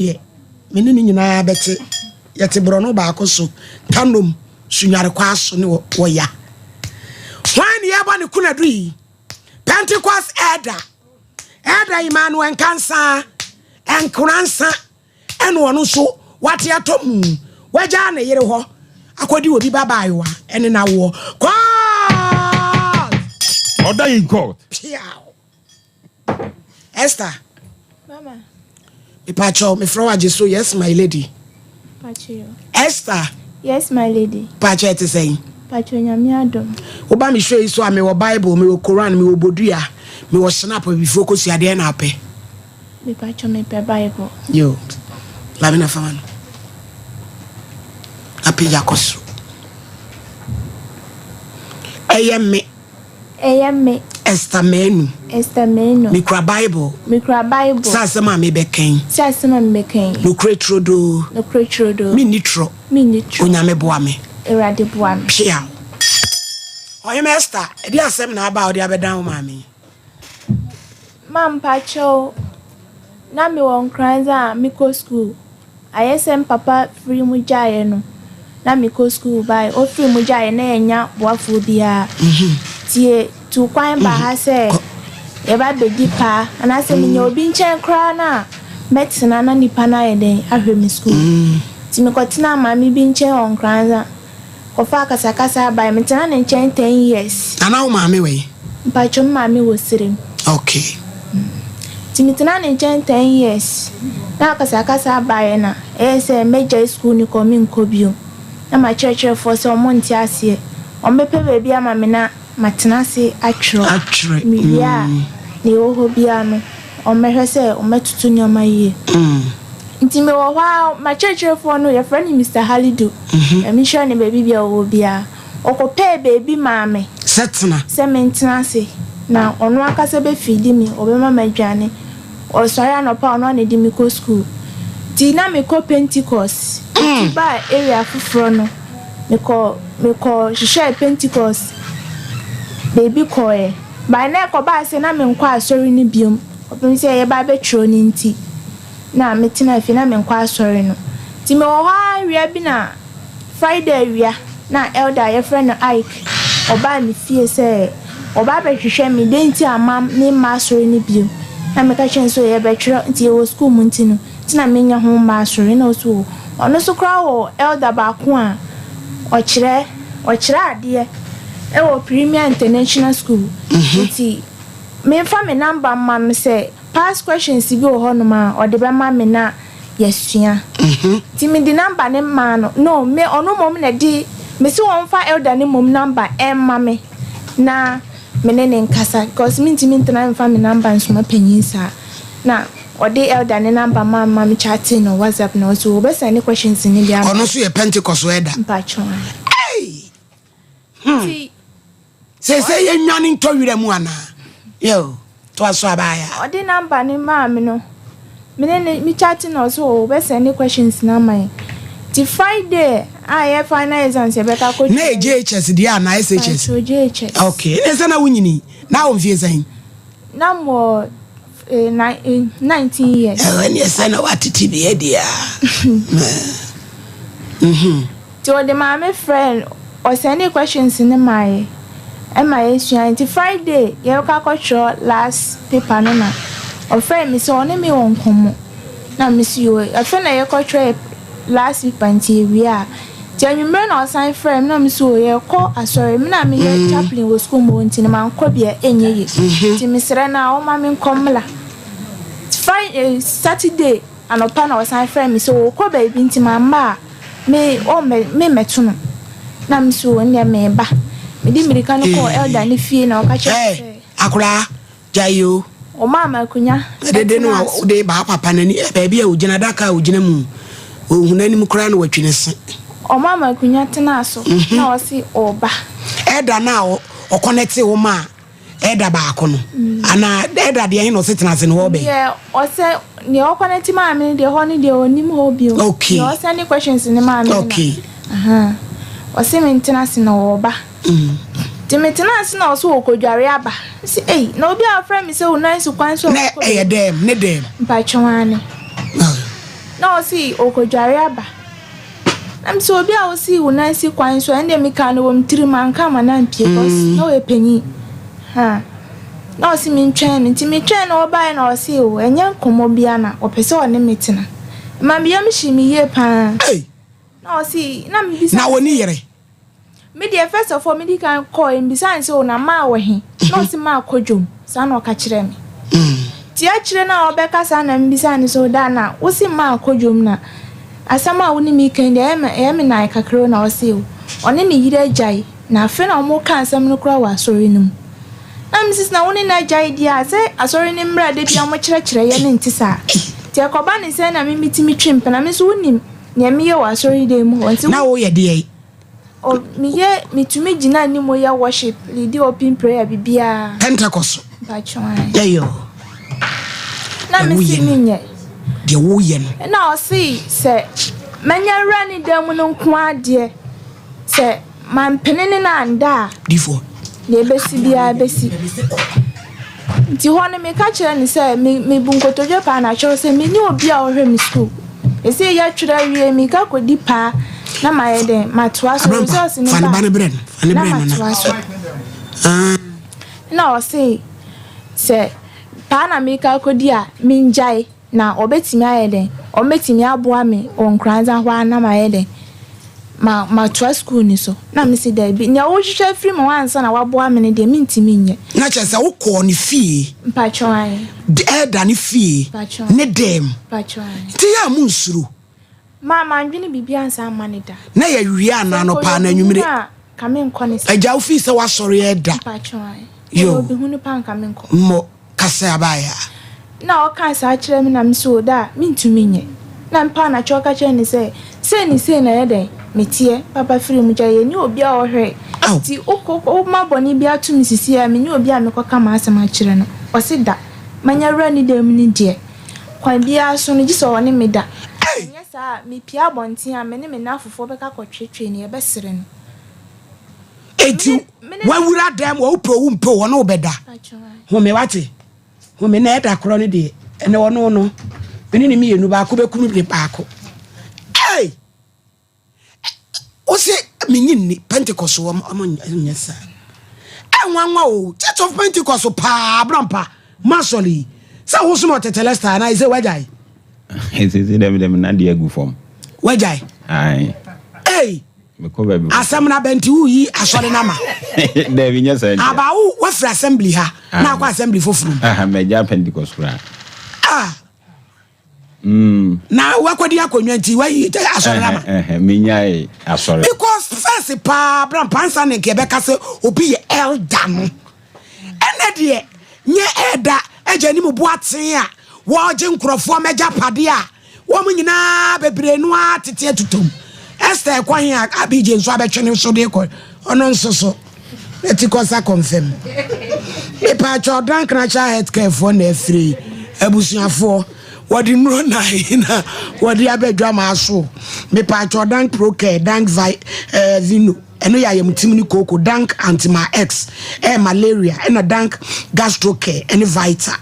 Deɛ me ne no nyinaa bɛte. Yɛte borɔno baako so, Tanom, Sunyare Kwaso ne Wɔya. Hwan ne yɛbɔ ne kunadu yi? Pentecost Elder, Elder Emmanuel Nkansa, Nkoransa, ɛna ɔno nso wate atɔ mu. Wagyaa ne yere hɔ akɔdi obi babaayewa ɛne n'awoɔ. Court! Order in court. Piaw! Esther. Mama. Mepakyɛw, mefrɛ wo agye so, yes my lady. Pakyɛw. Esther. Yes my lady. Pakyɛw ɛte sɛn? Pakyɛw Nyame adom. Woba me show yi so a mewɔ Bible, mewɔ Koran, mewɔ Bodua, mewɔ Snap, abibifoɔ kosua deɛ na apɛ? Mepakyɛw mepɛ Bible. Yo, maame na fama no. Apagya kɔ soro. Ɛyɛ me. Ɛyɛ me. Esther Manu. Esther Manu. Mekura Bible. Mekura Bible. Sɛ asɛm a mebɛka yi. Sɛ asɛm a mebɛka yi. Nokorɛ turodoo. Nokorɛ turodoo. Menni torɔ. Menni torɔ. Onyame boa me. Awurade boa me. Peaw. Ɔhema Esther, ɛdeɛ asɛm na aba a wode abɛdan wo maame yi? Ma mpakyɛw, na mewɔ Nkoranza a mekɔ school. Ayɛ sɛ me papa firi mu gyaeɛ no, na mekɔ sukuu baeɛ. Ɔfiri mu gyaeɛ na yɛnnya boafoɔ biara. Nti yɛtuu kwan baa ha sɛ yɛba abɛdi paa anaasɛ menya obi nkyɛn koraa no a, mɛtena na nipa no ayɛ dɛn ahwɛ me sukuu. Nti mekɔtenaa maame bi nkyɛn wɔ Nkoranza kɔfaa akasakasa baeɛ. Metenaa ne nkyɛn ten years. Nana wo maame wɔ he? Mpakyɛw me maame wɔ serem. Okay. Nti me tenaa ne nkyɛn ten years na akasakasa baeɛ na ɛyɛɛ sɛ mɛgyae school no kɔ menkɔ bio na makyerɛkyerɛfoɔ sɛ ɔmo nte aseɛ ɔmo bɛpɛ baabi ama me na matena ase atwerɛ mewie a nea ɛwɔ hɔ biara no ɔmo bɛhwɛ sɛ ɔmo bɛtoto nneɛma yie nti mewɔ hɔ ara makyerɛkyerɛfoɔ no yɛfrɛ no Mister Halidu Nyame nhyira no baabi biara ɔwɔ biara. Ɔkɔpɛɛ baabi maa me. Sɛ tena. Sɛ mentena ase, na ɔno ankasa bɛfiidi me, ɔbɛma me aduane. Ɔsɔre anɔpa a, ɔno ara na ɛde me kɔ sukuu. Nti na mekɔ Pentecost. Metu baa area foforɔ no, mekɔ mekɔ hwehwɛɛ Pentecost baabi kɔeɛ. But na ɛkɔbaa sɛ na menkɔ asɔre no biom, kɔpem sɛ yɛba abɛtwerɛ no nti, na metena fie, na menkɔ asɔre no. Nti mewɔ hɔ ara awia bi na. Friday awia na elder a yɛfrɛ no Ike ɔbaa me fie sɛ ɔba abɛhwehwɛ me dɛn nti a ma me mma asɔre no bio na meka kyerɛ no sɛ yɛbɛtwerɛ nti yɛwɔ school mu nti no nti na menya ho mma asɔre na ɔse oo ɔno nso koraa wɔ elder baako a ɔkyerɛ ɔkyerɛ adeɛ ɛwɔ Premier International School nti memfa me number mma no sɛ past questions bi wɔ hɔ nom a ɔde bɛma me na yɛsua. Nti mede number no maa no. No, me ɔno mmom na ɛde, mese wɔmfa elder no mmom number mma me na me ne no nkasa because mentumi ntena mfa me number nsoma panyin saa. Na ɔde elder no number maa me ma me chatee no WhatsApp na ɔse ɔbɛsɛnde questions no bi ama Ɔno me. nso yɛ Pentecost elder. Mpakyɛw ae. Ei! Hmm. Nti Seesei yɛnnwane ntɔ wira mu anaa? Yo, toa so abaayaa. Ɔde number no maa me no, me ne no me chat na ɔse oh ɔbɛ sɛnde questions no ama yɛn. Nti Friday a ɛyɛ final exams yɛbɛka akɔ Na ɛyɛ JHS deɛ anaa SHS? Patrol JHS. Okay, ɛnna sɛ na wonyini, na wɔ mfie sɛn? Na mewɔ eh, eh, 19 years. Ɛwɔ ɛneɛ sɛ na watete bi adi a. Nti ɔde maame frɛɛ no, ɔsɛndee questions no maa yɛ ɛma yɛsuae. Nti Friday yɛrekɔ akɔtwerɛ last paper no na ɔfrɛɛ me sɛ ɔne me wɔ nkɔmmɔ. Na me se yoo, afei na yɛkɔtwerɛ last paper nti yɛwie a. Nti anwummerɛ na ɔsan frɛɛ me na me se oo yɛrekɔ asɔre, me na meyɛ chaplain wɔ sukuu mu hɔ nti no mankɔ bi a ɛnyɛ yie. Nti mesrɛ no a ɔmma menkɔ mmla. Friday, Saturday anɔpa na ɔsan frɛɛ me sɛ ɔrekɔ baabi nti mamma a. Me ɔmmɛ me mmɛto no. Na me so ɛnneɛ meba. Mede mmirika no kɔɔ elder no fie na ɔka kyerɛɛ me sɛ. Hey, akwadaa, gyae o. Ɔmaa me akonnwa Dede no a tenaa so. wode ba papa n'ani baabi a ogyina adaka a ogyina mu ohu n'anim koraa na watwi ne se. Ɔmaa me akonnwa tenaa so na ɔse ɔreba. Elder no a ɔkɔnɛtee wo maa Elder baako no anaa elder deɛ he na ɔse tena ase no hɔ bɛn? Deɛ ɔsɛ deɛ ɔkɔnɛte maa me no deɛ hɔ no deɛ ɔnnim hɔ bio. Okay. Deɛ ɔsɛnde questions no maa me no na. Okay. Ahaa. Ɔse me ntena ase na ɔɔba. Nti me tena ase na ɔse ɔɔkɔdware aba. Me se ei na obi a ɔfrɛ me sɛ wo nan si kwan so a Na ɔɔkɔ ɛyɛ baabi. dɛm ne dɛm? Mpakyɛw aane. Na ɔse ɔkɔdware aba. Na mese obi a wosii wo nan si kwan so a ɛndeɛ mekaa no wɔ me tirim manka amma no ampue cause na ɔyɛ panyin. Ha. Na ɔse mentwɛn no nti metwɛn no ɔbaeɛ na ɔse o ɛnyɛ nkɔmmɔ biara na ɔpɛ sɛ ɔne me tena. Ɛma me yam hyee me yie paa. Ei! Na ɔse na mebisa Na no ɔni sɛ. yere? Me deɛ first of all medi kan kɔɔɛ mebisaa no sɛ o na maa wɔ he? Na ɔse maa kɔ dwom. Saa na ɔka kyerɛɛ me. Nti akyire no a ɔbɛka saa na mebisaa no sɛ o daa na wose maa kɔ dwom na asɛm a wo ne me reka yi deɛ ɛyɛ me nan kakra o na ɔse o ɔne ne yere agyae na afei na wɔreka asɛm no koraa wɔ asɔre no mu. Na mese na wo ne no agyae deɛ a sɛ asɔre no mmra da biara wɔkyerɛkyerɛ yɛ no nte saa. Nti ɛkɔba ne sɛn na me metumi twe mpena me nso wonim nea meyɛ wɔ asɔredan mu hɔ nti Na woyɛ deɛn? O meyɛ metumi gyina anim yɛ worship, leadi open prayer bibiaa. Pentecost. Mpakyɛw ae. Yɛyɛ o. Na Deɛ mese woyɛ no. menyɛ. Deɛ woyɛ no. Ɛna ɔse sɛ manya wura ne dan mu no nko ara deɛ sɛ mampene ne no anda a. Difoɔ. Deɛ ɛbɛsi biara bɛsi. Nti hɔ no meka kyerɛɛ no sɛ me mebu nkotodwe paa na kyerɛw sɛ menni obi a ɔhwɛ me sukuu. Ɛsei yɛtwerɛ awie meka kɔdi paa na mayɛ dɛn matoa so Abrampa, results no fa ne ba ba no brɛ no, fa ne na brɛ no na. matoa so. Ah. Na ɔse sɛ paa na meka akɔdi a mengyae na ɔbɛtumi ayɛ dɛn ɔbɛtumi aboa me wɔ Nkoranza hɔ ara na mayɛ dɛn ma matoa sukuu no so. Na mese daabi, nea wohwehwɛ afiri me hɔ ansa na woaboa me no deɛ mentumi nyɛ. Na kyerɛ sɛ wokɔɔ ne fie. Mpakyɛw ae. Elder no fie Mpakyɛw ne dɛm. Mpakyɛw ae. Nti yɛ a monsuro. Ma mandwene biribiara ansa amma no da. Na yɛ awia anaa Sɛ nka anɔpa ɔyɛ anaa obi anwummere. hunu a, nka menkɔ ne saa. Agya wofii sɛ woasɔre ɛda. Mpakyɛw ae. Ɔyɛ Yoo. obi hunu paa nka menkɔ. Mmɔ kasa abaeɛ a. Na ɔkaa saa kyerɛɛ me na me se o daa mentumi nyɛ. Na mepaa no akyɛw ka kyerɛɛ no sɛ sei ne sei na ɛyɛ dɛn meteɛ papa firi mu gya yɛnni obi a ɔhwɛ Ao. nti wokɔ woma bɔne bi ato me sisi a menni obi a mekɔka m'asɛm akyerɛ no. Ɔse da manya wura ne dan mu no deɛ kwan biara so no gye sɛ ɔne me da Ei! anyɛ saa a mepie abɔnten a me ne me nnamfofoɔ bɛka akɔtwetwe no yɛbɛsere no. Enti Mene mene wawura dan mu a wopɛ o wompɛ o ɔne wo bɛda. Pakyɛw ae. Home wate. Home na ɛda korɔ no deɛ ɛnɛ ɔno no mene ne mmienu baako bɛkum ne baako. Ei! Wose menyi nni Pentecost wɔn ɔmo nyɛ saa. Ɛnwanwa o Church of Pentecost paa abrampa masɔre yi sɛ wosom ɔtɛtɛlɛsta anaa ɛsɛ wagyae. Sisi dɛm dɛm na deɛ agu fam. Wagyae. Ae. Ei! Mekɔ baabi foforɔ. Asɛm no aba nti woyi asɔre no ama? Daabi nyɛ saa nti. Aba wo wafiri assembly ha na akɔ assembly foforɔ mu. Aha magya Pentecost koraa. Ah. Mm. Na wakɔdi akonnwa nti wayi asɔre no ama. Menyae asɔre. Because first paa bra mpansa ne nka ɛbɛka sɛ obi yɛ elder no. Ɛnɛ deɛ nyɛ elder agya anim boaten a wɔgye nkurɔfoɔ mɛgya padeɛ a Wɔn nyinaa bebree no ara tete atutɔ mu. Esther rekɔ he a, Abigye nso abɛtwe ne so de rekɔ, ɔno nso so. N'ati kɔsa kɔmfam. Mepaakyɛw, Dank Natural Health Care foɔ na afiri yi. Abusuafoɔ, wɔde nnuro nan na wɔde aba adwamaa so. Mepaakyɛw, Dank Pro Care, Dank Vi, eh, Vino. Ɛno yɛ ayamtim ne kooko, Dank Antima-X, ɛyɛ malaria, ɛna Dank Gastrocare ɛne Vita,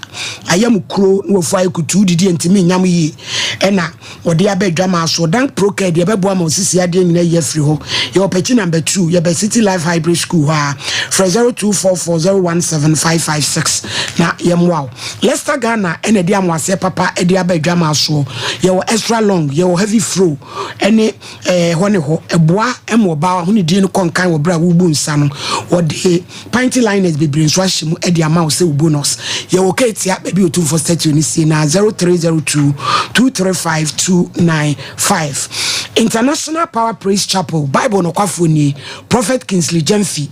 ayam kuro na wafu ayɛ kutuu, didi ɛntumi nyam yie, ɛna wɔde aba adwamaa soɔ. Dank Procare deɛ ɛbɛboa ma osisi adeɛ nyina yi afiri hɔ. Yɛwɔ Pɛkyi number 2, yɛbɛ City Life Hybrid School hɔ ara. Frɛ 0244017556 na yɛmmoa wo. Leicester Ghana ɛna ɛde amoaseɛ papa ɛde aba adwamaa soɔ. Yɛwɔ extra long, yɛwɔ heavy fro ɛne Ɛɛ, hɔ ne hɔ. Ɛboa ma ɔbaa ahonidie no kɔ nkan wɔ berɛ a worebu nsa no. Wɔde panty liners bebree nso ahyɛ mu de ama wo sɛ wo bonus. Yɛwɔ Ketia, baabi a Otumfoɔ statue no sie no ara, 0302 235 295. International Power Praise Chapel, Bible nokwafoɔ nie, Prophet Kingsley Gyamfi.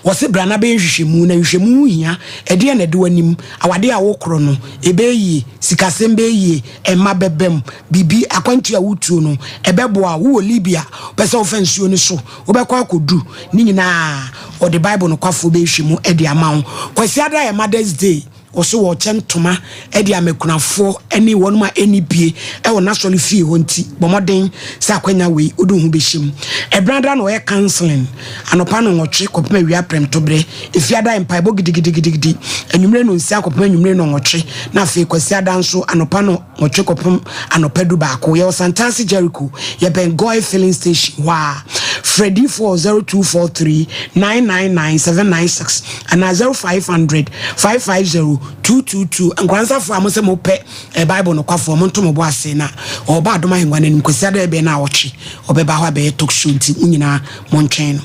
Wɔse bra na bɛyɛ nhwehwɛmu, na nhwehwɛmu ho hia. Ɛdeɛn na ɛde w'anim? Awadeɛ a wokorɔ no, ɛbɛyɛ yie? Sikasɛm bɛyɛ yie? Mma bɛbam? Biribi, akwantuo a wotuo no, ɛbɛboa wo? Wowɔ Libya, wopɛ sɛ wofa nsuo no so, wobɛkɔ akɔdu? Ne nyinaa, wɔde Bible nokwafoɔ bɛhwehwɛ mu de ama wo. Kwasiada yɛ Mother's Day. Ɔse wɔrekyɛ ntoma de ama akunafoɔ ne wɔnom a ɛnni bie wɔ n'asɔre fie hɔ nti bɔ mmɔden sɛ akwanya wei wode wo ho bɛhyɛ mu. Ɛbenada na ɔyɛ counseling anɔpa nnɔnwɔtwe kɔpem awia prɛmtoberɛ, Efiada yɛ mpaebɔ gidigidigidigidi anwummere nnɔnsia kɔpem anwummere nnɔnwɔtwe na afei Kwasiada nso anɔpa nnɔnwɔtwe kɔpem anɔpa du baako. Yɛwɔ Santase Jericho, yɛbɛn Goil filling station hɔ ara. Frɛ diifoɔ wɔ 0243 999 796 anaa 0500 550 222. Nkoranzafoɔ a mosɛ mopɛ eh, Bible nokwafoɔ, monto mo bo ase na ɔreba Adom Ahengua no anim Kwasiada ɛbɛn na awɔtwe ɔbɛba hɔ abɛyɛ talk show nti mo nyinaa montwɛn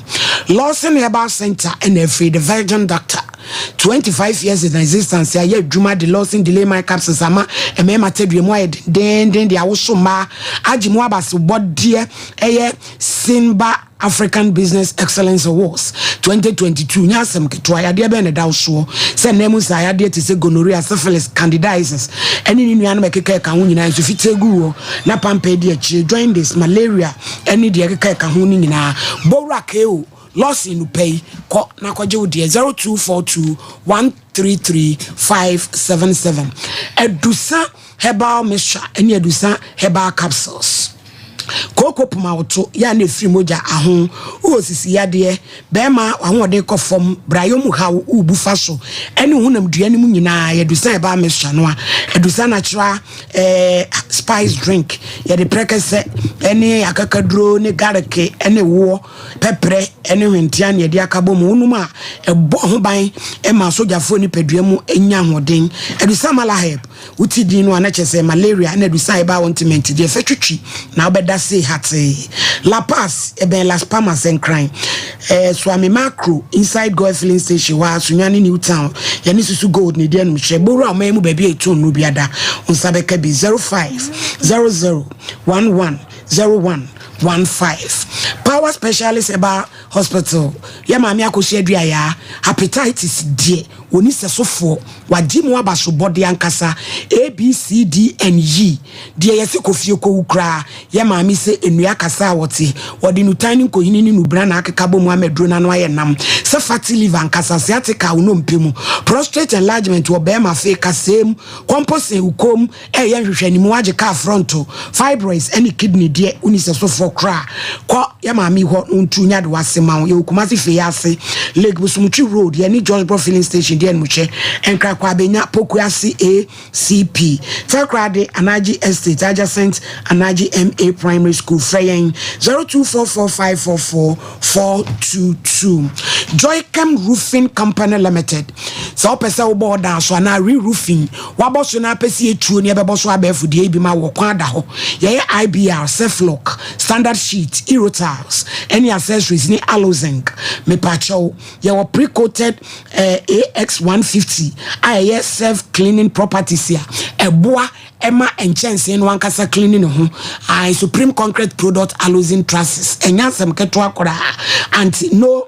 no. Lawson Herbal Center ɛna afiri The Virgin Doctor 25 years in existence ayɛ adwuma de Lawson Delay My Capsules ama mmarima tadua mu ayɛ dendeenden de awoso mmaa agye mu abasobɔdeɛ ɛyɛ Simba African Business Excellence Awards 2022 nyɛ asɛm ketewa. Yadeɛ bɛn na ɛda wo soɔ? Sɛ nna mu saa yadeɛ te sɛ gonorrhea, syphilis, candidiasis, ne ne nuanom a ɛkeka ɛka ho nyinaa, nsu fitaa gu woɔ na pampa adi akyire, jaundice, malaria, ne deɛ ɛkeka ɛka ho no nyinaa. Bɔ wura KO Lawson nupɛ yi, kɔ na kɔgye wo deɛ 0242 133 577. Adusa Herbal Mixture ne Adusa Herbal Capsules. Kooko poma wo to yɛ a na ɛfiri mogya aho, wowɔ sisi yadeɛ, bɛrima w'ahoɔden kɔ fam, brayɔ mu haw, worebu fa so, ɛne wo honam dua no mu nyinaa. Yɛ Adusa Herbal Mixture no a, Adusa Natural eh, Spice Drink, yɛde prɛkɛsɛ ɛne akakaduro ne gareke ɛne woɔ, pɛprɛ ɛne hwentea ne yɛde aka bɔ mu. Wonom a, ɛbɔ ho ban ma asogyafoɔ nipadua mu nya ahoɔden. Adusa Malaheb. Wote din no a na kyerɛ sɛ malaria na adusan a ɛbaa ointment deɛ fɛ twitwi na wobɛda sei hatee. La Paz, ɛbɛn Las Palmas, Nkran. Eh, Suame Macro, inside Goil filling station hɔ ara, Sunyani New Town. Yɛne Susu Gold na ɛdi anumhyɛ. Bowura ɔman yi mu baabi a ɛtɔn nnuro bi ada, wo nsa bɛka bi. 05 00 11 01 15. Power Specialist Herbal Hospital, yɛ maame Akosua Aduayaa, hepatitis deɛ wɔni sɛsofoɔ. Wagye mu abasobɔde ankasa A B C D and Y deɛ yɛse kɔ fie kɔwu koraa yɛ maame se nnua kasa a wɔte wɔde nutan ne nkohini ne nubena na akeka bɔ mu ama aduro no ano ayɛ nam sɛ fatty liver ankasa sciatica wo nnompe mu prostrate enlargement wɔ bɛɛma afei kasɛɛ mu kɔmposen wo kɔn mu ɛyɛ nhwehwɛnimu agye kaa frɔnto, fibroids ɛne kidney deɛ wonni sɛsofoɔ koraa kɔ yɛ maame yi hɔ na ɔntu nya de wase ma wo. Yɛwɔ Kumasi Fei ase, Lake Bosomtwi Road, yɛne Jonesboro Filling Station di animukyɛ, Nkrakɔ Abenya, Pokuase ACP, Takoradi, Anagye Estate adjacent Anagye MA Primary School. Frɛ yɛn 024454 4422. Joycam Roofing Company Limited. Sɛ wopɛ sɛ wobɔ ɔdan so anaa re-roofing, wabɔ so na apɛ sɛ yɛtuo ne ɛbɛbɔ so abɛɛfo deɛ ebi ma wɔ kwan da hɔ. Yɛyɛ IBR, Ceflock, Standard Sheet, Eurotiles, ɛne accessories ne Alozinc. Mepakyɛw, yɛwɔ pre-coated eh, AX150 a ɛyɛ self-cleaning properties a ɛboa ɛma nkyɛnsee no ankasa clean ne ho. Ae, Supreme Concrete Product Alozinc Trusses, ɛnyɛ asɛm ketewa koraa. Anti no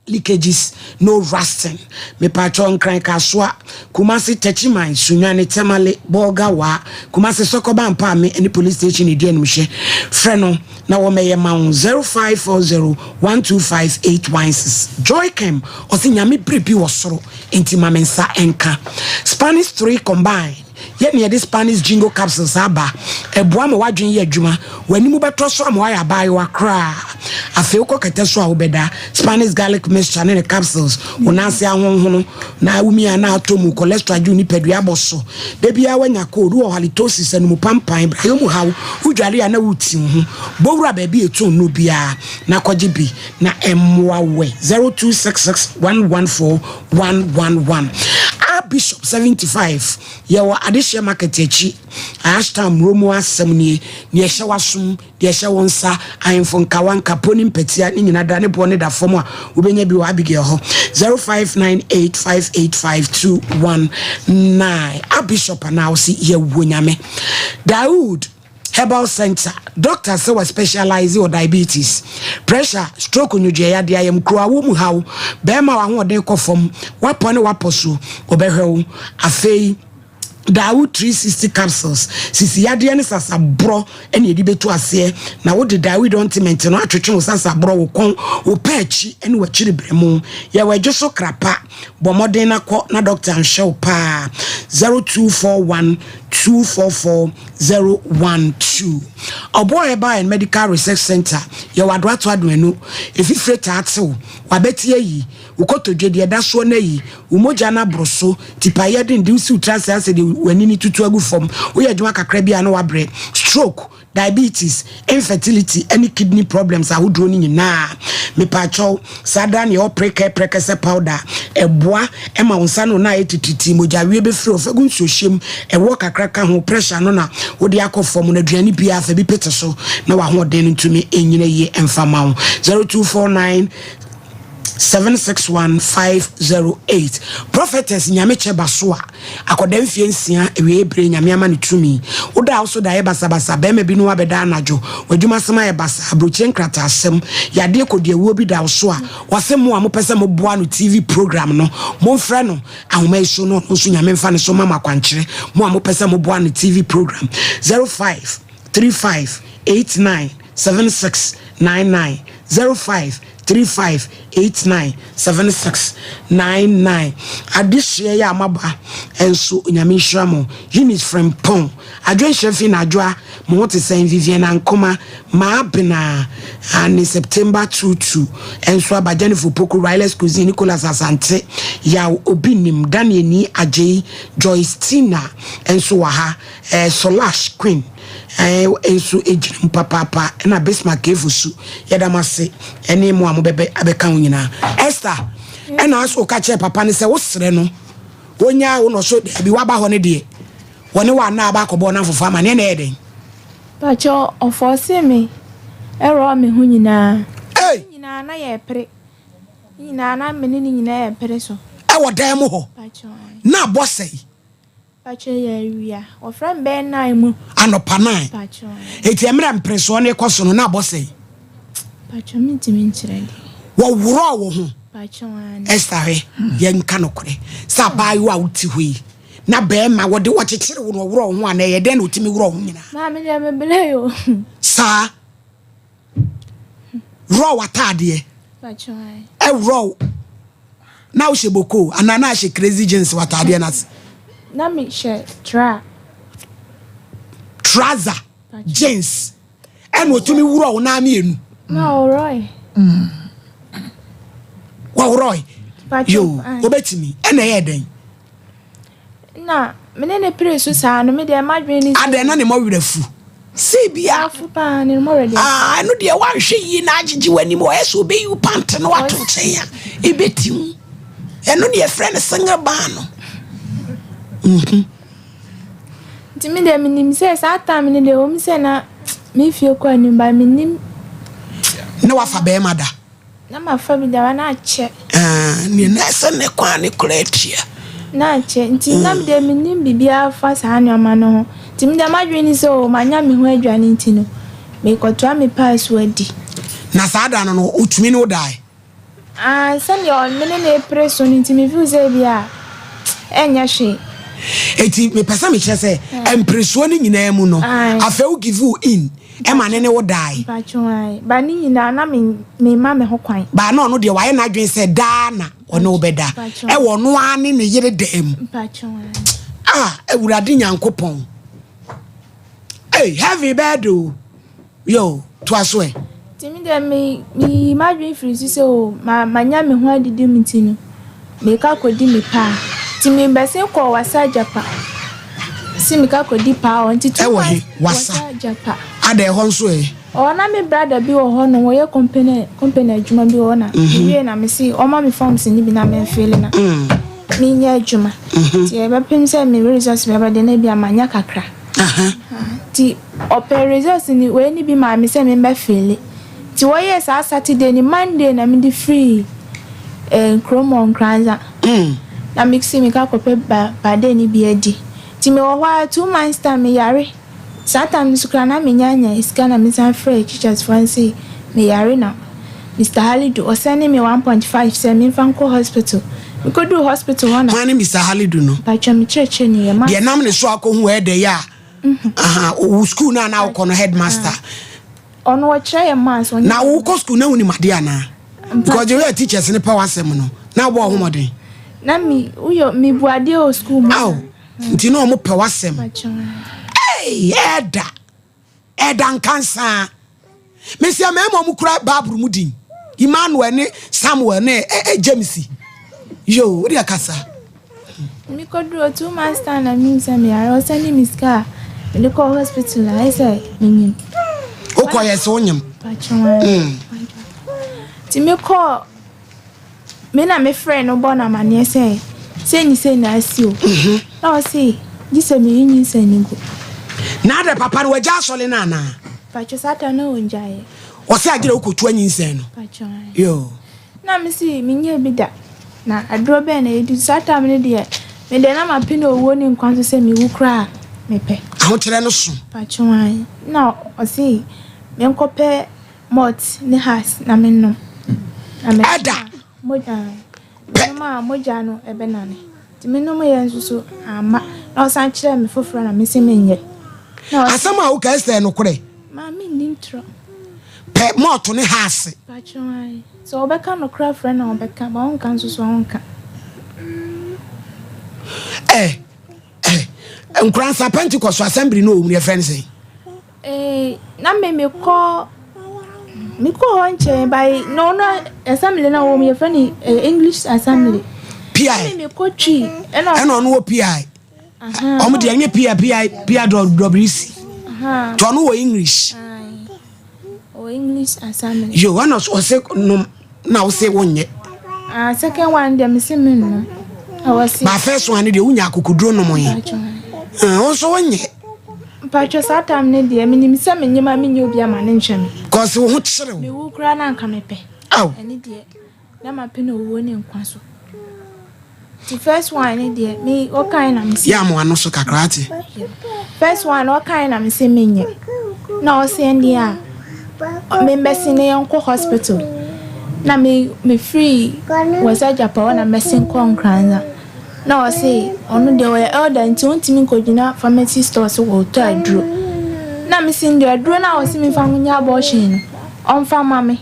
leakages, no rusting. Mepatwɔ Nkran Kasoa, Kumasi, Techiman, Sunyani, Tamale, Bolga, Wa, Kumasi, Sokoba, Mpaame ne Police Station edi animhwɛ. Frɛ no na wɔmmɛyɛ ma wo 0540 125 816. Joycam, ɔse Nyame biribi wɔ soro nti ma me nsa nka. Spanish 3 combine. Yɛ nea yɛde Spanish Ginkgo capsules aba. Ɛboa ma w'adwene yɛ adwuma, w'anim bɛtɔ so ama woayɛ abaayewa koraa. Afei wokɔ kɛtɛ so a wobɛda. Spanish garlic mixture ne ne capsules, wo nan ase ahonhono na wumia na atɔ mu, cholesterol agye wo nipadua abɔ so. Da biara woanya cold, wowɔ halitosis, anomu pampan, brayɔ mu haw, wodware a na woreti wo ho. Bɔ wura baabi a ɛtɔn nnuro biara na kɔgye bi na ɛmmoa wo ɛ. 0266 114 111. A Bishop 75 yɛwɔ Adehyeɛ Market akyi, Ashtown mmuro mu asɛm nie, deɛ ɛhyɛ w'asom, deɛ ɛhyɛ wo nsa, ahemfo nkawa, nkapo ne mpatia ne nyina da ne boɔ ne da fam a wobɛnya bi wɔ Abigail hɔ 0598585219. A Bishop anaa wo se yɛwɔ Nyame. Daoud Herbal Centre, Doctor sɛ wa specialise wɔ diabetes, pressure, stroke nwodwoɛ yadeɛ, ayamkuro, awo mu haw, bɛɛma w'ahoɔden kɔ fam, w'apɔ ne w'apɔ so, ɔbɛhwɛ wo. Afei. Daawud 360 capsules, sisi yadeɛ ne sasaborɔ na yɛde bɛtu aseɛ, na wode Daawud ointment no atwetwe wo sasaborɔ, wo kɔn, wo pɛ akyi ne w'akyiri berɛmu. Yɛwɔ adwo so krapa. Bɔ mmɔden na kɔ na dɔkta nhwɛ wo paa. 0241 244 012. Ɔboɔ Herbal and Medical Research Centre, yɛwɔ Adoato Adoanu, efifire taa tew, w'abati ayi, Wo kotodwe, deɛ ɛda soɔ no ayi, wo mogya no aboro so, tipaeɛ denden, wosi wo tiri ase asɛ deɛ w'ani no tutu agu fam, woyɛ adwuma kakra bi a na woabrɛ, stroke, diabetes, infertility ne kidney problems ahodoɔ no nyinaa. Mepaakyɛw, saa daa nea ɛwɔ prekɛ prɛkɛsɛ powder a, ɛboa ma wo nsa ne wo nan ayɛ titiritii, mogyaweɛ bɛfiri hɔ, fa gu nsuohyɛ mu, ɛwoɔ kakra ka ho, pressure no na wode akɔ fam no, aduane biara fa bi pete so na w'ahoɔden no ntumi nnyina yie mfa ma wo. 0249 761508 Prophetess Nyamekyɛ Basoa akɔda mfie nsia awiei bere Nyame ama no tumi Wo da a wo so daeɛ basabasa Barima bi ne wo abɛda anadwo W'adwumasɛm ayɛ basaa Aburokyire nkrataasɛm Yadeɛ kɔdiawuo bi da wo so a Wɔse mo a mopɛ sɛ moboa no TV program no Momfrɛ no ahoma yi so na ɔno nso Nyame mfa ne so mma mo akwankyerɛ Mo a mopɛ sɛ moboa no TV program 05 35 89 76 99 05 35 89 76 99 Adehyeɛ yi a moaba nso Onyame nhyira mo Eunice Frimpong Adwenhyɛ fi Nadwoa mo ho te sɛn Vivian Ankoma Maa Bena ne September Tutu nso aba Jennifer Opoku Rilers Cuisine Nicholas Asante Yaw Obi Nim Daniel Nii Agyei Joyce Tina nso wɔ ha eh, Solash Queen eh, nso gyina mu papaapa ɛna Bismarck Efosu yɛda mo ase ɛne mo a mobɛbɛ abɛka ho nyinaa. Esther ɛna aso woka kyerɛ papa no sɛ wosrɛ no wɔnyaa wo na ɔso daabi waba hɔ no deɛ wɔne wɔ anaa aba akɔbɔ no afofo ama neɛ na ɛyɛ dɛn? Pakyɛ ɔfɔɔse me ɛrɔ me ho nyinaa. Hey! Ne nyinaa na yɛpere. Ne nyinaa na me ne ne nyinaa yɛpere so. Ɛwɔ dan mu hɔ. Pakyɛ. Na abɔ sɛe. Pakyɛ yɛ awia. Wɔfrɛ me bɛyɛ nine mu. Anɔpa nine. Pakyɛ. Eti mmerɛ mperesoɔ no rekɔ so no na abɔ sɛn? Pakyɛ mentumi nkyerɛ deɛ. Wɔworɔɔ wo ho. Pakyɛ aane. Esther hwɛ, yɛnka nokorɛ, sɛ abaayewa a wote hɔ yi, na bɛɛma wɔde wɔkyekyere wo na ɔworɔ wo ho anaa ɛyɛ dɛn na ɔtumi worɔ wo ho nyinaa? Maame deɛ mebrɛ o. Saa. Worɔ w'ataadeɛ. Pakyɛ aane. Ɛworɔ wo. Na wohyɛ bokoo anaa na ahyɛ crazy jeans wɔ ataadeɛ no ase? Na me hyɛ tra. Trouser, jeans. Ɛna otumi worɔ wo nan mmienu. Na ɔworɔe. Wɔworɔe. Yo, obetumi. Ɛna ɛyɛ dɛn? Na me ne no peree so saa no, me deɛ m'adwene ne sɛ. Adɛn na ne mmɔwerɛ afu? Sɛ bia. Afu paa, ne mmɔwerɛ deɛ. Ah, ɛno deɛ woanhwɛ yie na agyegye w'anim, ɔyɛ sɛ ɔbɛyi wo pant no ato nkyɛn a, ɛbɛti wo. Ɛno ne yɛfrɛ no single bar no. Mhm. Nti me deɛ menim sɛ saa time no deɛ ɛwɔ mu sɛ na me fie kɔ anim but menim. Na wafa bɛrima da? Na mafa bi da na akyɛ. Ah, nea na ɛsɛ ne kwan ne kora atua. Na akyɛ nti na me deɛ mennim biribiara fa saa nneɛma no ho. Nti me deɛ m'adwene ne sɛ oh manya me ho aduane nti no merekɔtoa me paa so adi. Na saa da no no otumi ne wo dae? Ah, sɛdeɛ me ne no repere so no nti me feel sɛ ebia ɛnyɛ hwee. Enti mepɛ sɛ mekyerɛ sɛ mperesoɔ no nyinaa mu no afei wo give in. Ɛma ne ne wo dae. Mpakyɛw ae, but ne nyinaa na me me mma me ho kwan. But na ɔno deɛ wayɛ n'adwene sɛ daa na ɔne wo bɛda. Mpakyɛw. Ɛwɔ ɔno ara ne ne yere dan mu. Mpakyɛw ae. Ah, Awurade Nyankopɔn. Ei, heaven bɛyɛ de o. Yo, toa so ɛ. Nti me deɛ me meyi m'adwene firi so sɛ o ma manya me ho adidi mu nti no meka kɔdi me paa. Nti me bɛsen kɔɔ Wassa Agyapa se meka kɔdi paa hɔ nti two Ɛwɔ he? months Wassa? Wassa Agyapa. Ada ɛhɔ nso ɛ? Ɔɔ na me brother bi wɔ hɔ nom ɔyɛ company company adwuma bi wɔ hɔ na me wie na me se ɔma me forms no bi na me nfille na me nyɛ adwuma. Nti ɛbɛpem sɛ me results bɛba deɛ na ebia manya kakra. Nti ɔpɛɛ results no wei no bi maa me sɛ me mbɛ fille. Nti wɔyɛɛ saa Saturday no Monday na mede firii eh, kurom hɔ Nkoranza. Na me se meka kɔpɛ ba bade no bi adi. Nti mewɔ hɔ ara 2 months time meyare. Saa time no so koraa na menya nya sika na mesan frɛɛ teachers foɔ no se meyare na Mister Halidu ɔsɛne me 1.5 sɛ memfa nkɔ hospital. Mekɔduu hospital hɔ na. Hwan ne Mister Halidu no? Mpakyɛ me kyerɛkyerɛni yɛ ma. Deɛ nam ne so akɔhu ɛɛdɛ yi a. Aha, wo school no a na wokɔ no headmaster. Ɔno ɔkyerɛ yɛ maths. Na wokɔ school na wonim adeɛ anaa? Because the way teachers no pɛ w'asɛm no, na wobɔ wo ho mmɔden. Na me woyɛ mebu adeɛ wɔ school mu. Aw, nti na ɔmo pɛ w'asɛm. Hey, ɛɛda. Ɛda nkansaa. Mesia mmarima a wɔkura Bible mu din, Emmanuel ne Samuel ne ɛ ɛ James. Yo, wo deɛ kasa. Mekɔduru 2 months time na mehu sɛ meyare. Ɔsɛne me sika a mede kɔɔ hospital a ayɛ sɛ menyim. Wokɔ yɛ sɛ wonyim. Nti mekɔɔ me na mefrɛ no bɔ no amanneɛ sɛ sei ne sei na asi o. Na ɔse gye sɛ meyi nyinsɛn no gu. Na adɛ papa no wagya asɔre no anaa? Patwo saa time na ɔngyaeɛ. Ɔse agyerɛ wokɔtu anyinsɛn no. Patwo ae. Yoo. Na mese menyɛɛ bi da. Na aduro bɛn na yɛdi saa time no deɛ me deɛ na mapene owuo ne nkwa so sɛ mewu koraa a mepɛ. Ahokyerɛ no so. Patwo ae. Na ɔse menkɔpɛ Malt ne has na mennom. Na menom Ɛda. a mogya Pɛ. menom a mogya no ɛbɛnane. Nti menomeeɛ nso so amma. Na ɔsan kyerɛɛ me foforɔ na mese menyɛ. Na ɔse. Asɛm a woka Esther yɛ nokorɛ? Maame nni ntorɔ. Pɛ malt ne has. Pakyɛw ae. Sɛ ɔbɛka nokorɛ afrɛ no a ɔbɛka, but ɔnka nso so a ɔnka. Ɛ ɛ Nkoransa Pentecost assembly no wɔ mu no yɛfrɛ no sɛn? Eh, na me mekɔ mekɔ hɔ nkyɛn by na ɔno assembly na wɔn yɛfrɛ no eh, English assembly. PI. Na me mekɔ twi ɛna. Ɛna ɔno wɔ PI. Ɔmo deɛ ɛnyɛ PI PI PI WC. Tɔ ɔno wɔ English. Ɔwɔ English assembly. Yo, ɛna ɔsɛ nom na wose wonyɛ. Ah, second one deɛ mese me nnom. Ɛwɔ se. Ba first one deɛ wonya akokoduro nom yi. Ah, wo nso wonyɛ. Mpatwɔ saa time no deɛ menim sɛ menye ma menyɛ obi ama ne nhwɛ me. Kɔse wo ho kyere wo. Mewu koraa na anka mepɛ. Aw. Ɛne deɛ na mapɛ no owuo ne nkwa so. Nti first one ne deɛ me ɔkae na mese. Yɛ amoa no so kakra ate. First one ɔkae na mese menyɛ. Na ɔse ɛndeɛ a membɛsen na yɛnkɔ hospital. Na me mefiri West Agyapa hɔ na mɛsen kɔ Nkoranza. Na ɔse ɔno deɛ ɔyɛ elder nti ɔntumi nkɔgyina pharmacy store so ɔretɔ aduro. Na mese ndeɛ aduro no a ɔse memfa nyɛ abortion no ɔmfa ma me.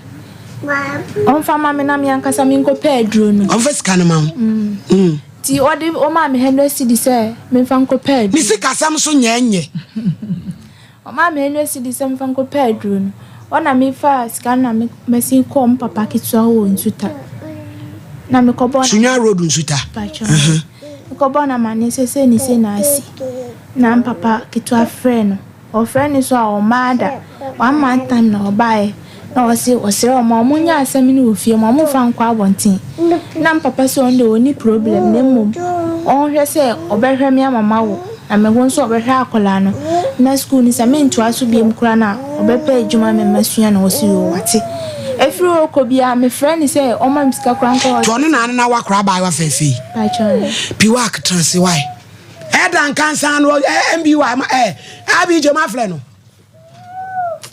Ɔmfa ma me na me ankasa menkɔpɛ aduro no. Ɔmfa sika no ma wo. Mm. Nti ɔde ɔmaa me 100 cedi sɛ memfa nkɔpɛ aduro. Ne sikasɛm so nyɛ nyɛ. Ɔmaa me 100 cedi sɛ memfa nkɔpɛ aduro no. Ɔna mefaa sika no na mɛsen kɔɔ me papa ketewa hɔ wɔ Nsuta. Na mekɔbɔɔ no. Sunyani Road Nsuta. Pakyɛ. Mekɔbɔɔ no amanneɛ sɛ sei ne sei na asi. Na me papa ketewa frɛɛ no. Ɔfrɛ no so a ɔmmaa da. One month time na ɔbaeɛ na ɔse ɔsrɛ wɔn a wɔnyɛ asɛm no wɔ fie ma wɔmfa nkɔ abɔnten. Na me papa se ɔno deɛ ɔnni problem na mmom ɔnhwɛ sɛ ɔbɛhwɛ me ama mawo na mewo nso ɔbɛhwɛ akwadaa no na school no sɛ mentoa so biom koraa no a ɔbɛpɛ adwuma ma masua na ɔse yoo wate. Ɛfiri hɔ kɔ biara mefrɛ no sɛ ɔmma me sika koraa nkɔ Nti ɔno na ne na wakora abaayewa fɛɛfɛ yi. Pakyɛ. Piwak transe why? Ɛda nkansa no MBY ma ɛ ABJ ma frɛ no.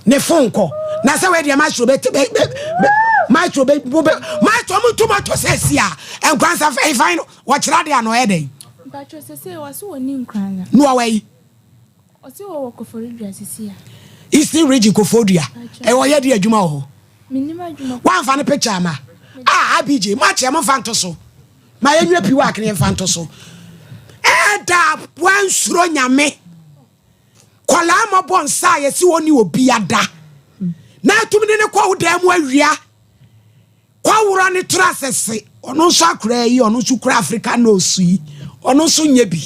Ne phone kɔ. Na sɛ wei deɛ maestro bɛ bɛ bɛ maestro bɛ bɛ maestro mu ntoma tɔ sɛ si a nkransa fɛn no wɔkyerɛ adeɛ ano ɔyɛ dɛn. Mpatwɔ sese wɔsi wɔ ni nkransa. No ɔwɔ yi. Ɔsi wɔ wɔ Koforidua sisi a. Eastern region Koforidua. Ɛwɔ yɛ di adwuma wɔ hɔ. Minim adwuma. Wɔnfa ne picture ama. Ah ABJ mo akyɛ mo nfa nto so. Ma yɛnwɛ piwak ne yɛmfa nto so. Ɛda wansuro nyame. Kɔlaa mɔbɔ nsa a yɛsi hɔ ne obi ada. Na atumi de ne kɔ wo dan mu awia. Kɔworɔ ne toro asɛse. Ɔno nso akora yi, ɔno nso kura Africa nose yi. Ɔno nso nyɛ bi.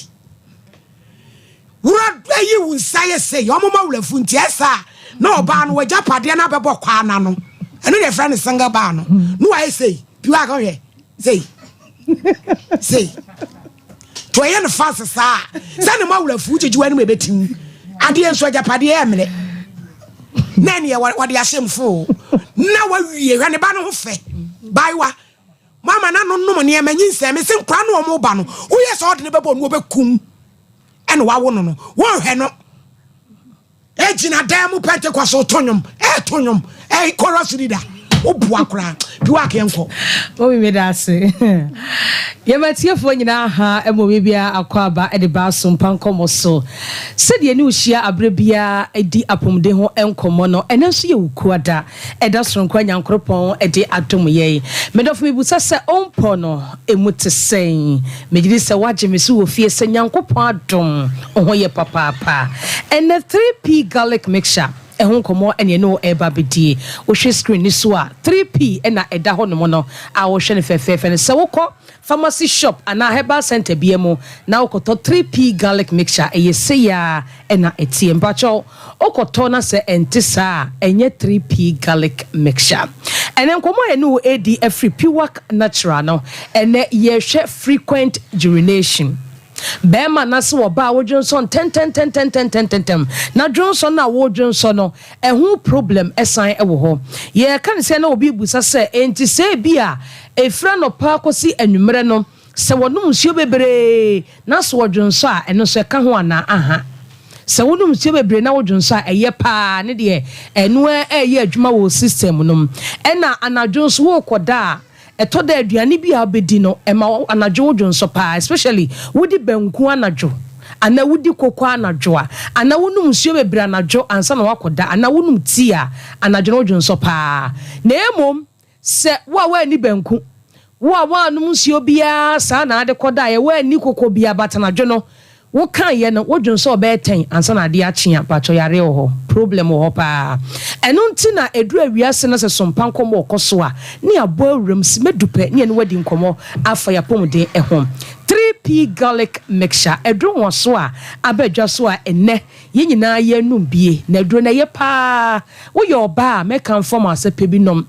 Wura ayi wo nsa yɛ sɛ ɔmo ma wurafu nti ɛsa a na ɔbaa no wagya padeɛ no abɛbɔ kwaa n'ano. Ɛno deɛ yɛfrɛ no single bar no. Na wayɛ sɛ piwak ɔhwɛ. Sei. Sei. To ɛyɛ no fast saa. Sɛ ne ma wurafu gyegye w'anim ɛbɛtim. Adeɛ nso agyapadeɛ yɛ mmerɛ. Na ɛneɛ wɔde ahyɛ mu foo. Na wawie hwɛ ne ba no ho fɛ. Baiwa. Mama na no nom nneɛma nyinsɛn me se nkora no ɔmo ba no. Woyɛ sɛ ɔde ne bɛbɔ no ɔbɛkum. Ɛna wawo no no. Wɔnhwɛ no. Egyina dan mu Pentecost to nnwom. Ɛto nnwom. Ɛyɛ chorus leader. Woboa koraa. Piwak yɛnkɔ. Mummy meda ase. Yɛma atiefoɔ nyinaa ha ma obi biara akwaaba de ba Asompa nkɔmmɔ so. Sɛdeɛ yɛne wo hyia aberɛ biara di apɔmuden ho nkɔmmɔ no, ɛnnɛ nso yɛ Wukuada, ɛda soronko a Nyankoropɔn de adom yɛn. Me dɔfo mebisa sɛ ompɔ no ɛmu te sɛn? Megye di sɛ woagye me so wɔ fie sɛ Nyankopɔn adom wo ho yɛ papaapa. Ɛnnɛ 3P garlic mixture ɛho nkɔmmɔ na yɛne wo reba abɛdie. Wohwɛ screen no so a, 3P na ɛda hɔnom no a wohwɛ no fɛfɛɛfɛ no. Sɛ wokɔ pharmacy shop anaa herbal centre biara mu na wokɔtɔ 3P garlic mixture a, ɛyɛ sei ara na ɛteɛ. Mpakyɛw, wokɔtɔ na sɛ ɛnte saa a, ɛnyɛ 3P garlic mixture. Ɛnnɛ nkɔmmɔ a yɛne wo redi afiri Piwak Natural no, ɛnnɛ yɛrehwɛ frequent urination. Barima no ase wɔ ba a wodwonsɔ ntɛntɛntɛntɛntɛntɛntɛm na dwonsɔ no a wodwonsɔ no ɛho problem san wɔ hɔ. Yɛreka no sɛ na obi rebisa sɛ enti sɛ ebi a ɛfiri anɔpa kɔsi anwummerɛ no sɛ wɔnom nsuo bebree na sɛ wɔdwonsɔ a ɛno nso ɛka ho anaa? Aha. Sɛ wonom nsuo bebree na wodwonsɔ a ɛyɛ paa ne deɛ ɛno ara ɛreyɛ adwuma wɔ wo system no mu. Ɛna anadwo nso worekɔda a Ɛtɔ da a aduane bi a wobɛdi no, ɛma anadwo wo dwonsɔ paa, especially wodi banku anadwo anaa wodi koko anadwo a, anaa wonom nsuo bebree anadwo ansa na woakɔda anaa wonom tea a, anadwo no wo dwonsɔ paa. Na mmom sɛ wo a woanni banku, wo a woannom nsuo biara saa na ade kɔdaeɛ, woanni koko biara but anadwo no Wo ka yɛ no wo dwen sɛ ɔbɛyɛ tɛn ansa na adeɛ akye a mpakyɛw yareɛ wɔ hɔ problem wɔ hɔ paa ɛno nti na ɛduru awiase na sɛ sompa nkɔmmɔ ɔkɔ so a ne abɔ awuram sima du pɛ ne yɛne wo adi nkɔmmɔ afa yapɔmuden ho 3P garlic mixture aduro nwaso a aba adwa so a ɛnɛ yɛn nyinaa yɛnum bie na aduro no ɛyɛ paa woyɛ ɔbaa a mɛkamfo ama wo sɛ pɛ bi nom.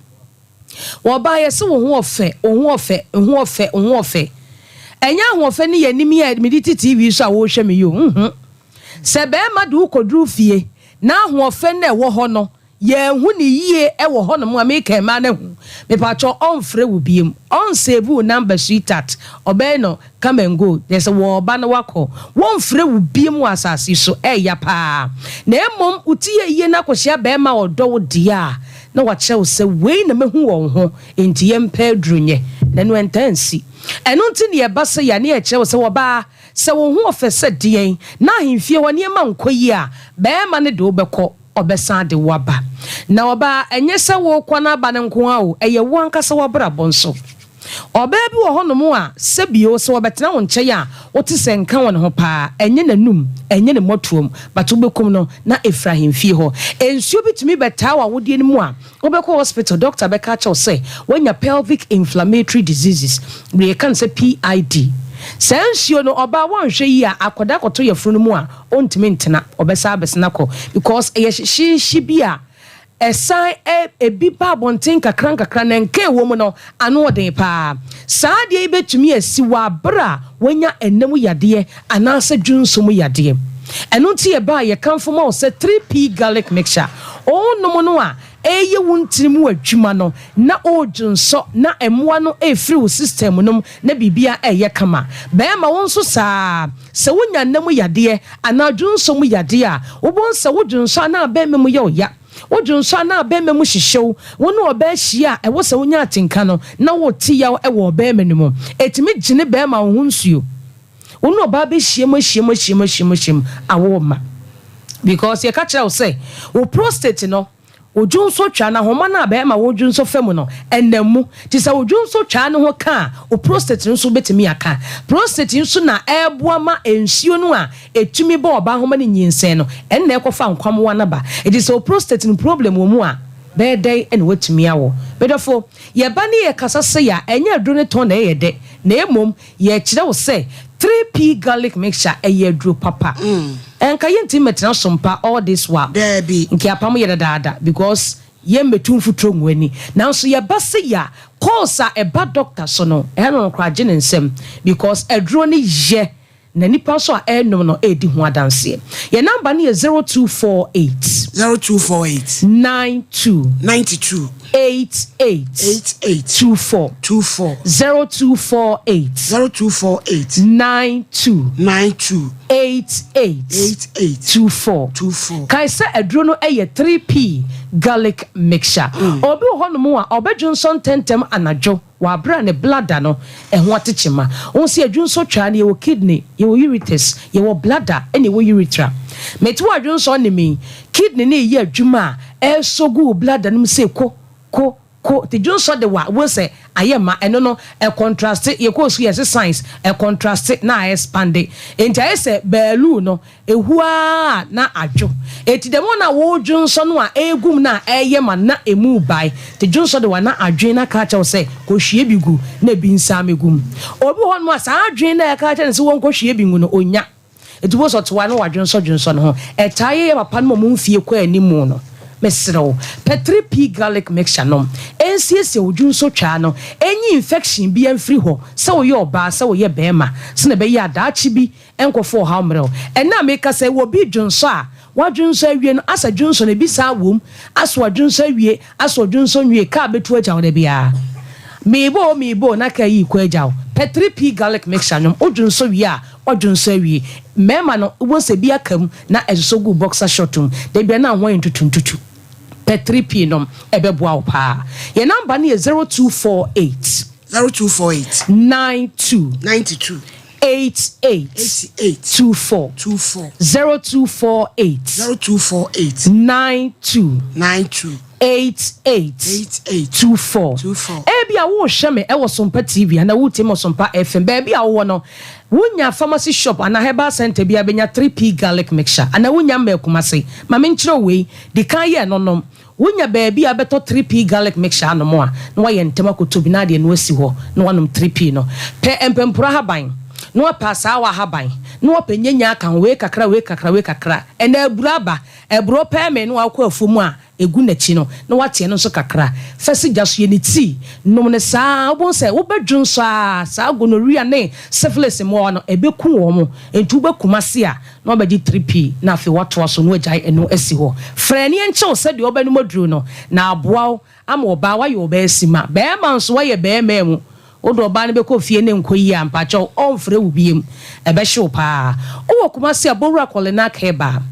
Wɔbaa yɛse wo ho ɔfɛ, wo ho ɔfɛ, wo ho ɔfɛ, wo ho ɔfɛ. Ɛnyɛ ahoɔfɛ ne y'anim yi a mede te TV so a worehwɛ me yi o, nhu. Sɛ barima de wo kɔduru fie na ahoɔfɛ no a ɛwɔ hɔ no yɛanhu no yie wɔ hɔnom a, meka mmaa no ahu, mepakyɛw ɔmfrɛ wo biom, ɔnsave wo number sweetheart, ɔbɛyɛ no Come and go, kyerɛ sɛ wɔreba na wɔakɔ. Wɔmfrɛ wo biom wɔ asase yi so, ɛyɛ ya paa. Na mmom wo ti yɛ yie na akɔhyia barima a ɔdɔ wo deɛ a, na wakyerɛ wo sɛ wei na mahu wɔ wo ho, enti yɛmpɛ aduro nyɛ. Na ɛno ɛntaa nsi. Ɛno nti na yɛba sɛ yɛa na yɛkyerɛ wo sɛ ɔbaa, sɛ wo ho ɔfɛ sɛ deɛn, na ahemfie hɔ nneɛma nkɔ yie a, barima no de wo bɛkɔ, ɔbɛsan de wo aba. Na ɔbaa, ɛnyɛ sɛ worekɔ na aba no nko ara o, ɛyɛ wo ankasa w'abrabɔ nso. Ɔbaa bi wɔ hɔnom a, sɛbio, sɛ ɔbɛtena wo nkyɛn a, wote sɛ nka wɔ ne ho paa, ɛnyɛ n'anum, ɛnyɛ ne mmɔtoam, but wobɛkum no na ɛfiri ahemfie hɔ. Nsuo bi tumi bɛtaa w'awodeɛ no mu a, wobɛkɔ hospital, doctor bɛka akyerɛ wo sɛ woanya pelvic inflammatory diseases, deɛ yɛka no sɛ PID. Saa nsuo no, ɔbaa woanhwɛ yie a, akwadaa kɔtɔ yafunu no mu a, ɔntumi ntena, ɔbɛsan abɛsene akɔ because ɛyɛ hyehyeehye bi a Ɛsan ɛ, ebi ba abɔnten nkakrankakra na nka a ɛwɔ mu no, ano wɔ den paa. Saa adeɛ yi bɛtumi asi wɔ aberɛ a woanya ɛna mu yadeɛ anaasɛ dwonsɔ mu yadeɛ. Ɛno nti yɛba a yɛkamfo ma wo sɛ 3P Garlic Mixture. Wonom no a, ɛreyɛ wo ntini mu adwuma no na woredwonsɔ na mmoa no refiri wo system no mu na biribiara reyɛ kama. Barima wo nso saa ara. Sɛ wonya nna mu yadeɛ anaa dwonsɔ mu yadeɛ a, wobɛhu sɛ wo dwonsɔ anaa abɛɛma mu yɛ wo ya. Wo dwonsɔ anaa abɛɛma mu hyehye wo. Wo ne ɔbaa hyia a, ɛwɔ sɛ wonya atenka no na wote yaw wɔ ɔbɛɛma no mu. Ɛtumi gyene bɛɛma wo ho nsuo. Wo ne ɔbaa bɛhyiam ahyiam ahyiam ahyiam ahyiam a woremma. Because yɛka kyerɛ wo sɛ wo prostate no Wo dwonsɔtwaa no, ahoma no a bɛrima wo dwonsɔ fa mu no, ɛnam mu. Nti sɛ wo dwonsɔtwaa no ho ka a, wo prostate no nso bɛtumi aka. Prostate nso na ɛboa ma nsuo no a ɛtumi bɔ ɔbaa ho ma no nyinsɛn no, ɛno na ɛkɔfa nkwammoa no ba. Nti sɛ wo prostate no problem wɔ mu a, bɛyɛ dɛn na woatumi awo? Me dɔfo, yɛba ne yɛkasa sei a, ɛnyɛ aduro no tɔn na ɛyɛ dɛ, na mmom Yɛkyerɛ wo sɛ 3P garlic mixture ɛyɛ aduro papa. Nka yɛntumi mmɛtena so mpa all this while. Daabi. Nka yɛapam yɛ dadaada because yɛmmɛtu mfuturo ngu ani. Nanso yɛba sei a, calls a ɛba doctor so no, ɛha no koraa gye ne nsam because aduro no yɛ. Na nnipa nso a ɛrenom no redi ho adanseɛ. Yɛn number no yɛ 0248. 0248. 92. 92. 88. 88. 24. 24. 0248. 0248. 92. 92. 88. 88. 24. 24. Kae sɛ aduro no yɛ 3P garlic mixture. Obi wɔ hɔnom a ɔbɛdwonsɔ ntɛntɛm anadwo. Wɔ aber a ne bladder no ho atse kyema. Wohu sɛ yɛdwonsɔ twaa no, yɛwɔ kidney, yɛwɔ ureters, yɛwɔ bladder na yɛwɔ urethra. Metse hɔ a dwonsɔ nne me yi, kidney no reyɛ adwuma a ɛresɔ gu wo bladder no mu sɛ ko, ko, ko. Ntsi dwonsɔ de wo a, wohu sɛ ayɛ ma. Ɛno no, ɛcontraste, yɛkɔɔ sukuu yɛse science, ɛcontraste na aexpande. Ntsi ayɛ sɛ baaluu no, Ehu ara na adwo. Enti dɛm wɔn a wɔredwonsɔ no a ɛregu mu no a ɛreyɛ ma na emu rebae. Nti dwonsɔ de wa na adwene no aka akyerɛ wo sɛ kɔhwie bi gu na ebi nsan mmɛgu mu. Obi wɔ hɔnom a saa adwene no a ɛka akyerɛ no sɛ wɔnkɔhwie bi ngu no, ɔnnya. Enti wobɛhu sɛ ɔte hɔ a na wadwonsɔdwonsɔ ne ho. Ɛtaa yɛ yɛn papa nom a wɔn mfie kɔ anim no. Mesrɛ wo, pɛ 3P garlic mixture nom. Ɛnsiesie wo dwonsɔtwaa no, ɛnyi infection biara mfiri hɔ, sɛ woyɛ ɔbaa, sɛ woyɛ barima, sɛdeɛ ɛbɛyɛ a daakye bi Nkurɔfo ɔhaw mmerɛw. Ɛnnɛ a meka sɛ wɔ bi dwonsɔ a, wadwonsɔ awie no, asɛ dwonsɔ no ebi saa wom, asɛ wadwonsɔ awie, asɛ ɔdwonsɔ nwie, kaa bɛtu agya wo da biara. Meebɔ o, meebɔ o, na kaa yi rekɔ agya wo. Pɛ 3P garlic mixture nom, wodwonsɔ wie a, wadwonsɔ awie. Mmarima no, wobɛhu sɛ ebi aka mu na ɛsosɔ gu boxer short mu. Da biara na ho ayɛ ntutu ntutu. Pɛ 3P nom, ɛbɛboa wo paa. Yɛn number no yɛ 0248. 0248. 92. 92. 88. 88. 24. 24. 0248. 0248. 92. 92. 88. 88. 24. 24. Ebia worehwɛ me wɔ Sompa TV anaa woretie me wɔ Sompa FM. Baabi a wowɔ no, wonya pharmacy shop anaa herbal centre biara bɛnya 3P garlic mixture anaa wonya mmaa Kumasi. Ma menkyerɛ wo wei, di kan yɛ ɛno nom. Wonya baabi a wobɛtɔ 3P garlic mixture anom a, na woayɛ ntɛm akɔtɔ bi na ade ɛno asi hɔ na woanom 3P no. Pɛ mpampuro ahaban, na woapɛ asaawa ahaban, na woapɛ nyanya aka ho, wei kakra, wei kakra, wei kakra. Ɛnna aburo aba, aburo pɛɛmee na woakɔ afuom a ɛgu n'akyi no, na woate ɛno nso kakra. Fa si gya so, yɛ no tii, nom no saa ara. Wobɛhu sɛ wobɛdwonsɔ ara, saa gonorrhea ne syphilis mmoawa no, ɛbɛku wɔn. Enti woba Kumasi a, na wabɛgye 3P na afei watoa so na wagyae ɛno asi hɔ. Frɛ ne yɛnkyɛ wo sɛdeɛ wobɛnom aduro no na aboa wo ama ɔbaa woayɛ ɔbaa sima. Barima nso woayɛ barima mu wode ɔbaa no bɛkɔ fie na ɛnkɔ yie a mpakyɛw ɔmfrɛ wo biom ɛbɛhye wo paa. Wowɔ Kumasi a Bowura Kɔlenak Herbal,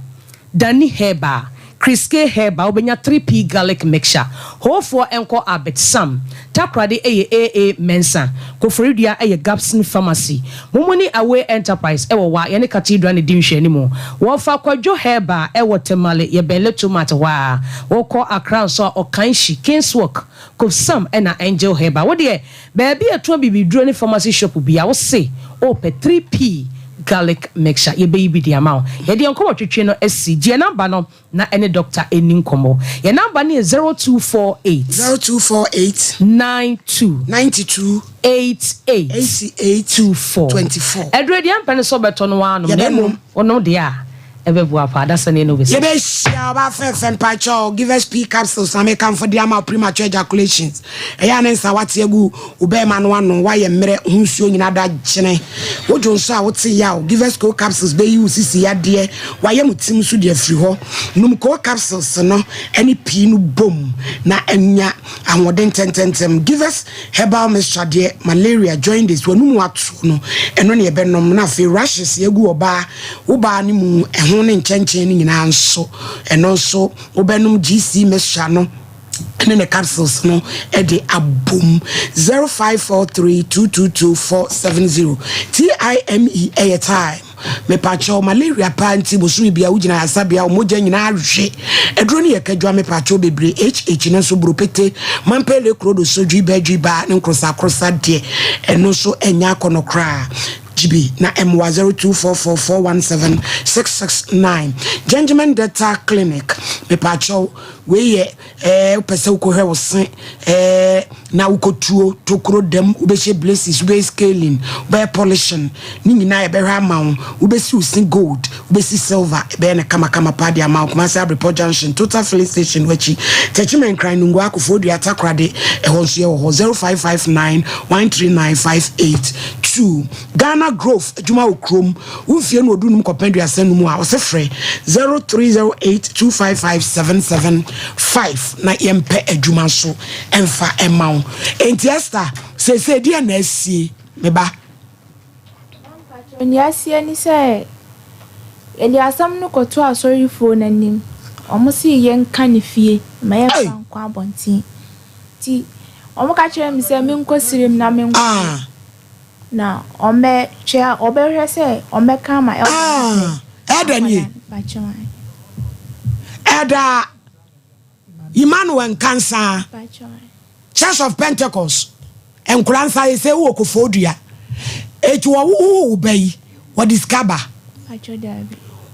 Danny Herbal, Kriske Herbal wobɛnya 3P Garlic Mixture. Hoofoɔ nkɔ Albert Sam. Takoradi yɛ AA Mensah. Koforidua yɛ Gabson Pharmacy. Mumuni Away Enterprise wɔ Wa, yɛne Cathedral na ɛdi nhwɛanimu. Wɔfa Kwadwo Herbal wɔ Tamale, yɛbɛn Letomat hɔ ara. Wokɔ Accra nso a, Ɔkanhyi, Kingswalk, Kofsam ɛna Angel Herbal. Wo deɛ, baabi a yɛtɔn bibiduro ne pharmacy shop biara, wo se wopɛ 3P Garlic Mixture, yɛbɛyi bi de ama wo. Yɛde yɛn nkɔmmɔtwetwe no asi. Gye yɛn number no na ɛne dɔkta nni nkɔmmɔ. Yɛn number no yɛ 0248. 0248. 92. 92. 88. 88. 24. 24. Aduro deɛ mpɛ ne sɛ wobɛtɔ no ara nom, na Yɛbɛnom. mmom wonom deɛ a, ɛbɛboa paa. Dasani ne wobɛsi. Yɛbɛhyia ɔbaa fɛɛfɛ mpakyɛw give us pee capsules na mekamfo de ama wo premature ejaculations ɛyɛ a ne nsa wate agu wo bɛɛma no ano woayɛ mmerɛ ho nsuo nyina da gyene wo dwonso a wote yaw give us co capsules bɛyi wo sisi yadeɛ wayɛ mo tim nso de afiri hɔ nom co capsules no ɛne pii no bom na anya ahoɔden ntɛntɛntɛm give us Herbal mixture deɛ malaria, jaundice, w'anum ato no, ɛno ne yɛbɛnom. Na afei rashes yɛgu ɔbaa, wo baa no mu, ɛho ne nkyɛnkyɛn no nyinaa nso, ɛno nso wobɛnom GC mixture no ne ne capsules no de abom. 0543222470 TIME ɛyɛ time. Mepakyɛw malaria paa nti bosome bia wogyina ayasabea wo mogya nyinaa we aduro no yɛ kadwa mepakyɛw bebree HH no nso buro pete mampele krodo sodwi bɛdwi baa ne nkrosakrosa deɛ ɛno nso ɛnyɛ akɔnɔ koraa gyibi na ɛmoa 0244417669 Gentleman Dental Clinic mepakyɛw wei yɛ Ɛɛ wopɛ sɛ wokɔhwɛ wo se ɛɛ na wokɔtuo tokuro dam, wobɛhyɛ braces, wobɛyɛ scaling, wobɛyɛ polishing, ne nyinaa yɛbɛhwɛ ama wo. Wobɛsi wo se gold, wobɛsi silver, yɛbɛyɛ no kamakama paa de ama wo. Kumasi Abrepɔ Junction, Total Filling Station no akyi, Techiman Nkran, Nungua, Koforidua, Takoradi, ɛhɔ nso yɛwɔ hɔ. 0559 139 582. 2 Ghana Grove adwuma wɔ kurom. Wo mfie no ɔdu num kɔpɛn 35 mu a ɔsɛ frɛ 0308 255 775 na yɛmpɛ adwuma nso ɛmfa ɛma wo. Enti Esther, seesei deɛ na asie, me ba? Nea aseɛ ne sɛ yɛde asɛm no kɔto asɔrefoɔ n'anim. Ɔmo si yɛnka ne fie ma yɛmfa nkɔ abɔnten. Nti ɔmo ka kyerɛ me sɛ menkɔ sirem na menkɔ na ɔmbɛhwɛ, ɔbɛhwɛ sɛ ɔmbɛka ama elder. Ah, elder nie. Elder Emmanuel Nkansa, Church of Pentecost nkora nsa yi sɛ wowɔ kofo dua eti wɔwowo wo ba yi, wɔde sika ba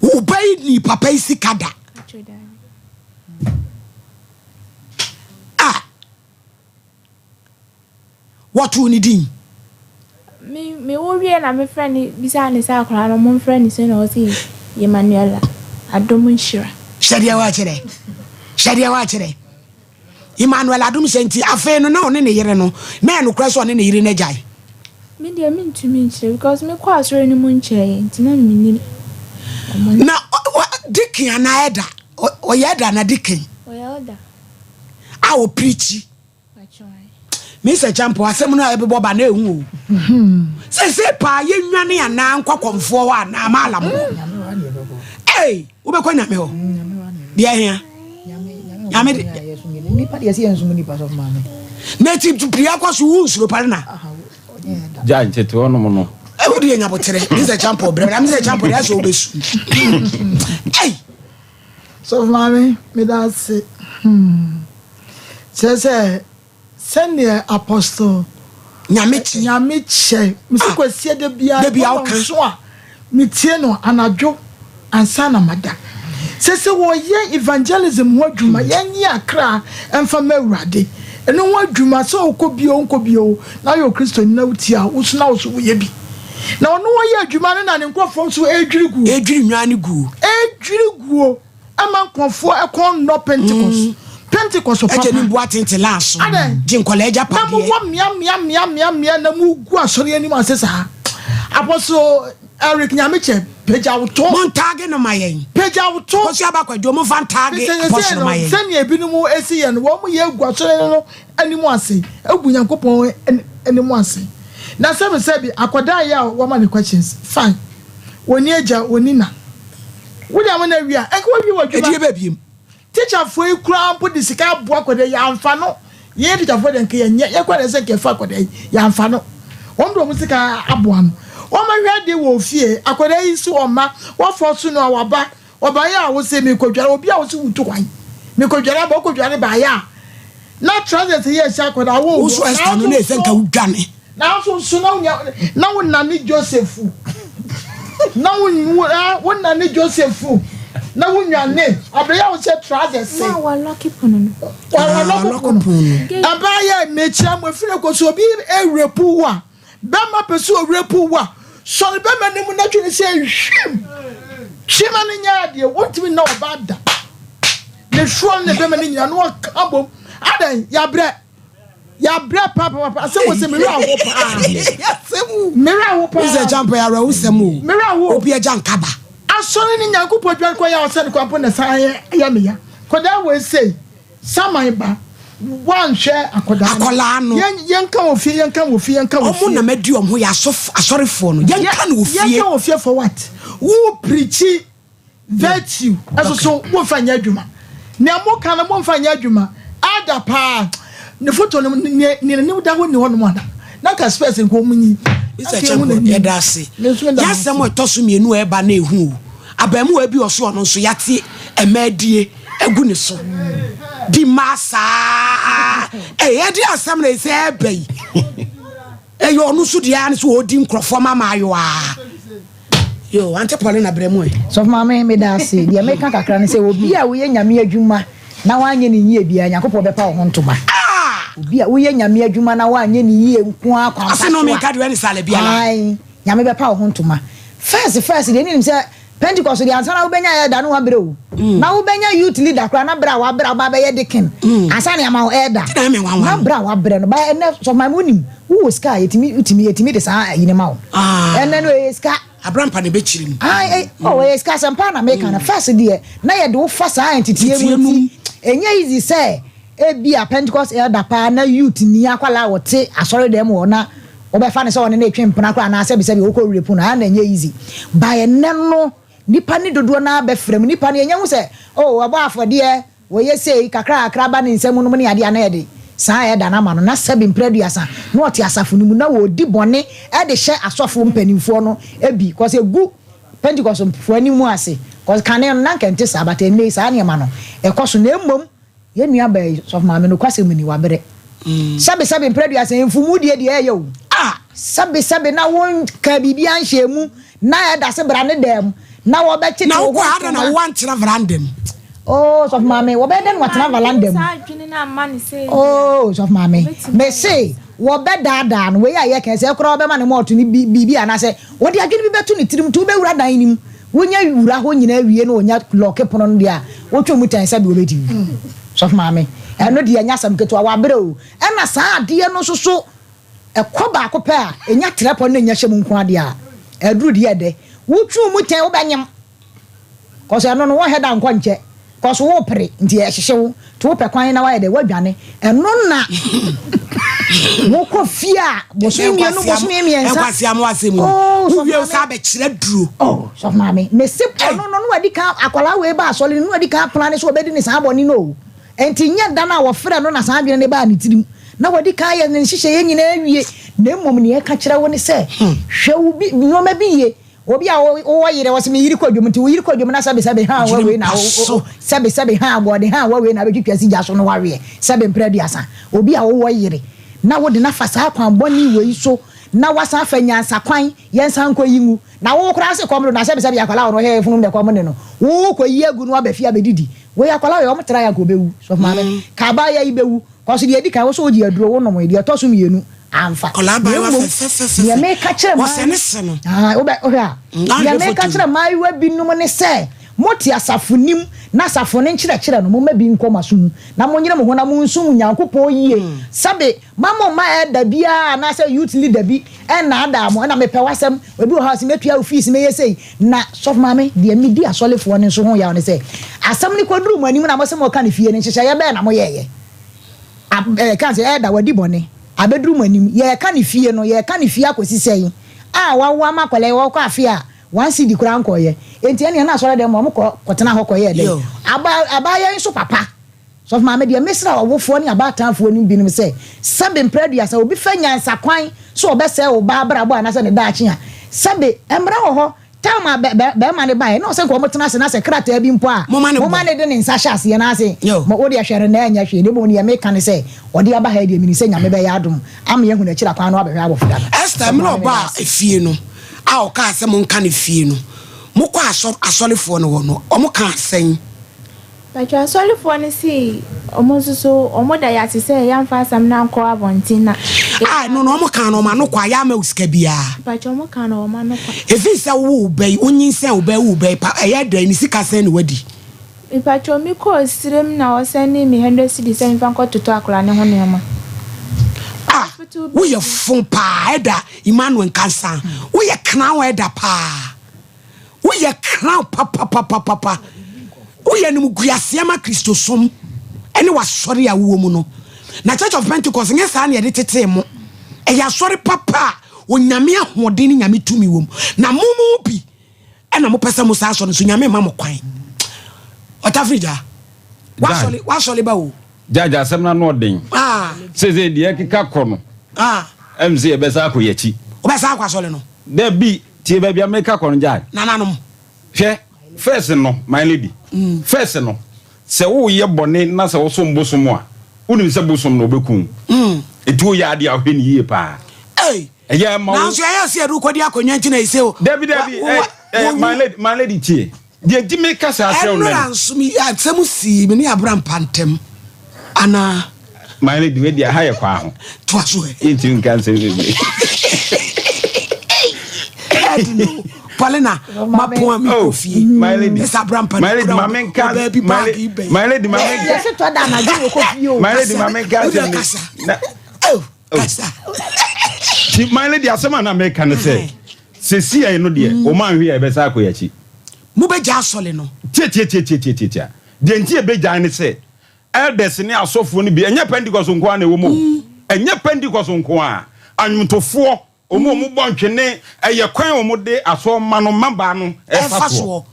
wo ba yi ni papa yi sika da a wɔtoo ne din. Me me wo wie na mefrɛ ne bisa ne sɛ akwaraa no momfrɛ ne sɛ na ɔse Emmanuela Adom Nhyira. Hyɛdeɛ wɔakyerɛ, hyɛdeɛ wɔakyerɛ Emmanuel Adom hyɛ. Nti afei no na ɔne ne yere no na ɛnokorɛ sɛ ɔne ne yere no agyae? Me deɛ mentumi nkyerɛ because mekɔ asɔre no mu nkyerɛeɛ nti na mennim ɔmo. Na deacon anaa elder? Ɔyɛ elder anaa deacon? Ɔyɛ elder. A ɔpreach? Mr Champo, asɛm no a ɛbɛbɔ ba na ɛhu o sɛsɛ paa yɛnwane anaa nkɔkɔmfoɔ hɔ anaa maalam hɔ. Ei, wobɛkɔ Nyame hɔ deɛ hia Nyame nipa deɛ sɛ yɛnsom nipa, sɔfo maame. Na ti pia kɔ so wo nsuro pare na Gya nkyete hɔnom no. Ɛwo deɛ nyaboterɛ, Mr Champo brɛ na Mr Champo deɛ sɛ wobɛsu. Ei. Sɔfo maame, meda ase. Kyerɛ sɛ sɛneɛ Apostle Nyame kyɛ. Nyame kyɛ mesi kwasie da biara Da biara woka. So a metie no anadwo ansa na mada sɛ wɔyɛ evangelism ho adwuma, yɛnye akra ɛmfa ma Awurade, ɛno ho adwuma sɛ wokɔ bio nkɔ bio na woyɛ Okristoni na wotie a woso na wo so woyɛ bi na ɔno wɔyɛ adwuma no na ne nkurɔfoɔ nso ɛdwiri guo. Ɛdwiri nwa ne guo. Ɛdwiri guo ama nkurɔfoɔ ɛkɔn nnɔ Pentecost ɛkyɛ ne papa. mbua tente laaso. Adɛn? Gye nkɔla agya Na padeɛ. mowɔ mmea mmea mmea mmea mmea na mugu asɔre anim ase saa. Apostle Eric Nyamekyɛ, pagya wo to. Montaage no ma yɛn. Pagya wo to. Kɔsi abakwadwo, momfa ntaage sɛ apostle ma yɛn. Sɛnea ebinom esi yɛ no, wɔn mo yɛ egu asɔre no anim ase, egu Nyankopɔn anim ase. Na sɛbi sɛbi, akwadaa yi a wɔma ne questions, fine, wɔni agya, wɔni na wodi ama na awia ɛnka wɔwie wɔ ɛdie adwuma. bɛbiem. Teacherfoɔ yi koraa mpo de sika aboa akwadaa yi amfa no. Yɛn teacherfoɔ de nka yɛnyɛ yɛn kɔ de sɛ nka yɛfa akwadaa yi yɛamfa no. Wɔn de wɔn sika aboa no, wɔn ahwɛ de wɔ fie. Akwadaa yi si wɔn ma wɔfɔ so no a waba ɔba yɛ a wɔsɛ mikodware obi a wɔsɛ wutu kwan mikodware aba ɔkodware baayɛ a na trousers yɛ ɛhyɛ akwadaa wɔ. Wo so Esther no na ɛsɛ nka wodwane. Nanso nso na wonya na wo nane Joseph na wo wo wo nane Joseph na wo nwane abɛyɛ a wohyɛ trousers. Na wɔlock pono no. Wɔlock Ɔlock pono. Pono. Ɛbaa yɛ mekyia mo efiri kɔ so obi ewurapu wo a bɛrima pɛ sɛ owurapu wo a, sɔre bɛrima ne mu na twene sɛ hwim twema no nyɛ adeɛ wontumi nna ɔbaa da ne soɔ ne bɛrima no nyina na wɔka bom adan. Yabrɛ, yabrɛ paapapa. Asɛm wɔ sɛ mmerɛ awo paa, mmerɛ awo paa. Mr Champo, yɛ awerɛhosɛm o. Mmerɛ awo. Obi agya nkaba. Asɔre ne Nyankopɔn adwuma kɔ yɛ ɔsɛ ne kwan na san yɛ meya kɔdaa wɔ esei saman ba wanhwɛ akɔdaa. Akɔlaa no. Yɛnka wɔ fie, yɛnka wɔ fie, yɛnka wɔ Ɔmo fie. na madi ɔmo ho yɛ asɔrefoɔ no, yɛnka no wɔ fie. Yɛnka wɔ fie for what? Wo preach virtue ɛso so womfa nyɛ adwuma. Nea moka no momfa nyɛ adwuma ada paa. Ne foto no ne n'anim da hɔ ni hɔ nom ana na nka space nka ɔmu nyi. Mr Champo, yɛda ase. Yɛasɛm a ɛtɔ so mmienu a ɛba na ɛhu o, abaamuwa bi ɔso ɔno nso yɛate ɛma adie agu ne so di mmaa saa. Ɛyɛ de asɛm na ɛsɛ ɛba yi, ɛyɛ ɔno nso deɛ ara ne sɛ ɔdi nkurɔfoɔ ma maayewa yo. Ante Pɔle na brɛ mu ɛ. Sɔfo maame, meda ase. Deɛ meka kakra ne sɛ obi a woyɛ Nyame adwuma na woanyɛ ne yie biara, Nyankopɔn bɛpa wo ho ntoma. Obi a woyɛ Nyame adwuma na woanyɛ ne yie nko ara kwan pa Ase no so menka deɛ ɛne sale biara. A, ae, Nyame bɛpa wo ho ntoma. First first deɛ ne nim sɛ Pentecost deɛ ansa na wobɛnya elder no wabrɛ o. Mm. Na wobɛnya youth leader koraa na brɛ a wabrɛ a woba abɛyɛ deacon ansa na yɛama wo elder. Nti na ɛyɛ me nwanwa Na no. brɛ a wabrɛ no. But ɛnɛ sɔfo maame wonim wowɔ sika a yɛtumi wotumi yɛtumi de saa ayi no ma wo. Ah. Ɛnɛ no ɛyɛ sika. Abrampa na ɛbɛkyiri mu. Ah, eh, oh, ɛyɛ sika asɛm paa na meka no. First deɛ na yɛde wo fa saa nteteɛ mu Nteteɛ mu. nti ɛnyɛ easy sɛ Ebia Pentecost elder paa na youth ni akwadaa a ɔte asɔredan mu hɔ na wobɛfa no sɛ ɔne no retwe mpena koraa anaa sɛbisɛbi wokɔ rape no, ɛa na ɛnyɛ easy. By ɛnnɛ no, nnipa no dodoɔ no ara bɛfra mu. Nnipa no yɛnya hu sɛ oh wɔbɔ afɔdeɛ, wɔyɛ sei, kakra kakra ba ne nsam nom ne adeɛ a na yɛde saa elder no ama no na sɛbi mprɛ aduasa na ɔte asafo no mu na wɔredi bɔne de hyɛ asɔfo mpanimfoɔ no bi cause ɛgu Pentecost foɔ anim ase cause kane no na anka ɛnte saa but ɛnnɛ yi saa nneɛma no ɛkɔ so na mmom Yɛn nua baa yi, sɔfo maame, nokwasɛm ni, wabrɛ. Sɛbe sɛbe mprɛ aduasa yi, mfumu deɛ deɛ ɛyɛ o. Ah! Sɛbe sɛbe na wonkaa biribiara nhyɛɛ mu, na ɛda se bra ne dan mu, na wɔbɛkyekye Na wo wokɔ ho ha dɛn na ntoma. woantra veranda mu? Oh, sɔfo maame, wɔbɛyɛ dɛn na watena veranda mu? Oh, sɔfo maame, mese wɔbɛdaadaa no, wei a yɛka yi, sɛ koraa wɔbɛma no mɔɔto ne biribi anaasɛ wɔde adwene bi bɛto ne tirim nti wobɛwura dan no mu. Wonya wura hɔ nyinaa wie na wɔnya lɔɔke pono no deɛ a, wotwe mu tɛn sɛdeɛ wɔbɛdi wo. Sɔfo maame, ɛno deɛ ɛnyɛ asɛm ketewa, wabrɛ o. Ɛna saa adeɛ no nso so, ɛkɔ baako pɛ a, ɛnya trɛpɔ na ɛnya hyɛ mu nko ara deɛ a, aduru deɛ ɛdɛ. Wotwe mu tɛn, wobɛnyem. Cause ɛno no, wonhɛ da nkɔ nkyɛ. Cause wo pere nti ɛhyehye wo nti wo pɛ kwan na wayɛ dɛ wadwane ɛno na wo kɔ fie a bosome mmienu bosome mmiɛnsa. Nkwasi amu asɛm ni. Oh Wo wie sɔfo sa maame. abɛkyerɛ duro. Oh sɔfo maame me se ɔno no no wadi kan akwadaa wei ba asɔre no no wadi kan plane so ɔbɛdi ne saa bɔne no o nti nyɛ da no a wɔfrɛ no na saa adwene no baa ne tirim na wadi kan ayɛ ne nhyehyɛeɛ nyinaa awie na mmom nea ɛka kyerɛ wo ne sɛ hwɛ wo bi nneɛma bi yie Obi a wowɔ yerɛ wɔse me yere kɔ dwom nti wo yere kɔ dwom na sɛbe sɛbe haa wa wei na wo sɛbe sɛbe haa bɔɔde haa wa wei na abɛtwitwa si gya so no waweɛ sɛbe mprɛ aduasa obi a wowɔ yere na wode no afa saa kwan bɔne wei so na wasan afa nyansa kwan yɛnsan nkɔ yi ngu na wo koraa se kɔm do na sɛbe sɛbe akwadaa ɔno hɛ funum dɛ kɔm ne no wo kɔ yi agu no aba fie abɛdidi wei akwadaa wei ɔmo tra yɛ anka ɔbɛwu sɔfo maame ka abaayewa yi bɛwu kɔso deɛ edi kan wo so wogye aduro wo nom deɛ ɛtɔ so mmienu amfa. Akwadaa Na abaayewa mmom, fɛfɛfɛfɛ. deɛ meka kyerɛ mmaa Wɔsɛ ne se no. Ah, wobɛ, wohwɛ a. Mm, Deɛ ahwɛ meka foto kyerɛ no. mmaayewa binom ne sɛ, mote asafo no mu, na asafo no nkyerɛkyerɛ no, momma bi nkɔ mo aso mu, na monyere mo ho na monsom Onyankopɔn yie. Sɛbe, mma mo mma elder biara anaasɛ youth leader bi nnaadaa mo, ɛna mepɛ w'asɛm, ebi wɔ hɔ a ɔse mɛtua wo fees, mɛyɛ sei. Na, sɔfo maame, deɛ medi asɔlefoɔ no nso ho yaw ne sɛ, asɛm no kɔduruu mo anim na mose moreka no fie no, nhyehyɛeɛ bɛn na moyɛeɛ? Ab, ɛɛ, ka sɛ, Ɛɛda, wadi bɔne. Abɛduru mo anim. Yɛreka no fie no, yɛreka no fie akɔsi sɛn? A, wawo ama akwadaa yi, ɔrekɔ afe a, one cedi koraa nkɔeɛ. Enti ɛnneɛ na asɔre dɛm hɔ, wɔkɔ kɔtena hɔ kɔyɛɛ dɛn? Yo. Aba, abaayewa yi nso papa. Sɔfo maame deɛ, mesrɛ ɔwofoɔ ne abaatanfoɔ no binom sɛ, sɛbe mprɛ aduasa, obi fa nyansa kwan sɛ ɔbɛsɛe wo ba abrabɔ anaasɛ ne daakye a, sɛbe, mmara wɔ hɔ. Time a bɛ bɛ bɛrima no baeɛ na ɔsɛ nka wɔn tena ase na sɛ krataa bi mpo a Momma no momma bɔ. no de ne nsa hyɛ aseɛ na ase Yo. mo wodeɛ hwɛ no na ɛnyɛ hwee na mmom neɛ meka ne sɛ ɔde aba ha yi deɛ menim sɛ Nyame bɛyɛ adom ama yɛahu n'akyiri akwan na wabɛhwɛ abɔfra no. Esther, Sɔfo mmerɛ maame meda ɔbaa ase. efie no a ɔkaa sɛ monka no fie no, mokɔɔ asɔ asɔrefoɔ no hɔ no, wɔkaa sɛn? Pakyɛ asɔrefoɔ no se ɔmo nso so ɔmo da yase sɛ yɛamfa asɛm no ankɔ abɔnten na. A ɛno no ɔmo kaa no ɔmo ano kwa yɛamma wo sika biaa. Pakyɛ ɔmo kaa no ɔmo ano kwa. Ɛfiri sɛ wo wo ba yi wo nyinsɛn wo ba yi wo ba yi pa ɛyɛ dɛn ne sika sɛn na wadi. Mepakyɛw me kɔɔ serem na ɔsɛndee me hundred cedis sɛ memfa nkɔ totɔ akwadaa no ho nneɛma. Ah Hospital bill woyɛ bi. fo paa ɛda Emmanuel Nkansah woyɛ crown ɛda paa. Woyɛ crown papapapapa. Woyɛ animguaseɛ ma Kristosom ne w'asɔre a wowɔ mu no. Na Church of Pentecost nyɛ saa na yɛde tetee mo. Ɛyɛ asɔre papa a Onyame ahoɔden ne Nyame tumi wɔ mu. Na mo mu bi ɛna mopɛ sɛ mo saa asɔre nso Nyame mma mo kwan. Ɔtafiri gya. W'asɔre w'asɔre ba o. Judge asɛm no ano ɔden. Ah. Seesei deɛ ɛkeka kɔ no. Ah. Ɛm sɛ yɛbɛsan akɔ yɛn akyi. Wobɛsan akɔ asɔre no? Dabi, tie baabi a meka kɔ no Judge. Nananom. Hwɛ, first no, my lady, first no, sɛ woyɛ bɔne na sɛ wosom bosom a, wonim sɛ bosom no ɔbɛku wo. Nti woyɛ adeɛ a wohwɛ no yie paa. Ei! Ɛyɛ ma wo. Nanso ɛyɛ sɛ yɛde wo kɔdi akonnwa nti na ɛsɛ o. Dabi, dabi, eh, eh, my lady, my lady tie. Deɛ nti meka saa kyerɛ wo nnɛ Ɛnora no. nso me asɛm sii me ne Abrampa ntam anaa? My lady, wei deɛ ha yɛ kwaa ho. Toa so ɛ. Yɛntumi nka nsɛm bebree. Ɛdi no. Paulina, mapɔn a mekɔ fie. My lady. Ɛsɛ abrampa My no lady, kura ma menka. ɔbaa bi My baage bɛn. My lady, ma menka. Yɛse tɔ da anadwo na ɔkɔ fie o. My lady, ma menka Wode asɛm bi. kasa. Na Oh, kasa. Ti my lady asɛm a na meka ne sɛ sɛsi yɛn no deɛ wɔn anhwɛ yɛ ɛbɛsa akɔ yɛn akyi. Mobɛgya asɔle no. Tiatiatiatiatiatia. Deɛ nti ɛbɛgyae ne sɛ elders ne asɔfoɔ no bi ɛnyɛ Pentecost nko ara na ɛwɔ mu o. Ɛnyɛ Pentecost nko ara. Anwomtofoɔ wɔn a wɔbɔ ntwene ɛyɛ kwan a wɔde asɔremma no mmabaa no ɛfa soɔ.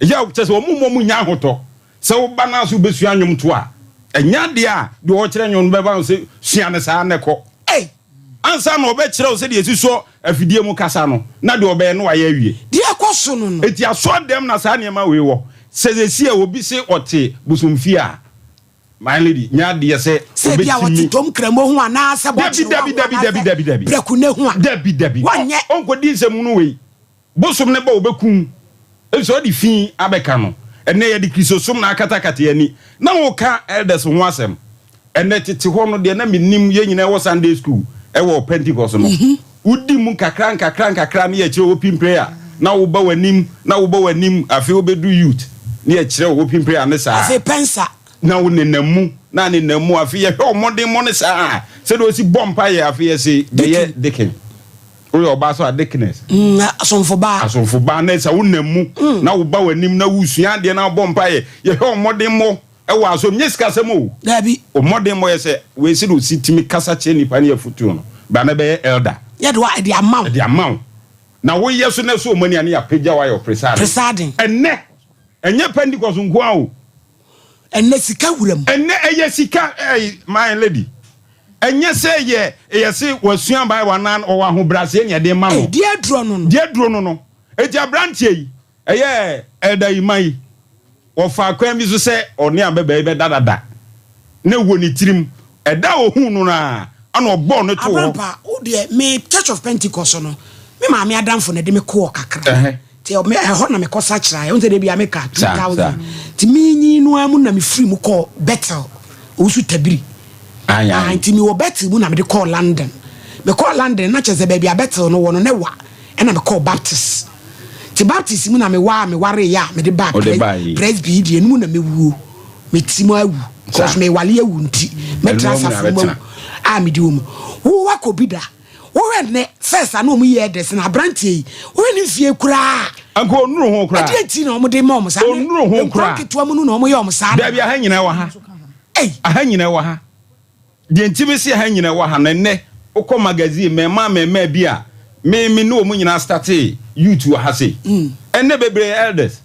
Ɛyɛ kyɛ sɛ wɔn mmom nya ahotɔ sɛ woba no ase wobɛsua nnwomtoɔ a ɛnyɛ adeɛ a deɛ ɔrekyerɛ nnwom no bɛba wo sɛ sua no saa na kɔ. Ansa na ɔbɛkyerɛ wo sɛdeɛ yɛsi sɔ afidie mu kasa no, na deɛ ɔbɛyɛ no wayɛ awie. Deɛ ɛkɔ so no no. Enti asɔrdan mu na saa nneɛma wei wɔ. Sɛ seesei a obi se ɔte bosomfie a, my lady, nyɛ adeɛ sɛ Sɛ ebia ɔbɛtumi. ɔte Tom Kramo ho anaasɛ Dabi, Bɔkyere dabi, ho dabi, dabi, anaasɛ dabi, dabi. Prɛko ne ho a, Dabi, dabi. wɔnyɛ. Ɔnkɔdi nsɛmhunu wei. Bosom no ba ɔbɛku wo, efisɛ ɔde fi abɛka no. Ɛnnɛ yɛde Kristosom na akatakata yɛn ani. Na woka elders ho asɛm. Ɛnnɛ tete hɔ no deɛ na mennim, yɛn nyinaa wɔ Sunday school wɔ Pentecost no, wodi mu nkakra nkakra nkakra na yɛkyerɛ wo open prayer, na woba w'anim, na woba w'anim, afei wobɛdu youth na yɛkyerɛ wo open prayer ne saa. Afei pɛnsa. Na wo nenam mu, na nenam mu, afei yɛhwɛ wo mmɔdenmmɔ no saa a, sɛdeɛ wosi bɔ mpaeɛ, afei yɛse bɛyɛ deacon. Woyɛ ɔbaa so a deaconess. Mm, asomfo baa. Asomfo baa na sɛ wonam mu mm. na woba w'anim na wosua adeɛ na wobɔ mpaeɛ yɛhwɛ wo mmɔdenmmɔ ɛwɔ asom nyɛ sikasɛm o. Daabi. Wo mmɔdenmmɔ yɛ sɛ wei sɛ de osi tumi kasa kyerɛ nipa ne afotuo no bra na bɛyɛ elder. Yɛde wa ɛde ama wo. Ɛde ama wo na woyɛ so na ɛso ɔmani a ne yɛapagya wo ayɛ ɔpresaden. Presaden. Ɛnnɛ ɛnyɛ Pentecost nko ara o. Ɛnnɛ sika wura mu. Ɛnnɛ ɛyɛ sika ɛy my lady. Ɛnyɛ sɛ yɛ yɛ se wasua bible anaa ɔwɔ ahobrɛaseɛ ne ɛde ma no. Ei deɛ aduro no no. Deɛ aduro no no. Enti abranteɛ yi ɛyɛ elder Emma yi ɔfaa kwan bi so sɛ ɔne ababaa yi bɛda dada na ɛwɔ ne tirim. Ɛda a ɔhuu no no ara ɛna ɔbɔɔ no too hɔ. Abrampa wo deɛ me church of Pentecost no me maame adamfo na ɛde me kɔɔ kakra. Nti me ɛhɔ na mekɔ sakyeraeɛ. Wohu sɛ da biara meka 2000. Nti menyin no ara mu na mefiri mu kɔɔ Bethel, Owusu Tabiri. Ah, nti mewɔ Bethel mu na mede kɔɔ London. Mekɔɔ London na kyerɛ sɛ baabi a Bethel no wɔ no na ɛwa. Ɛna mekɔɔ Baptist. Nti Baptist mu na mewɔ a mewareeɛ a mede baa Presby yi deɛ ɛno mu na mɛwuo. Meti mu awu. Because mewale awu nti mɛtra asafo mu awu a mede wɔ mu. Wo wakɔ bi da? Wohwɛ nnɛ first a na wɔn yɛ ɛdɛ sene abranteɛ yi wohwɛ ne mfie koraa. Anka ɔnnuru ho koraa. Ɛdeɛ nti na wɔn de ma wɔn saa. Ɔnnuru ho Nkura koraa. nketewa mu no na wɔn yɛ wɔn saa. Dabi aha nyinaa wɔ ha. Ei. Aha nyinaa wɔ ha. Deɛ nti me se aha nyinaa wɔ ha no ɛnnɛ wokɔ magazine mɛɛmaa mɛɛmaa bi a me me ne wɔn nyinaa startee youth wɔ ha sei. Ɛnnɛ bebree yɛ elders.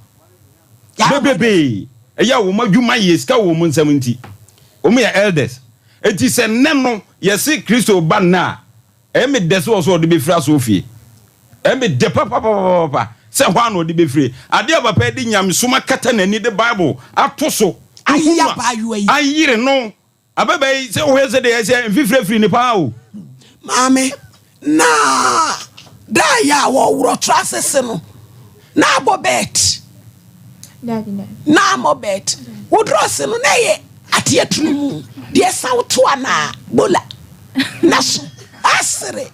Bebrebee ɛyɛ a wɔn adwuma yɛ sika wɔ wɔn nsam nti wɔn yɛ elders. Enti sɛ nnɛ no yɛse Kristo reba nnɛ a, ɛyɛ me dɛ sɛ ɔsɛ ɔde bɛfiri asɔrefie. Ɛyɛ me dɛ papapapapa sɛ hɔ ara na ɔde bɛfire. Adeɛ a papa yi de nyamesom akata n'ani de Bible ato so, wohu Ayi no a, abaayewa yi. ayere no. Ababaa yi, sɛ wohwɛ sɛdeɛ ɛyɛ sɛ mfifire firi ne paa o. Maame, na da yɛ a wɔworɔ tra asese no, na abɔ bɛt. Na amɔ bɛt. Wo drɔse no na ɛyɛ ateɛ tunu mu. Deɛ ɛsa wo to anaa bola. Na so asere.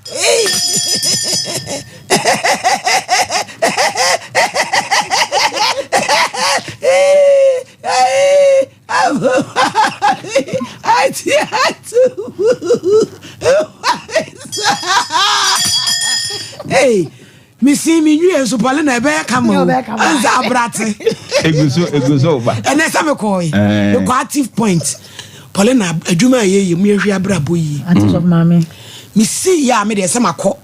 Hey, mesi me nwie nso pɔle na ɛbɛyɛ kama o ansa abrate egu so egu so ba ɛnɛ sɛ mekɔe mekɔ active point pɔle na adwuma a yɛyɛ mu yɛhwɛ abrabɔ yie mesi yɛ a medeɛ sɛ makɔ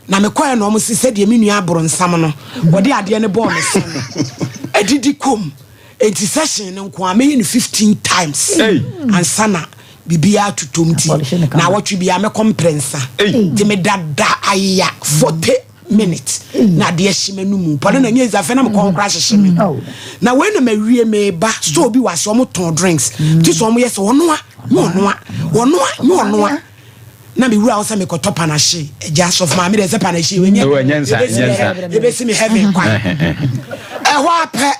na mekɔɛ na ɔmo se sɛdeɛ me nua aborɔnsam no wɔde adeɛ no bɔɔ me se no adidi kom Enti session no nko a mɛyɛ no 15 times ansa na biribiara atotɔ mu ti na awɔtwe biara mɛkɔ mprɛnsa nti medada aya 40 minutes na adeɛ hye m'anum pɔne na nyɛ afei na mekɔ ho koraa hyehye me na wei na mawie meba store bi wɔ ase wɔn tɔn drinks ti sɛ wɔn yɛ sɛ wɔnoa nyɛ ɔnoa wɔnoa nyɛ ɔnoa na me wura hɔ sɛ mekɔtɔ panahye agya sɔfo maame deɛ sɛ panahye wɔnyɛ ebesi me heaven kwan ɛhɔ apɛ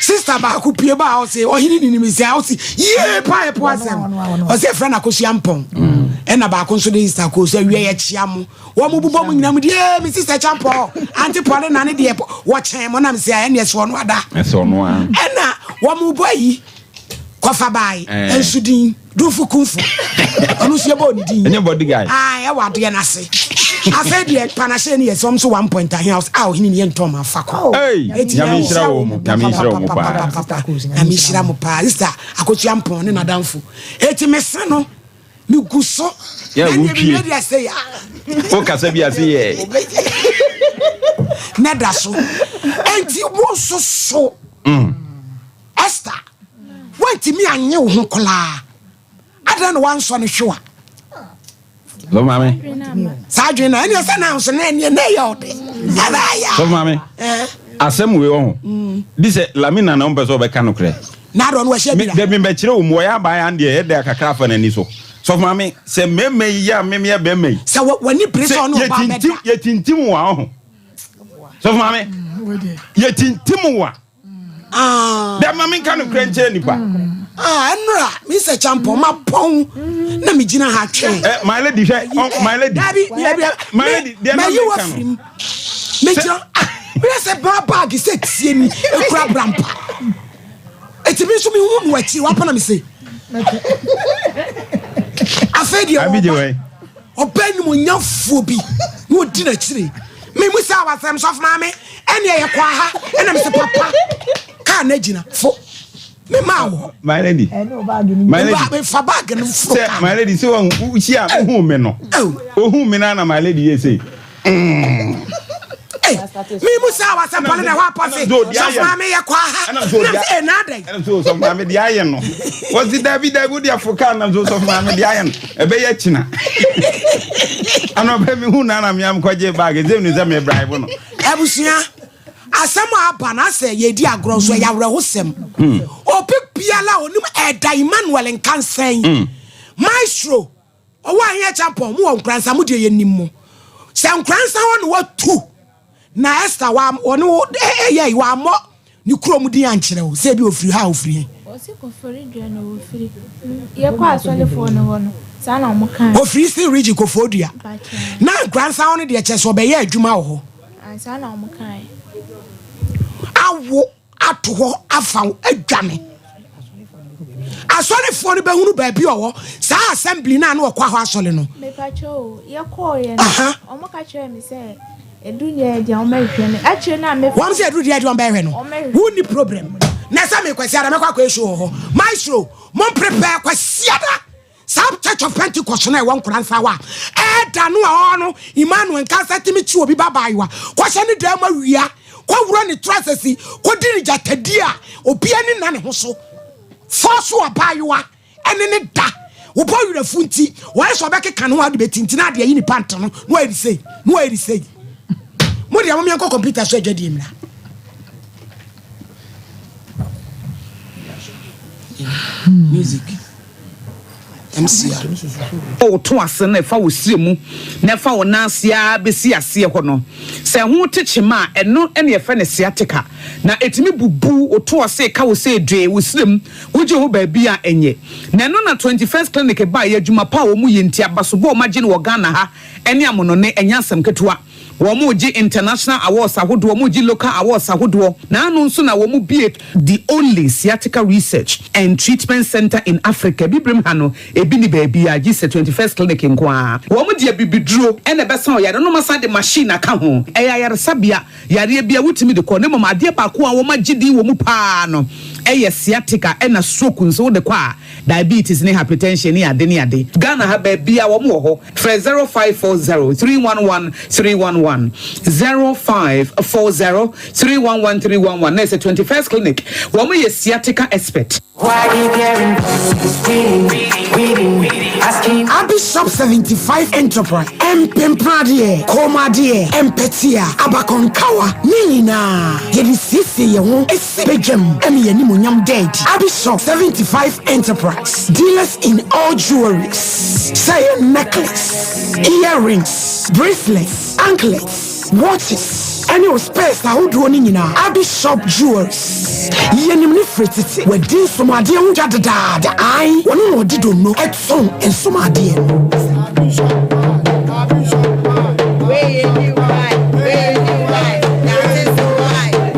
Sister baako pue baa ɔse ɔhene ni nim sɛ ɔse yie paa ɛpo asɛm ɔse ɛfrɛ no akosua mpɔn mm. Ɛna baako nso de Easter koo so awia yɛkyea mo. Wɔn mo bobɔ mo nyina mo di ee me sister Champɔ Auntie Paulina ne deɛ wɔkyɛn mo nam sɛ ɛne ɛsɛ ɔno ada. Ɛsɛ ɔno a. Ɛna wɔn mo bɔ ayi kɔfa bae nso din Dumfo Kumfo ɔno nso yɛbɔ ne din. Ɛnyɛ body guy. Ah ɛwɔ adeɛ no ase. Afei deɛ panahyɛ ne yɛ sɛ wɔn nso one point ahe a ɔhene ne yɛ ntɔn ma afa kɔ. Hey, nyame nhyira wɔ mo, nyame nhyira wɔ mo paa. Nyame nhyira mo paa. Sister Akosua Mpɔn ne n'adamfo. Eti mese no megu so. Yɛ Na wo deɛ twie. mewie deɛ sɛ ya. Wo kasa bi ase yɛ. Na da so. Enti wo nso so. Esther, woantumi anye wo ho koraa. Adɛn na woansɔ no hwewa? Sɔfo maame. Saa adwene na ɛneɛ sɛ na nso na ɛneɛ na ɛyɛ ɔde. Ɛbɛyɛ. Sɔfo maame. Asɛm wei wɔ ho. Di sɛ Lamina na ɔmpɛ sɛ ɔbɛka nokorɛ. Na adɔ no wɔhyɛ bi da. Dabi mbɛkyerɛ wo mu ɔyɛ abaa ya deɛ ɛdɛ kakra afa n'ani so. Sɔfo maame sɛ mmarima yi yɛ a meme yɛ bɛrima yi. Sɛ w'ani bere sɛ ɔne ɔbaa bɛda. Yɛtintim wa ɔho. Sɔfo maame yɛtintim wa. Ah. Dɛ ma menka nokorɛ nkyerɛ nipa. Ah, ɛnora Mr. Champon ma pɔn na megyina ha twɛn. Eh, my lady hwɛ, oh, my lady. Dabi, dabi, my lady, deɛ na mɛyi meka wa no. firim. Megyina, ah, meyɛ sɛ baa baagi sɛ tie ni ekura brampa. Eti mi nso mi hu no akyi wapa na mi se. Afei deɛ Abi gye ɔba wɛn. ɔba animuonyamfoɔ bi na ɔdi n'akyire. Memu sɛ awasɛm sɔfo maame ɛne ɛyɛ kɔ aha ɛna me sɛ papa kaa na gyina fo me maa wɔ. My lady. My lady. Mefa baage no foro kaa. Sɛ my lady sɛ wɔn wohyia wohu me no. Wohu me na na my lady yɛ sei. Memu sɛ awasɛm pɔle na ɛhɔ apɔse sɔfo maame yɛ kɔ aha na sɛ ɛna adɛn. Ɛna so sɔfo maame deɛ ayɛ no. Wɔsi dabi dabi wodi afo kaa na so sɔfo maame deɛ ayɛ no. Ɛbɛyɛ kyina. Anɔpɛ mi hu na na mi am kɔgye baage ɛsɛ mi sɛ mi bribe no. Abusua asɛm a aba na asɛ yɛdi agorɔ nso ɛyɛ awerɛhosɛm. Obi biara a onim Ɛda Emmanuel Nkansɛn Maestro ɔwɔ Aheɛ Champon mo wɔ Nkoransa mo deɛ yɛnim mo sɛ Nkoransa hɔ na watu na Esther wa ɔne wo ɛyɛ wammɔ ne kurom din ankyerɛ wo sɛ ebi ofiri ha a ofiri he. Ɔsi Koforidua na ofiri. Yɛkɔ asɔlefoɔ no hɔ no, saa na wɔn kae. Ofiri Eastern Region Koforidua. Na Nkoransa hɔ no deɛ kyerɛ sɛ ɔbɛyɛ adwuma wɔ hɔ. Ae, saa na wɔn kae. Awo ato hɔ afa wo adwane. Asɔrefoɔ no bɛhunu baabi ɔwɔ saa assembly no a na ɔkɔ hɔ asɔre no. Mepakyɛ o, yɛkɔɔeɛ no, wɔn ka kyerɛɛ me sɛ ɛduru deɛ deɛ wɔn bɛhwehwɛ no. Akyire no a me. Wɔn sɛ ɛduru deɛ deɛ wɔn bɛhwɛ no, wonni problem. Na sɛ me Kwasiada mɛkɔ akɔyɛ show wɔ hɔ. Maestro, mo prepare Kwasiada. Saa Church of Pentecost no a ɛwɔ Nkoransa hɔ a ɛda no a ɔɔ no Emmanuel Nkansah tumi kye obi ba abaayewa kɔhyɛ ne dan mu awia kɔworɔ ne trasɛsi kɔdi ne gyatadie a obi ani nna ne ho so fɔɔso abaayewa ɛne ne da wobɔ werɛfo nti wɔyɛ sɛ ɔbɛkeka ne ho a wode bɛtinti na adeɛ ayi ne pant no na wayɛ ne sei na wayɛ ne sei. Mo deɛ momeɛnkɔ kɔmputa so adwadie mmra. Music. MCR. Bɔ wo to ase na fa wo srɛ mu na fa wo nan ase ara bɛsi aseɛ hɔ no. Sɛ ɛho te kyema a, ɛno na yɛfrɛ no sciatica. Na ɛtumi bubu wo to ase ka wo sɛ dwee wo srɛ mu, wogye ho baabi a ɛnyɛ. Na ɛno na 21st Clinic baeɛ, adwuma pa a wɔyɛ nti, abasobɔ a wɔagye no wɔ Ghana ha ne amonɔne, ɛnyɛ asɛm ketewa. Wɔregye international awards ahodoɔ, wɔregye local awards ahodoɔ. Naano nso na wɔbue the only sciatica research and treatment centre in Africa. Abibirem ha no, ebi nni baabiara gye sɛ 21st Clinic nko ara. Wɔde abibiduro na ɛbɛsa wo yareɛ na wɔasan de machine aka ho. Ɛyɛ ayaresabea, yareɛ biara wotumi de kɔ na mmom adeɛ baako a wɔagye din wɔ mu pa ara no yɛ sciatica ɛna stroke nso wode kɔ a, diabetes ne hypertension ne ade ne ade. Ghana ha baabiara wɔn wɔ hɔ. Frɛ 0540 311 311, 0540 311 311 na ɛsɛ 21st Clinic. Wɔn yɛ sciatica expert. Abi Shop 75 Enterprise, Mpempradeɛ, kɔnmuadeɛ, mpɛtea, abakɔnkawa, ne nyinaa yɛde siesie yɛn ho si badwam ma yɛn animuonyam da adi. Abi Shop 75 Enterprise, dealers in all jewelries, sɛ ɛyɛ necklace, earrings, bracelets, anklets, watches. Ɛne wo specs ahodoɔ no nyinaa. Abi Shop Jewelries, Yɛnim no firi tete. Wadi nsomadeɛ ho dwa dedaada. Ae, ɔno na ɔde donno tɔn nsomadeɛ no.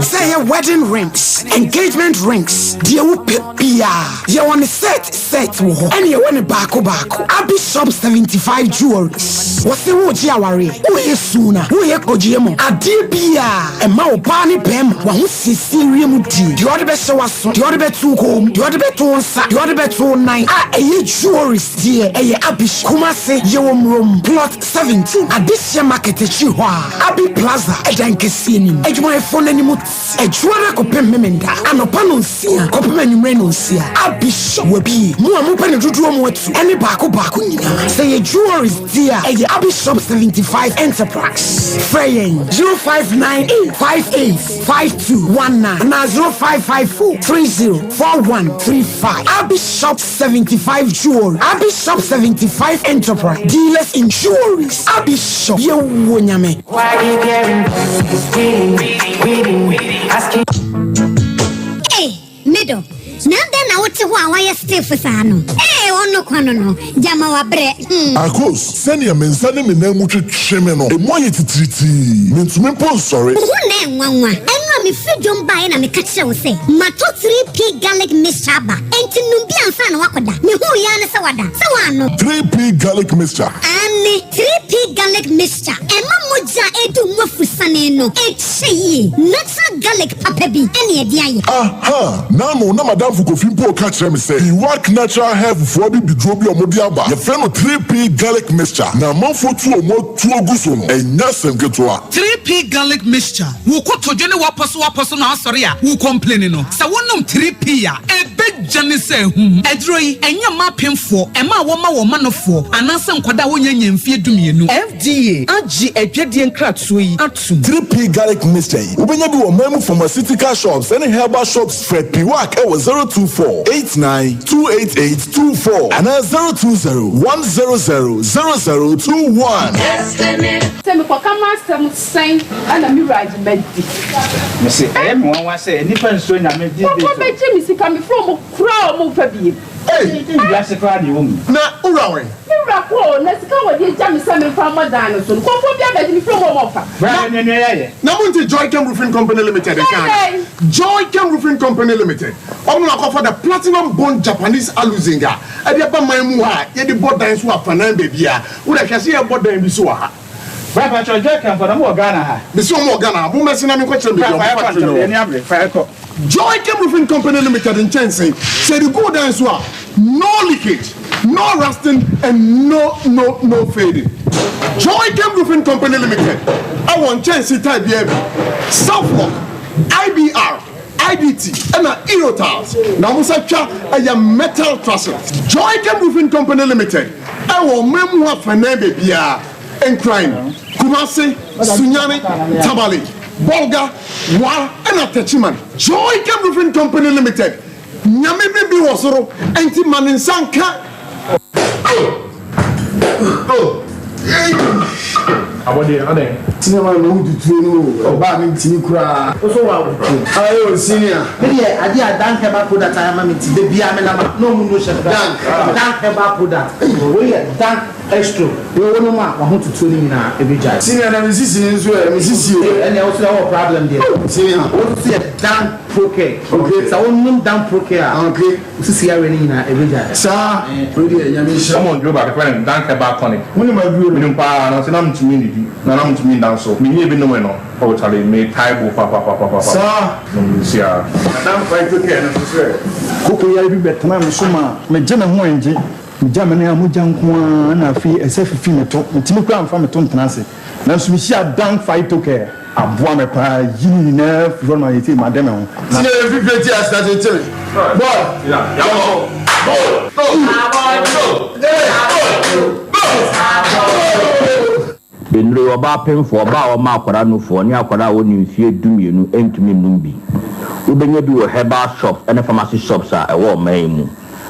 Sɛ ɛyɛ wedding rings, engagement rings, deɛ wopɛ biara, yɛwɔ no set set wɔ hɔ, ɛne yɛwɔ no baako baako. Abi Shop 75 Jewelries, wɔse woregye awareɛ, woreyɛ suna, woreyɛ kɔgyeɛ mu, adeɛ biara ɛma ɔbaa ne bɛrima w'ahosiesie wiem die, deɛ ɔde bɛhyɛ w'aso, deɛ ɔde bɛto wo kɔn mu, deɛ ɔde bɛto wo nsa, deɛ ɔde bɛto wo nan a ɛyɛ jewelries deɛ ɛyɛ Abi Shop. Kumase yɛwɔ Murom plot 17 Adehyeɛ market akyiri hɔ a Abi Plaza ɛdan kɛseɛ nim. Adwumayɛfoɔ no anim te Adwuada kɔpem Memenda anɔpa nonsia kɔpem anwummerɛ nonsia. Abi Shop wabie mo a mopɛ no dodoɔ mu atu ɛne baako baako nyinaa. Sɛ yɛ jewelries deɛ a ɛyɛ Abi Shop 75 Enterprise. Frɛ yɛn 0598 58 5219 anaa 0554 30 4135. Abi Shop 75 Jewelry, Abi Shop 75 Enterprise, dealers in jewelries. Abi Shop, yɛwɔ Nyame. Hey, middle. Na dɛn na wote hɔ a woayɛ stiff saa no? Ee, ɔno kwa no no, gyama wabrɛ. Hmm. Akos, sɛnea me nsa ne me nan mu twetwe me no, emu ayɛ titiritii. Mintumi mpo nsɔre. Wo ho na ɛnwanwa. Ɛno a mefiri dwom baeɛ na meka kyerɛɛ wo sɛ matɔ 3P garlic mixture aba. Enti nom bi ansa na woakɔda. Mehuu yi ara ne sɛ woada. Sɛ woannom? 3P garlic mixture. Aane, 3P garlic mixture. Ɛma mogya a ɛredi wo mu afusane no kyɛ yie. Natural garlic papa bi na yɛde ayɛ. Aha! N'ano na m'adamfo Kofi mpo reka kyerɛ me sɛ Iwak Natural Health foɔ abibiduro bi a wɔde aba, yɛfrɛ no 3P Garlic Mixture, na amanfoɔ tu wɔn atuo gu so no, ɛnyɛ asɛm ketewa. 3P Garlic Mixture, Wo kotodwe ne w'apɔsowapɔso na asɔre a wo complaini no, sɛ wonom 3P a, ɛbɛgya ne sɛ ahum. Aduro yi, ɛnyɛ mma apemfoɔ, ɛma a wɔma wɔn manofoɔ, anaasɛ nkwadaa a wɔnnya nnya mfeɛ dumienu. FDA agye adwadie nkratoɔ yi atom. 3P Garlic Mixture yi, wobɛnya bi wɔ ɔman mu pharmaceutical shops ne herbal shops. Frɛ Piwak wɔ 024 89 288 24 anaa 020 100 0021. Sɛ mekɔka m'asɛm sɛn na me wura agye madi. Mese ɛyɛ me nwanwa sɛ nnipa nsuro Nyame these days o. Nkurɔfoɔ bɛgye me sika mefrɛ wɔn koraa a wɔn mfa biem. Ei! Wiase koraa deɛ ɛwɔ mu yi. Na wo wura wɛn? Me wura kɔ o, na sika a wɔde agya me sɛ memfa mmɔ dan no so no, nkurɔfoɔ bi abɛgye mefrɛ wɔn a wɔmfa. Bra na nea nea yɛayɛ. Na monte Joychem Roofing Company Limited nka ana? Joychem Roofing Company Limited, wɔn na wɔakɔfa the Platinum Bond Japanese Aluzinc a ɛde aba man mu ha a yɛde bɔ dan so afanan baabiara. Wo deɛ hwɛ sɛ yɛrebɔ dan bi so wɔ ha. Bra patrɔ Joychem fo na mo wɔ Ghana ha? Mese wɔn wɔ Ghana ha, mommɛse na menkɔkyerɛ baabi a Bra wɔn fa yɛkɔ factory no ntɛm, wɔ. yɛn ani abere, fa yɛkɔ. Joychem Roofing Company Limited nkyɛnse, sɛ yɛde gu wo dan so a, no leakage, no rusting and no no no fading. Joychem Roofing Company Limited wɔ nkyɛnse type biara bi, Southlock, IBR, IDT ɛna Eurotiles na wɔn nsa twa ɛyɛ metal trusses. Joychem Roofing Company Limited wɔ ɔman mu afanan baabiara, Nkran, Kumasi, Sunyani, Tamale, Bolga, Wa ɛna Techiman. Joychem Roofing Company Limited, Nyame bi bi wɔ soro nti ma ne nsa nka. Abɔdeɛ adɛn? Senior man na wo tutuo no o ɔbaa me ntimi koraa. Wo so wa wo. Ayo senior. Me deɛ adeɛ a Dank herbal product ayɛ ama me nti da biara me nam a na ɔmo nu hyɛ me Dank. Dank herbal product wei yɛ Dank Extro wei wo nom a wahotutuo no nyinaa ɛbɛgyae. Senior na me sisi nso ɛ me sisi o. Ɛnneɛ wo so ɛwɔ problem deɛ. Senior. Wo nso yɛ Dank Procare. Okay. Sɛ wo nom Dan Procare a. Okay. Wo sisi yareɛ no nyinaa ɛbɛgyae. Saa. Wei deɛ Nyame nhyira. Wɔn duro baako yɛfrɛ no Dan Herbal Tonic. Wo nim aduro no? Menim paa nanso na mentumi nnidi na na mentumi nda nso. Menyɛɛ bi nomee no oh charlie metae bo papapapapa. Saa. Nom bi nsia. Na Dan Phytocare no nso sɛ. Koko yare bi bɛtenaa me so maa megye me ho ngye. Megya me nan a mogya nko ara na afei ɛsɛ fifi me to. Mentumi koraa mfa me to ntena ase. Nanso mihyiaa Dan Phytocare. Aboa me paa yi ne nyinaa firi hɔ no ma seesei made me ho. Na. Senior yɛ fifire ti ase na tete me boy yɛnkɔ go go go go. Nnuro yi, ɔbaa pemfoɔ, ɔbaa a ɔma akwadaa nufoɔ, ne akwadaa a ɔnni mfeɛ dumienu ntumi nnom bi. Wobɛnya bi wɔ herbal shops ne pharmacy shops a ɛwɔ ɔman yi mu.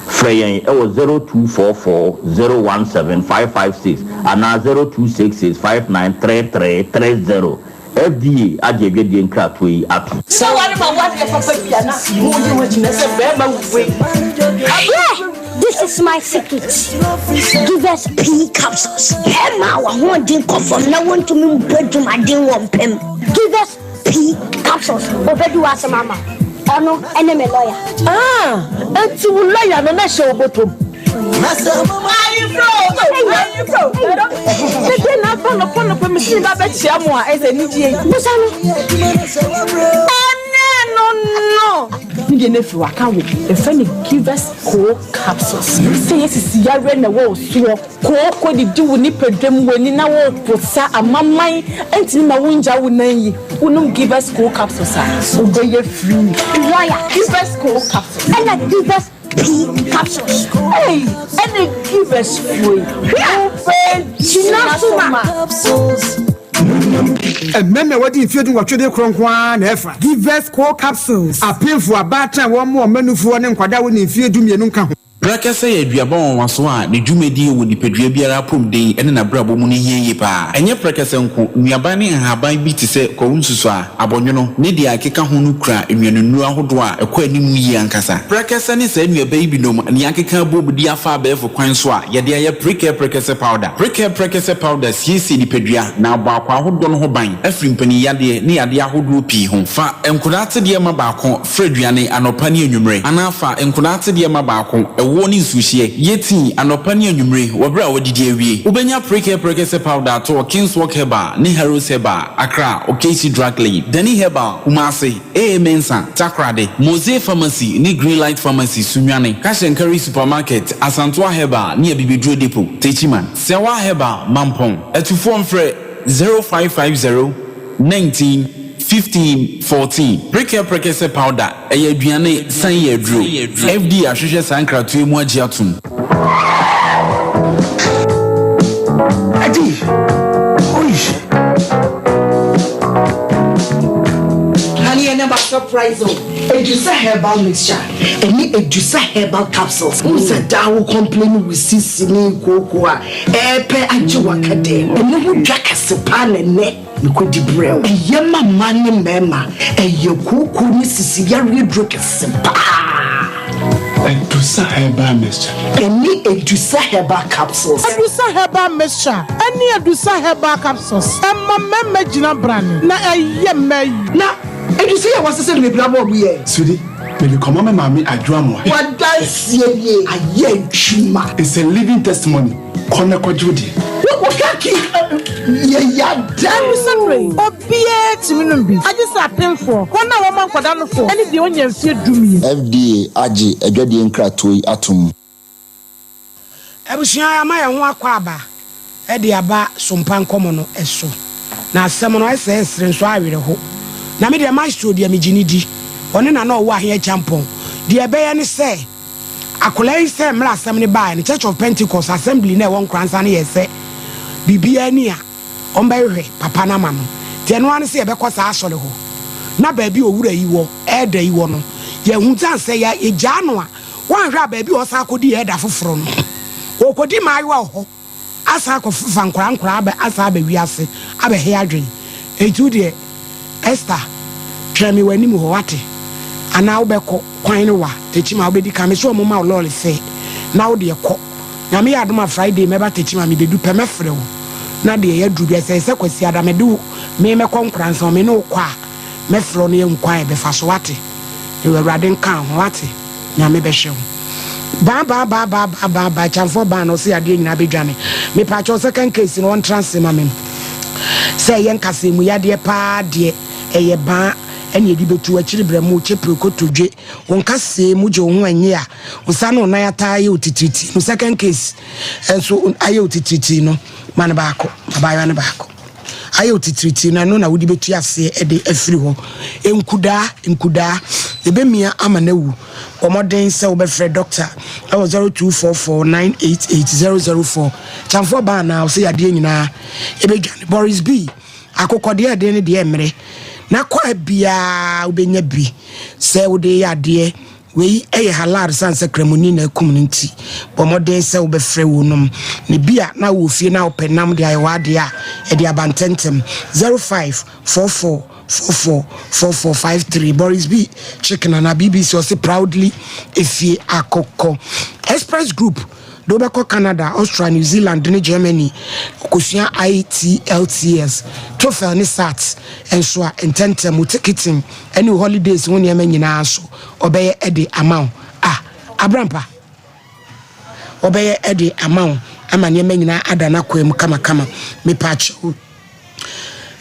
Frɛ yɛn wɔ 0244 017 556 anaa 0266 593330. FDA agye adwadie nkratoɔ yi atom. Sɛ ware ma wadeɛ papa bi a na mo yi ho agyina sɛ bɛrima wei. Hwɛ! This is my secret. Givers P capsules. Bɛrima a w'ahoɔden kɔ fam na wontumi mbɔ adwumaden wɔ mpam. Givers P capsules. Obedi w'asɛm ama wo. Ɔno ne me lawyer. Ah, enti wo lawyer no na hyɛ wo bɔtɔ mu. Dede na aba nɔpɔ nɔpɔ mi si ba bɛkyia mo a ɛsɛ anigye yi. Busa no. Ɛnɛ no no. Ne deɛ no afiri waka wo ɛfɛ ne givers co capsules. Sɛ yɛ sisi yareɛ na ɛwɔ soɔ kooko didi wo nipadwam w'ani na wo posa amaman ɛntumi ma wo ngya wo nan yi wonom givers co capsules a wobɛyɛ free. Lawyer. Givers co capsules. Ɛna givers P capsules. Ei, ɛne givers foɔ yi. Wobɛgyina so ma. Mmarima a wɔadi mfeɛ dunwɔtwe de korɔ nko ara na ɛfa. Givers Co Capsules. Apemfoɔ, abaatan a wɔmmoa wɔn mmanufoɔ ne nkwadaa a wɔnni mfeɛ dumienu nka ho. Prɛkɛsɛ yɛ aduaba nwanwaso a ne dwumadi wɔ nipadua biara apɔmuden ne n'abrabɔ mu no hia yie paa. Ɛnyɛ prɛkɛsɛ nko, nnuaban ne nhaban bi te sɛ kwawu nsusuaa, Abɔnwono, ne deɛ ɛkeka ho no kura nnuanennuro ahodoɔ a ɛkɔ anim yie ankasa. Prɛkɛsɛ ne saa nnuaba yi binom na yɛakeka abom de afa abɛɛfo kwan so a yɛde ayɛ Prekɛ Prɛkɛsɛ Powder. Prekɛ Prɛkɛsɛ Powder siesie nipadua na abɔ akwaa ahodoɔ no ho ban afiri mpaninyadeɛ ne yadeɛ ahodoɔ pii ho. Fa nkwadaa atedeɛ ma baako fra aduane anɔpa ne anwummere anaa fa nkwadaa atedeɛ ma baako, ɛwoɔ ne nsuohyeɛ, yɛ tii anɔpa ne anwummere wɔ berɛ a woadidi awie. Wobɛnya Prekɛ Prɛkɛsɛ Powder atɔ wɔ Kingswalk Herbal ne Harrods Herbal. Accra, Okaishi Drug Lane, Danny Herbal, Kumasi, AA Mensah, Takoradi, Mose Pharmacy ne Greenlight Pharmacy, Sunyani, Cash and Carry Supermarket, Asantoa Herbal ne Abibiduro Depot, Techiman, Sewa Herbal, Mampong. Atufoɔ mfrɛ 0550 19 15 14. Prekɛ Prekɛsɛ Powder, ɛyɛ aduane san yɛ aduro. FDA ahwehwɛ saa nkratoɔ yi mu agye atom. Adi, oish. Honey, and about surprise o. Edusa herbal mixture ɛne Edusa herbal capsules. N sɛ daa wo complain wo sisi ne kooko a ɛɛpɛ agye waka dɛm. Ɛno ho dwa kɛse paa na ɛnɛ. Mekɔdi brɛ wo. Ɛyɛ ma mmaa ne mmarima. Ɛyɛ kooko ne sisi yareɛ duro kɛse paa. Adusa herbal mixture. Ɛne Adusa herbal capsules. Adusa herbal mixture ɛne Adusa herbal capsules ɛma mmarima gyina brane na ɛyɛ mmaa yi. Na Adusa yi a wɔasesa no bebree ama wɔn yɛ. Sweetie, mede kɔma me maame Adwo Amoah. W'adanseɛ nie, ayɛ adwuma. It's a living testimony. Kɔ na kɔgye wo deɛ. Wo ka ki yɛ ya dɛn. Saa bere yi, obiara tumi nom bi, agye sɛ apemfoɔ, wɔn a wɔma nkwadaa nufoɔ, ne deɛ ɔnnya mfeɛ dumien. FDA agye adwadie nkratoɔ yi atom. Abusua yɛama yɛn ho akwaaba de aba Sompa nkɔmɔ no so. Na asɛm no ɛsɛ ɛsere nso awereho. Na me deɛ Maestro deɛ megye no di. Ɔne Nana Ɔwɔ Ahe Acheampong. Deɛ ɛbɛyɛ ne sɛ. Akwadaa yi sɛ mmerɛ asɛm no baeɛ no, Church of Pentecost Assembly no a ɛwɔ Nkoransa no yɛɛ sɛ biribiara ni a wɔbɛhwehwɛ papa no ama no. Nti ɛno ara ne sɛ yɛbɛkɔ saa asɔre hɔ na baabi a owura yi wɔ, elder yi wɔ no, yɛahu. Sane sɛ yɛgyaa no a, woanhwɛ a baabi a ɔsan akɔdi elder foforɔ no, ɔrekɔdi mmaayewa wɔ hɔ. Asan akɔfefa nkwadaa nkwadaa abɛ asan aba wiase abɛhe adwene. Enti wo deɛ Esther twɛn me wɔ anim hɔ wate? Anaa wobɛkɔ kwan no wa Techiman wobɛdi kan mese wɔn mma wo lɔɔre fare na wo deɛ kɔ. Nyame yɛ adom a Friday mɛba Techiman mebedu pɛ mɛfrɛ wo na deɛ yɛaduru biara sɛ ɛsɛ Kwasiada mede wo me mɛkɔ Nkoransa me ne wo kɔ a mɛfrɛ wo na yɛahu kwan a yɛbɛfa so wate? Awurade nka wo ho wate? Nyame bɛhwɛ wo. Baa baa baa baa baa baa baa Kyamfoɔ baa na ɔse adeɛ nyinaa bɛdwane. Mepaakyɛw second case no ɔntra ase ma me. Sɛ ɛyɛ nkasɛɛ mu yadeɛ paa deɛ ɛyɛ baa ɛne yɛde bɛtu akyiri brɛmo kyepere kotodwe wo nkasɛɛ mu gye wo ho ɛnye a wo nsa ne wo nan ataa ayɛ wo titiritii no second case nso ayɛ wo titiritii no ma no baako abaayewa no baako. ayɛ wo titiritii no, ɛno na wode bɛtu aseɛ de afiri hɔ. Nkudaa, nkudaa, yɛbɛmia ama no awu. Bɔ mmɔden sɛ wobɛfrɛ dɔkta wɔ 0244 988 004. Kyamfoɔ baa anaa ɔsɛ yadeɛ nyinaa ɛbɛdwane. Boris B. Akokɔ deɛ ɛden ne deɛ ɛmmerɛ. Na kɔ a biara wobɛnya bi sɛ wode yɛ adeɛ. Wei yɛ halal sane sɛ kramoni na akum no nti. Bɔ mmɔden sɛ wobɛfrɛ wonom. Na bi a na wowɔ fie na wopɛ nam de ayɛ w'adeɛ a, ɛde aba ntɛmntɛm. 05 44 44 44 53 Boris B Chicken anaa BBC ɔse proudly efie akokɔ. Express Group de wobɛkɔ Canada, Austria, New Zealand ne Germany kosua IELTS, TOEFL ne SAT nso a, ntɛmntɛm wo ticketing ne wo holidays ho nneɛma nyinaa nso ɔbɛyɛ de ama wo. Ah, Abrampa, ɔbɛyɛ de ama wo ama nneɛma nyinaa ada n'akwan mu kamakama. Mepaakyɛw.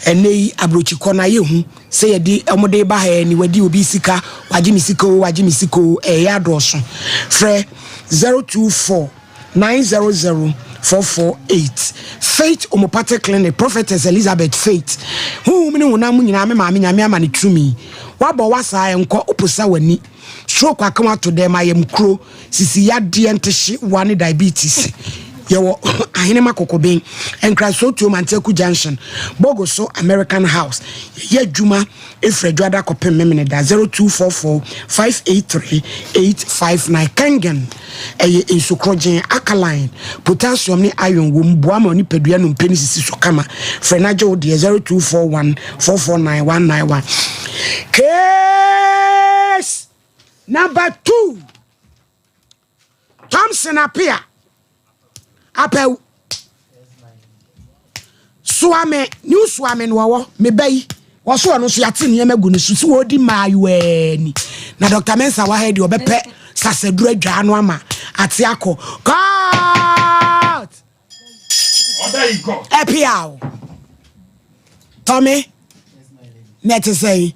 Ɛnnɛ yi aburokyikɔ no ayɛ hu sɛ yɛde wɔn de ba ha yi ni wadi obi sika wagye me sika o wagye me sika o ɛyɛ adɔɔso frɛ 024 900 448 Faith Homeopathic Clinic Prophetess Elizabeth Faith honhom ne honam mu nyinaa me maame nyame ama ne tumi wabɔ wasaa ɛnkɔ woposa w'ani Stroke aka wo ato dɛm, ayamkuro, sisi yadeɛ, ntehye wa ne diabetes. Yɛwɔ Ahenema Kokoben, Nkrasoo Tuom Antiaku Junction, Bogoso American House. Yɛyɛ adwuma ɛfiri Adwoada kɔpem Memeneda 0244 583 859. Kangen ɛyɛ nsu korɔgyen, alkaline, potassium ne iron wɔ mu, boa ma nipadua nnompe no sisi so kama. Frɛ na gye wo deɛ 0241 449 191. Case number 2 Thompson Apia Apɛw Soame New Soame no wɔwɔ me ba yi wɔso ɔno nso yɛate nneɛma gu ne so sɛ wɔdi mmaayewaa ni na Dr. Mensah wɔ ha deɛ ɔbɛpɛ sasaduru adwaa no ama ate akɔ court ɛpia o tɔme na ɛte sɛ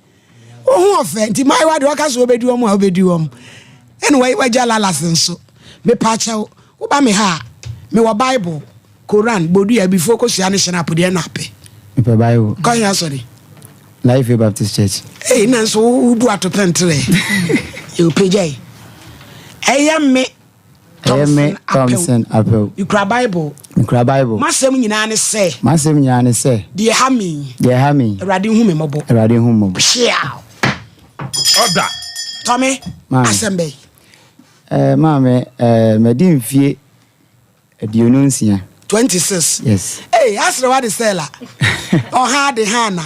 wohu ɔfɛ nti mmaayewa deɛ ɔka sɛ wobɛdi wɔn a wobɛdi wɔn ɛna wagya lalas nso mepa kyɛw woba me ha a mewɔ bible Koran, bodua, abifo kosua ne shinap deɛ na apɛ. Mepɛ Bible. Kɔ he asɔre? Life Way Baptist Church. Ei, na nso wobu atopɛ nterɛ. Yɛ opagya yi. Ɛyɛ me Ɛyɛ me Thompson Apɛw. Mekura Bible. Mekura Bible. M'asɛm nyinaa ne sɛ. M'asɛm nyinaa ne sɛ. Deɛ ɛha me yi. Deɛ ɛha me yi. Awurade nhu me mmɔbɔ. Awurade nhu me mmɔbɔ. Hyeaw. Ɔda. Tɔme, asɛm bɛyi. Eh, maame, eh, madi mfie 26. 26. Yes. Hey, asere wa de sela. Ɔha de hana.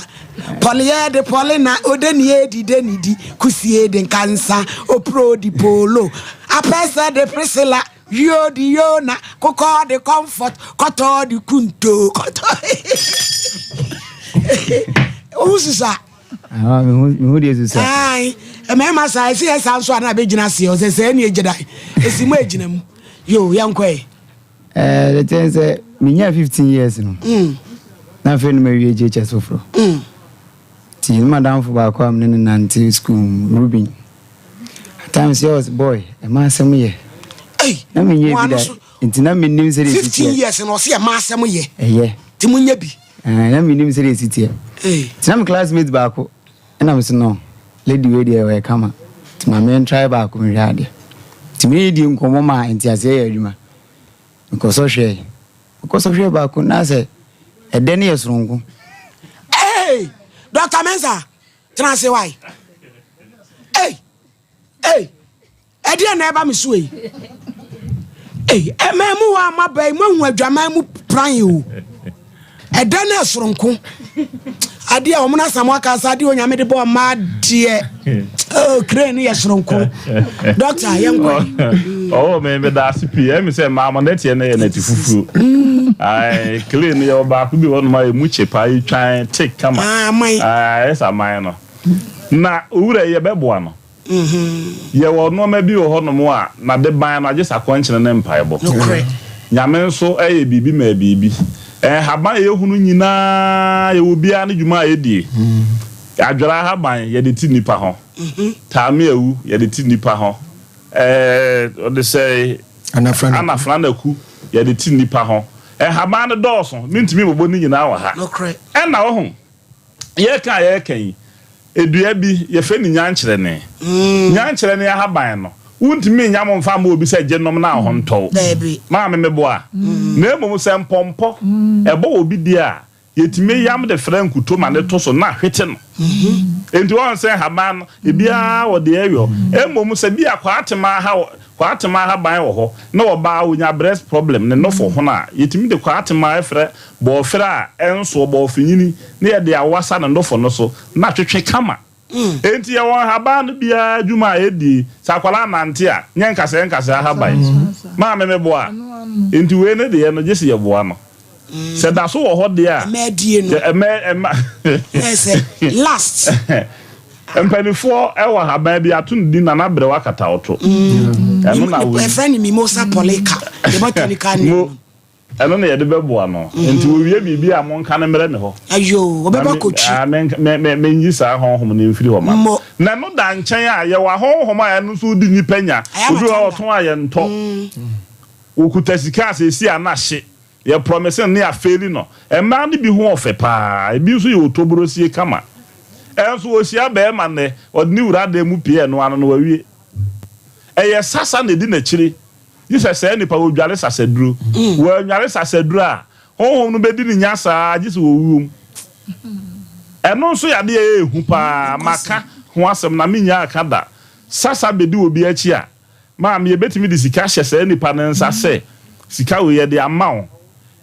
Pɔliyɛ de pɔlina, odenie di deni di, kusie de nkansa, opro di polo, apɛsɛ de priscilla, yo di yona, kokɔ de comfort, kɔtɔ de kunto, kɔtɔ. Ohu sisa. Ah, mehu deɛ susa. Ae, mmarima saa, ɛsɛ yɛ saa nso a na abɛgyina aseɛ, ɔsɛ sɛ ɛne ɛgyina, ɛsi mu ɛgyina mu. Yo, yɛnkɔ ɛ. Ɛɛ, the thing sɛ, menya 15 years no, mm. na afei no mawie JHS foforɔ. Mm. Nti ne madamfo baako a mene no nante school mu, Ruben. At times yɛ ɔs boy, ɛma asɛm yɛ. Ei, na menyɛ bi da. Nti na menim sɛdeɛ ɛsi teɛ. 15 years na ɔse ɛma asɛm yɛ. Ɛyɛ. Nti monyɛ bi. Ɛɛ, na menim sɛdeɛ ɛsi teɛ. Nti na me classmate baako, ɛna me so no, lady wei deɛ ɔyɛ kama. Nti ma me try baako nhwɛ adeɛ. Nti me ne no dii nkɔmmɔ maa nteaseɛ yɛɛ adwuma. Mekɔsɔ hwɛe. Mekɔsɔ hwɛɛ baako na sɛ ɛdɛ no yɛ soronko. Hey! Doctor Mensah, tena ase wai. Hey! Hey! Ɛdeɛn na ɛba me so yi? Ei, ɛman mu hɔ a maba yi, moahu adwaman mu pran o. Ɛdɛ no ɛsoronko. Adeɛ a wɔn na Samoa aka sɛ adeɛ onyame de bɔ ɔmaa deɛ. Oh, crane no yɛ soronko. Doctor, yɛn kɔ. Oh, me me da ase pii. Ɛmi sɛ maa mo nɛteɛ no yɛ nɛte fufuo. Ayi, crane no yɛ ɔbaako bi wɔ nom a emu kye paa, etwan te kama. Ah, aman. Ayi, ɛsɛ aman no. Na owura yi yɛbɛboa no. Yɛwɔ nnoɔma bi wɔ hɔnom a n'adeban no agye sɛ akɔnkyene ne mpaebɔ. Nyame nso yɛ biribi maa biribi. Nhaban a yɛhunu nyinaa yɛwɔ biara ne dwuma a ɛdie. Adwera ahaban yɛde ti nnipa ho. Taame awu yɛde ti nnipa ho. Ɔde sɛ anafranaku yɛde ti nnipa ho. Nhaban no dɔɔso, mentumi mmobɔ ne nyinaa wɔ ha. Ɛna wohu, yɛreka a yɛreka yi, Dua bi, yɛfrɛ no nyankyerɛne. Nyankyerɛne ahaban no, wontumi nnya mo mfa mma obi sɛ gye nom na wo ho ntɔ wo. Maame meboa? Na mmom sɛ mpɔmpɔ bɔ obi deɛ a, Yɛtumi yam de fra nkuto ma no to so na hwete no. Enti woahu sɛ nhaban no, ebiara wɔ deɛ ɛyɔ. Mmom sɛ bi a kwaatema ha kwaatema ahaban wɔ hɔ na ɔbaa ɔnya breast problem, ne nofo hono a, yɛtumi de kwaatema frɛ bɔɔferɛ a ɛnsoɔ, bɔɔfenyini, na yɛde awasa ne nofo no so na atwetwe kama. Enti yɛwɔ nhaban no biara adwuma a ɛdie. Sɛ akwadaa nante a, nyɛ nkasɛɛ nkasɛɛ ahaban. Maame meboa? Enti wei ne deɛ no, gye sɛ yɛboa no. Sɛ da so wɔ hɔ deɛ a, Ɛmɛ adie no. ɛmɛ ɛma. Ɛyɛ sɛ last. Mpanifoɔ wɔ ahaban bi ato no din Nana Aberewa Katawoto. Ɛno na wei. Yɛfrɛ no Mimosa pollica, ne botanical name no. Ɛno na yɛde bɛboa no. Nti wɔwie biribi a monka no mmrɛ me hɔ. Ayoo, wɔbɛba akɔtwi. Na me, me, menyi saa honhom no mfiri hɔ ma no. Na ɛno da nkyɛn a, yɛwɔ ahonhom a ɛno nso di nnipa nya. Obi wɔ hɔ a ɔtɔn a yɛntɔ. Wɔkuta sika a seesei a na ahye. Yɛ promise no ne yɛafeeli no. Mmaa no bi ho ɔfɛ paa, ebi nso yɛ otobrosie kama. Ɛnso ɔhyia barima nnɛ, ɔde ne wura dan mu pue ɛno ano no wawie. Ɛyɛ sasa na ɛdi n'akyire. Gye sɛ saa nipa ɔdware sasaduro. Wannware sasaduro a, honhom no bɛdi ne nya saa gye sɛ ɔwuom. Ɛno nso yɛ adeɛ a ɛyɛ hu paa. Maka ho asɛm na mennyaa ka da. Sasa bɛdi obi akyi a, Maame, yɛbɛtumi de sika ahyɛ saa nipa no nsa sɛ, Sika wei yɛde ama wo,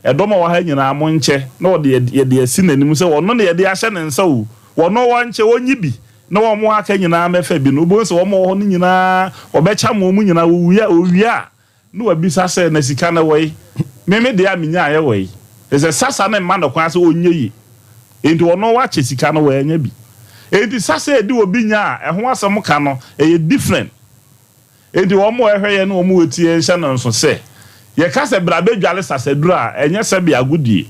ɛdɔm a ɛwɔ ha nyinaa monkyɛ, na wɔde yɛde asi n'anim sɛ ɔno na yɛde ahyɛ ne nsa o, ɔno ɔnkyɛ, ɔnyi bi, na wɔn a aka nyinaa mmɛfa bi no, wobɛhu sɛ wɔn a wɔwɔ hɔ no nyinaa, wɔbɛkyɛ ama wɔn nyinaa, wɔwie a, ɔwie a, na wabisa sɛ, na sika no ɛwɔ he? Me me deɛ a menyaeɛ wɔ he? Ɛsɛ sɛ sasa no mma no kwan sɛ ɔnyɛ yie. Enti ɔno wakyɛ sika no, wannya bi. Enti sasa a ɛdi obi nya a ɛho asɛm ka no, ɛyɛ different. Enti wɔn a wɔhwɛ yɛn ne wɔn a wɔtie yɛn nhyɛ no nso sɛ, yɛka sɛ bra bɛdware sasaduro a, ɛnyɛ sɛbe agodie.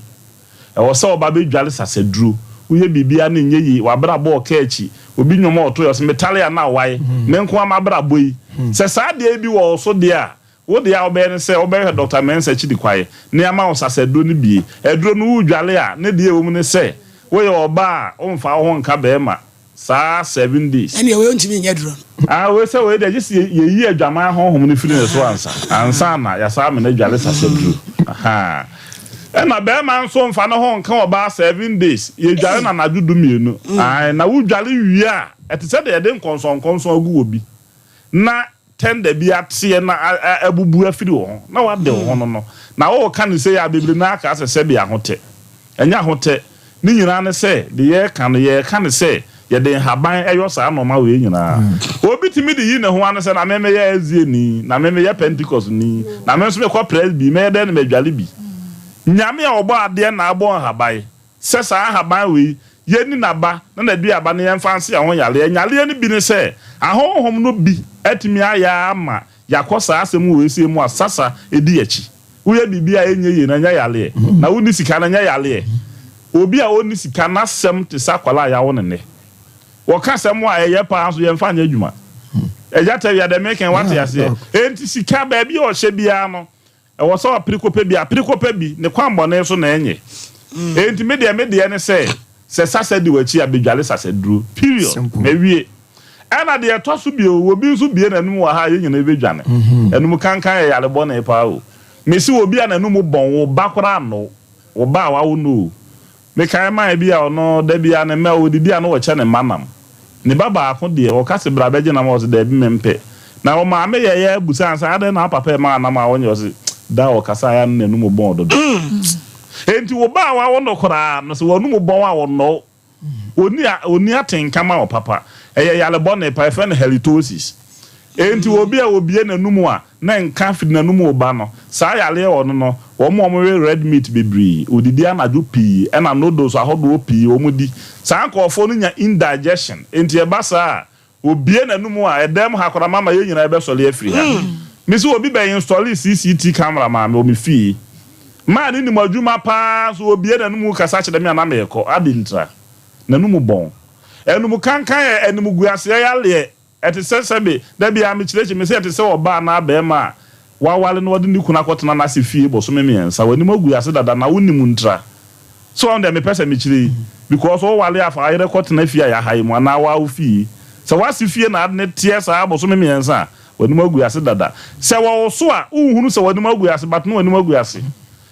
Ɛwɔ sɛ woba bɛdware sasaduro. Woyɛ biribiara na ɛnyɛ yie, w'abrabɔ reka akyi. Obi nnwom a ɔtoeɛ, ɔse, Metare a na awae, me nko ara m'abrabɔ yi. Sɛ saa adeɛ yi bi wɔ wo so deɛ a, wo deɛ a wobɛyɛ ne sɛ wobɛhwɛ Dɔkta Mensah akyidi kwaeɛ na yɛama wo sasaduro no bie. Aduro no woredware a, ne deɛ ɛwɔ mu ne sɛ, woyɛ ɔbaa a, womfa wo ho nka barima. Saa 7 days. Ɛneɛ wei ɔntumi nyɛ aduro no. Ah wei sɛ wei deɛ gye sɛ yɛyi adwaman honhom no firi ne so ansa ansa na yɛasan ama no adware sasaduro ahaa ɛna bɛrima nso mfa ne ho nka ɔbaa 7 days yɛdware no anadwo dumienu ae na wodware wie a ɛte sɛ deɛ yɛde nkɔnsɔnkɔnsɔn agu wɔ bi na tɛnda bi ateɛ na abubu afiri wo ho na wade wo ho no no, na woreka no sei a, bebree no ara kaa sɛ sɛbe ahotɛ. Ɛnyɛ ahotɛ. Ne nyinaa ne sɛ, deɛ yɛreka no, yɛreka no sɛ yɛde nhaban yɔ saa nnoɔma wei nyinaa. Obi tumi de yi ne ho ano sɛ, na me meyɛ SDA-ni, na me meyɛ Pentecost-ni, na me nso mekɔ Presby, mɛyɛ dɛn na madwale bi? Nyame a ɔbɔɔ adeɛ na abɔ nhaban. Sɛ saa ahaban wei, yɛnni n'aba na n'aduaba no yɛmfa nse ɛho yareɛ. Nyareɛ no bi ne sɛ, ahonhom no bi atumi ayɛ ama yɛakɔ saa asɛm wei sei mu a sasa di akyi. Woyɛ biribi a ɛnyɛ yie no, ɛnyɛ yareɛ. Na wonni sika no, ɛnyɛ yareɛ. Obi a ɔnni sika, n'asɛm te sɛ akwadaa a yɛawo no nnɛ. Wɔka asɛm a ɛyɛ paa nso yɛmfa nyɛ adwuma. Agya Tawia, deɛ meka yi, woate aseɛ? Enti sika, baabi a ɔhyɛ biara no, Ɛwɔ sɛ ɔpere kɔpɛ bi, apere kɔpɛ bi, ne kwammɔne so na ɛnyɛ. Enti me deɛ, me deɛ ne sɛ, sɛ sasa di w'akyi a, bɛdware sasaduro. Period. Mawie. Ɛna deɛ ɛtɔ so bio, obi nso bue n'anum wɔ ha a, yɛn nyinaa bɛdwane. Anum kankan yɛ yare bɔne paa o. Mese obi a n'anum bɔn, wo ba koraa nnɔ wo. Wo ba a wawo no o. Mekae man bi a ɔno da biara ne mma ɔdidi a na ɔkyɛ ne mma nam. Ne ba baako deɛ ɔka se bra bɛgye nam a ɔse daabi mempɛ. Na ɔmaame yɛeɛ busaa no sɛ adɛn na wo papa rema wo nam a wonyɛ ɔse da a ɔkasaeɛ a na n'anum bɔn dodo. Enti wo ba a wawo no koraa no sɛ w'anum bɔn a ɔnnɔ wo. Ɔnni a ɔnni atenka ma wo papa. Ɛyɛ yare bɔne paa, yɛfrɛ no halitosis. Enti obi a ɔbue n'anum a na nka firi n'anum reba no, saa yareɛ wɔ no no, wɔn a wɔwe red meat bebree, wɔdidi anadwo pii, ɛna noodles ahodoɔ pii wɔdi. Saa nkorɔfoɔ no nya indigestion. Enti ɛba saa a, Obue n'anum a, ɛdan mu ha koraa mama yɛn nyinaa yɛbɛsɔre afiri ha. Me se obi bɛ installe CCT camera maa me wɔ me fie. Maa no nim adwuma paa nso obue n'anum kasa kyerɛ me a na merekɔ. Aden ntira? N'anum bɔn. Anum kankan yɛ animguaseɛ yareɛ. Ɛte sɛ sɛbe, da biara mekyerɛkyerɛ, me se ɛte sɛ ɔbaa anaa barima a waware na ɔde ne kunu akɔtena n'ase fie bosome mmiɛnsa. W'anim agu ase dada na wonim ntira. So wahu deɛ mepɛ sɛ mekyerɛ yi? Because wo ware a fa wayere kɔ tena fie a yaha yi mu anaa waa wo fie. Sɛ w'ase fie na ade no teɛ saa bosome mmiɛnsa a, w'anim agu ase dada. Sɛ wɔwoso a, wonhunu sɛ w'anim agu ase but na w'anim agu ase.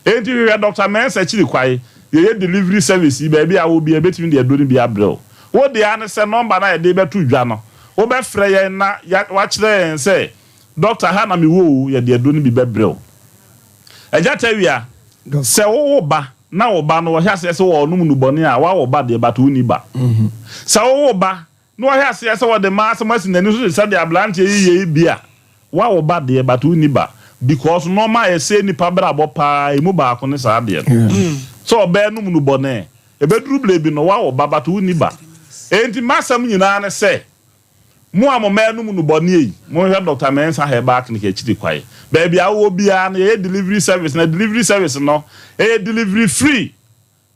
Enti hwehwɛ Doctor Mensah akyiri kwae. Yɛyɛ delivery service yi, baabi a wowɔ biara yɛbɛtumi de aduro no bi abrɛ wo. Wo deɛ ara ne sɛ nɔmba no a yɛde rebɛto dwa no, wobɛfrɛ yɛn na woakyerɛ yɛn sɛ, Dɔkta, ha na mewɔ o, yɛde aduro no bi bɛbrɛ wo. Agya Tawia, sɛ wowo ba na wo ba no wɔhyɛ aseɛ sɛ ɔrenom nnubɔne a, woawo ba deɛ but wonni ba. Sɛ wowo ba na wɔhyɛ aseɛ sɛ wɔde mmaa asɛm asi n'ani so te sɛ deɛ aberanteɛ yi yɛ yi bi a, woawo ba deɛ but wonni ba because nnoɔma a ɛsɛe nnipa brabɔ paa ɛmu baako ne saa adeɛ no. Sɛ ɔbaa nom nnubɔne, ɛbɛduru berɛ bi no woawo ba but wonni ba. Enti m'asɛm nyinaa ne sɛ, Mo a mo mma renom nnubɔne ei, monhwɛ Doctor Mensah Herbal Clinic akyiri kwae. Baabi a wowɔ biara no, yɛyɛ delivery service, na delivery service no, ɛyɛ delivery free.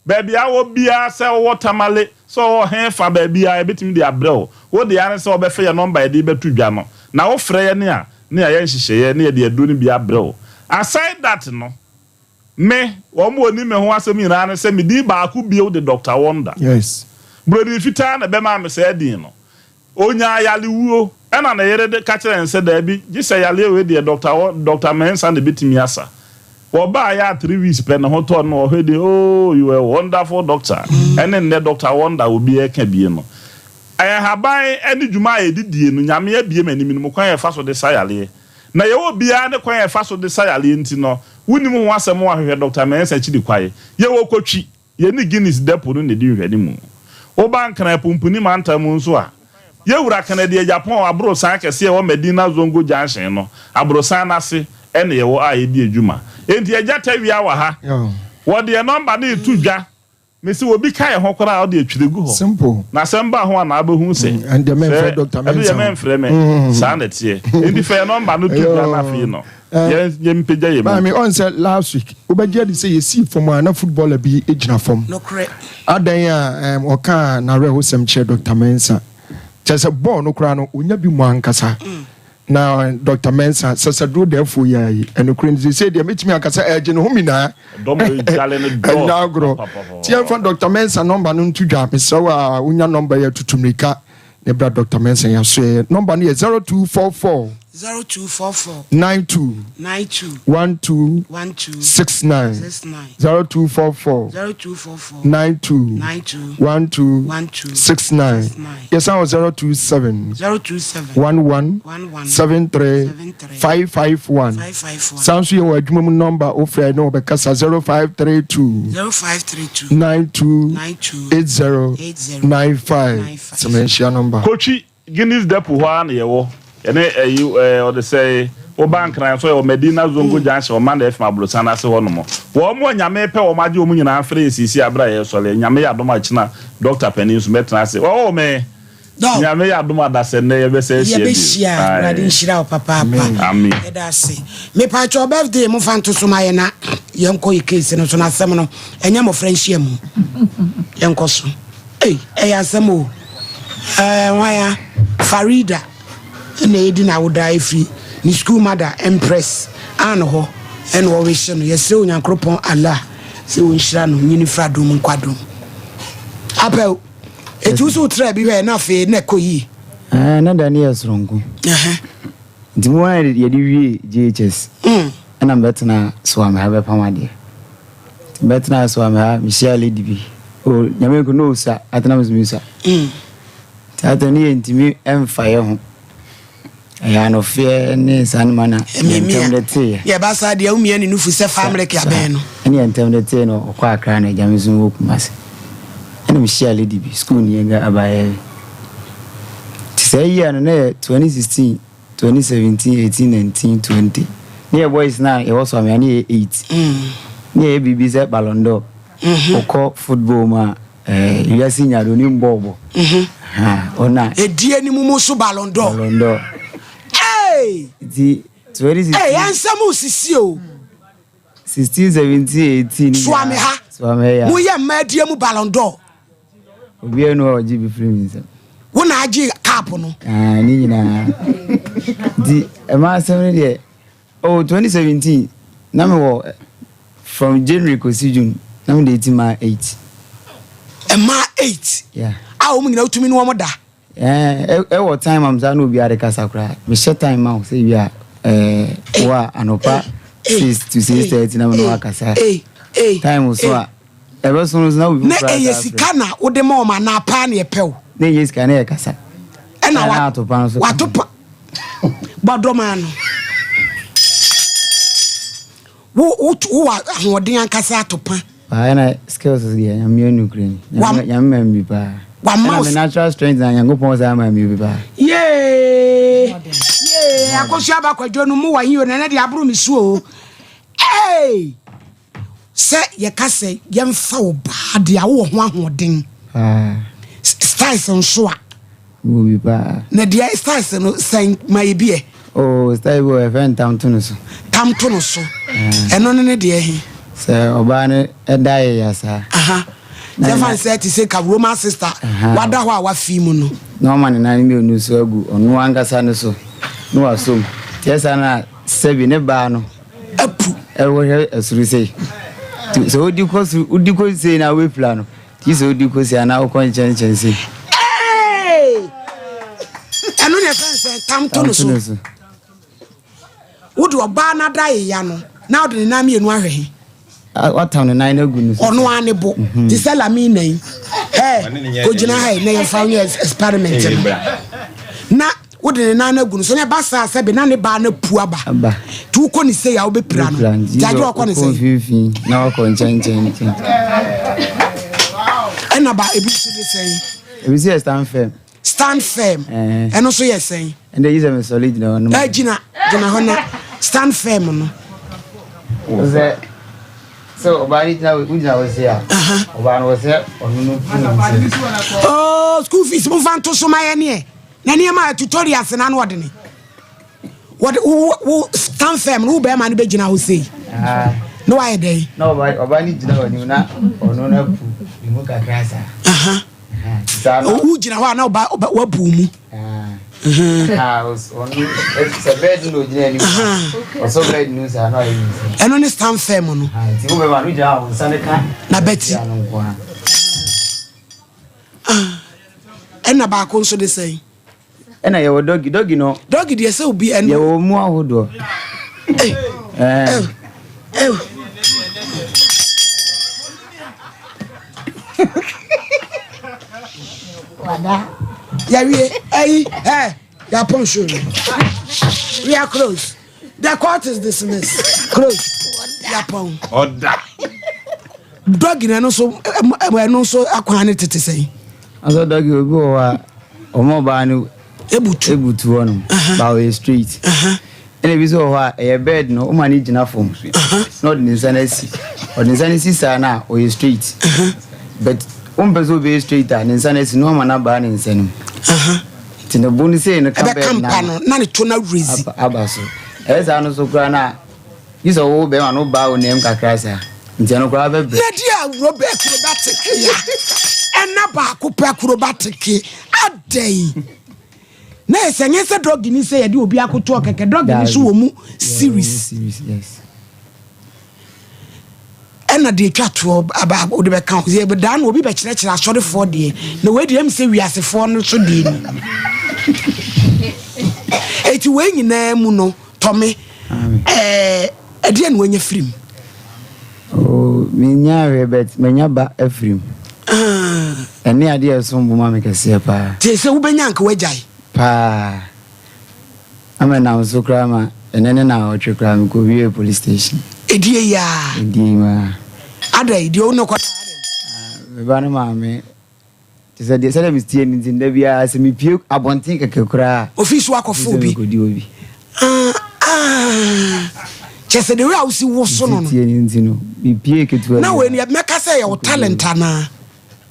Baabi a wowɔ biara, sɛ wowɔ Tamale, sɛ wowɔ hefa, baabiara, yɛbɛtumi de abrɛ wo. Wo deɛ ara ne sɛ wobɛfa yɛn nɔmba a yɛde rebɛto dwa no, na wofrɛ yɛn a, na yɛayɛ nhyehyɛeɛ na yɛde aduro no bi abrɛ wo. Aside that no, Me, wɔn a wɔnim me ho asɛm nyinaa ne sɛ me din baako bio de Doctor Wonder. Yes. Buroni fitaa na ɛbɛmaa me saa din no. Ɔnyaa yarewuo, ɛna ne yere de ka kyerɛɛ no sɛ daabi, gye sɛ yareɛ wei deɛ Doctor Wɔ, Doctor Mensah na ɛbɛtumi asa. Wɔbaeɛ a three weeks pɛ ne ho tɔɔ no na ɔhwɛ din, oh, you are a wonderful doctor. Ɛne nnɛ Doctor Wonder a obiara ka bie no. Nhaban ne dwuma a yɛde die no, Nyame abue m'anim no mu kwan a yɛfa so de sa yareɛ. Na yɛwɔ obiara ne kwan a yɛfa so de sa yareɛ nti no, wonim ho asɛm a hwehwɛ Dɔkta Mensah akyiri kwae. Yɛwɔ Kotwi, yɛne Guinness Depot no na ɛdi nhwɛanimu. Woba Nkran Pumpuni mantam mu nso a, yɛwura Kennedy Agyapong aborosan kɛseɛ a ɛwɔ Medina Zongo Junction no, aborosan no ase na yɛwɔ a yɛdi adwuma. Enti Agya Tawia wɔ ha. Wɔde yɛn nɔmba no reto dwa. Mese obi ka yɛ ho koraa a ɔde atwire gu hɔ. Simple. Na asɛm ba ho a na abɛhu sɛ. Ɛndeɛ mɛmfrɛ sɛ Doctor ɛno deɛ Mensah o. mɛmfrɛ me. Saa na ɛteɛ. Enti fa yɛn nɔmba no to dwa na afei no yɛn yɛmpagya yɛn mu. Maame, ɔn sɛ last week wobɛgye adi sɛ yɛsii fam a na footballer bi gyina fam. Nokorɛ. Adɛn a ɛɛm ɔkaa n'awerɛhosɛm kyerɛɛ Doctor Mensah. Kyerɛ sɛ bɔɔl no koraa no ɔnya bi mmɔ ankasa. Na Dɔkta Mensah, sɛsɛduro dɛɛfoɔ yi ara yi, ɛnokorɛ ni, seesei deɛ mɛtumi aka sɛ ɛregye ne ho minaa. Ɛnyɛ agorɔ. Nti yɛmfa Dɔkta Mensah nɔmba no nto dwa. Mesrɛ wo a wonya nɔmba yi a, tutu mmirika na bra Dɔkta Mensah yɛn asoɛeɛ. Nɔmba no yɛ 0244. 0244. 92. 92. 12. 12. 69. 69. 0244. 0244. 92. 92. 12. 12. 69. 69. Yɛsan wɔ 027. 027. 11. 11. 73. 73. 551. 551. San nso yɛwɔ adwuma mu nɔmba wofrɛ ne wɔbɛkasa 0532. 0532. 92. 92. 80. 80. 95. 95. Sɛ manhyia nɔmba. Kotwi Guinness Depot hɔ ara na yɛwɔ. Yɛne ɛyi ɛɛ ɔde sɛe. Woba Nkran nso yɛwɔ Medina Zongo Junction Ɔman FM aborosan no ase hɔ nom. Wɔn a Nyame pɛ wɔn agye wɔn nyinaa mfrɛ yɛ seesei a bere a yɛresɔre. Nyame yɛ adom a kyena Doctor panin nso mɛtena ase. Oh me! Doc. Nyame yɛ adom a dasɛ nnɛ yɛbɛsan ahyia bio. Yɛbɛhyia. Awurade Ae. nhyira wo papaapa. Amen. Yɛda ase. Mepakyɛw birthday mo fa nto so ma yɛn na yɛnkɔ yɛ case no so na asɛm no ɛnyɛ mmɔfra nhyiamu. Yɛnkɔ so. Ei ɛyɛ asɛm o. Ɛɛ hwan a? Farida na edi n'awoda efiri ne school mother Empress Ann hɔ ɛna ɔrehye no. Yɛsrɛ Onyankoropɔn Allah sɛ ɔnhyira no nyini mfiri adom mu nkɔ adom mu. Apɛw, eti wo so wotra bi hwɛ na afei na ɛkɔ yie? Ɛɛ na da no yɛ soronko. Nti mu ara yɛde wie JHS ɛna mebɛtena Soame ha bɛpam adeɛ. Mebɛtenaa Soame ha, mehyiaa lady bi. Oh, Nyame nko na osua, atena me so mesua. Nti atena ne yɛntumi mfa yɛ ho. Ɛyɛ anofeɛ ne saa no ma na yɛn ntɛm de teeɛ. Yɛba saa deɛ womia ne nufu sɛ fa mmereke abɛn no. Ɛne yɛn ntɛm de tee no ɔkɔ Accra na agya me nso wɔ Kumasi. Ɛna mehyia lady bi, school ni ɛga abaayɛ bi. Nti saa year no na yɛ 2016 2017, 18, 19, 20. Ne yɛ boys na yɛwɔ so amea ne yɛ 8. Ne yɛ biribi sɛ Ballon d'Or. Wokɔ football mu a eh, wiase nya do onim bɔɔl bɔ. Ha, ɔna. Edi anim mu so Ballon d'Or. Ballon d'Or. Hey! Nti 2016. Hey, ɛnsɛm sisi o. 16, 17, 18. Soame ha. Soame ya. Mo yɛ mmaa die mu Ballon d'Or. Obiara nu a ɔgye bi firi mi nsam. Wo na agye cup no. Ah, ne nyinaa. Nti ɛma asɛm no deɛ oh 2017 na me wɔ from January kɔsi June na me date mmaa 8. Mmaa 8? Yeah. A wɔn nyinaa wotumi ne wɔn da. Ɛɛ ɛwɔ time am saa na obiara de kasa koraa mehyɛ time ma wo sɛ ebi a ɛɛ wo a anɔpa 6 to 6:30 na me ne wo akasa. Time so a. Ɛbɛso no so na obi Na foforɔ ɛyɛ asan afrɛ. sika na wode ma wɔn anaa paa na ɛpɛ wo? Na ɛnyɛ sika na ɛyɛ kasa. Ɛna Ɛna wa atopa nso ka ho. watopa bɔdɔm ano. Wo wo wowɔ ahoɔden ankasa atopa. Paa ɛna skills deɛ Nyame anu kura ni. Wam- Nyame Nyame ma mi paa. Wama Ɛna wo me natural strength na Nyankopɔn saa ma mi bi paa. Yee yee akosua ba kwadwo no mu wɔ he o na ɛnɛ deɛ aboro me so o. Hey! Sɛ yɛka sɛ yɛmfa wo baa deɛ a wowɔ ho ahoɔden. Paa. Styles nso a. Mewɔ bi paa. Na deɛ styles no sɛn ma yɛ bi ɛ. Oh style bi wɔ yɛfrɛ no tam to no so. Tam to no so. Ɛno ne ne deɛ he? Sɛ ɔbaa no ɛda yɛ ya saa. Aha. Sɛ fa nsɛ te sɛ ka Roman sister wada hɔ a wafi mu no. Na ɔma ne nan mmienu so agu ɔno ankasa no so na wasom. Nti ɛsa no a sɛbi ne baa no. Apu. Ɛwɔhwɛ ɛsoro sei. Nti sɛ wodi kɔ soro wodi kɔ sei na wobɛpira no. Gye sɛ wodi kɔ sei anaa wokɔ nkyɛnkyɛn sei. Hey! Ɛno na ɛfɛn sɛ tam to no so. Wode ɔbaa no ada yeya no na wode ne nan mmienu ahwɛ he. Watam ne nan no agu no so. Ɔno ara ne bo. Mhm. Te sɛ Lamina yi. Hɛ, kɔgyina ha yi na yɛmfa nyɛ experiment no. Na wode ne nan no agu no so na ɛba saa sɛ bi na ne baa no apu aba. Nti wokɔ ne sei a wobɛpira no. Nti agye ɔkɔ ne sɛn. Mfimfini na wakɔ nkyɛnkyɛn nkyɛn. Ɛna ba ebi nso de sɛn. Ebi nso yɛ stand firm. Stand firm. Ɛno nso yɛ sɛn. Ɛnde yi sɛ mesɔre gyina hɔ no. Ɛ gyina gyina hɔ na stand firm no. Sɛ sɛ ɔbaa no gyina wogyina hɔ se a ɔbaa no wɔ sɛ ɔno no pu ne nsa. Oh school fees mo fa nto so ma yɛ neɛ na nneɛma a tutorials na ano ɔde ne wɔde wo wo stand firm no wo bɛrima no bɛgyina hɔ sei na wayɛ dɛn. Na ɔbaa ɔbaa no gyina hɔ anim na ɔno no apu ne mu kakra saa. Wo gyina hɔ a na ɔba ɔba wabu mu. Ɛno ne stand firm no. Na bɛti. Ɛna baako nso de sɛn. Ɛna yɛwɔ dɔgi dɔgi no. Dɔgi deɛ sɛ obi ɛno. Yɛwɔ mu ahodoɔ. Ɛɛ. Wada. Yɛwie ɛyi ɛ yɛapɔn show no. We are close. The court is dismissed. Close. Yɛapɔn. Ɔda. Dɔgi na ɛno nso ɛno nso akwan ne tete sɛn. Ɔsɛ dɔgi obi wɔ hɔ a ɔmo ɔbaa no ebutu ebutu hɔ nom ba ɔyɛ straight ɛna ebi nso wɔ hɔ a ɛyɛ bed no ɔma ne gyina fam na ɔde ne nsa no asi ɔde ne nsa no si saa na ɔyɛ straight but wɔn pɛ sɛ ɔbɛyɛ straight a ne nsa no asi na ɔma n'abaa ne nsa no mu nti ne bo no sei no ka bed na no na ne to na rezi aba so ɛyɛ saa no so koraa na. Gye sɛ wo bɛrima no baa wo nan mu kakra saa nti ɛno koraa bɛbrɛ. Na di a Robert Kurobateke a ɛna baako pɛ Kurobateke adɛn na yɛ sɛ nyɛ sɛ dɔgi ni sɛ yɛde obi akotoɔ kɛkɛ dɔgi ni so wɔ mu series ɛna deɛ atwa toɔ aba wode bɛka ho sɛ daa na obi bɛkyerɛkyerɛ asɔrefoɔ deɛ na wei deɛ ɛm sɛ wiasefoɔ no so deɛ ni eti wei nyinaa mu no Tɔme, ɛɛ ɛdeɛn na wanya firi mu? Oh, menya hwee but manya ba afiri mu. Ah. Ɛne adeɛ a ɛsom bo ma me kɛseɛ paa. Te sɛ wobɛnya anka wagyae? Paa. Ama nam so koraa ma ɛnɛ ne na ɔtwe koraa mekɔ wie police station. Ɛdie yi aa? Ɛdie yi maa. Adɛn, deɛ wo ne kɔ adɛn? Me ba no maame Te sɛ deɛ sɛdeɛ meteɛ no nti, da biara sɛ mepue abɔnten kɛkɛ koraa a, Ofi so akɔfa obi. sɛ mekɔdi obi. Ah, ah. Kyɛ sɛ the way a wosi woso no no. Meteɛ no nti no, mepue ketewa Na bi wei a. no mɛka sɛ ɛyɛ wo talent anaa?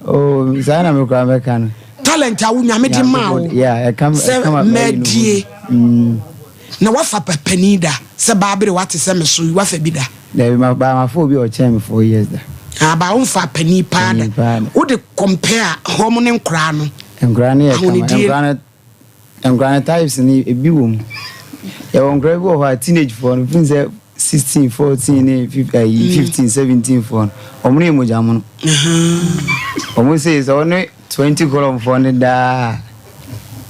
Oh, saa na me koraa mɛka no. Talent a wo Nyame de maa wo Nyankopɔn, yeah, ɛka sɛ ɛka ma mayi no ho mɛdie. no. Mm. Na wafa panin da sɛ baabere wate sɛ me so yi wafa bi da? Dabi ma ba mafa obi a ɔkyɛn me 4 years da. Ah ba wonfa panin paa da. Panin paa da. Wode compare wɔn ne nkoraa no. Nkoraa no yɛ kama. Ahonidie. Nkoraa no nkoraa no types no ebi wɔ mu. Yɛwɔ nkoraa bi wɔ hɔ a teenage foɔ no firi sɛ 16, 14 ne ayi 15, 17 foɔ no wɔn no yɛ mogya mono. Wɔn sei sɛ wɔne 20 column foɔ no daa a.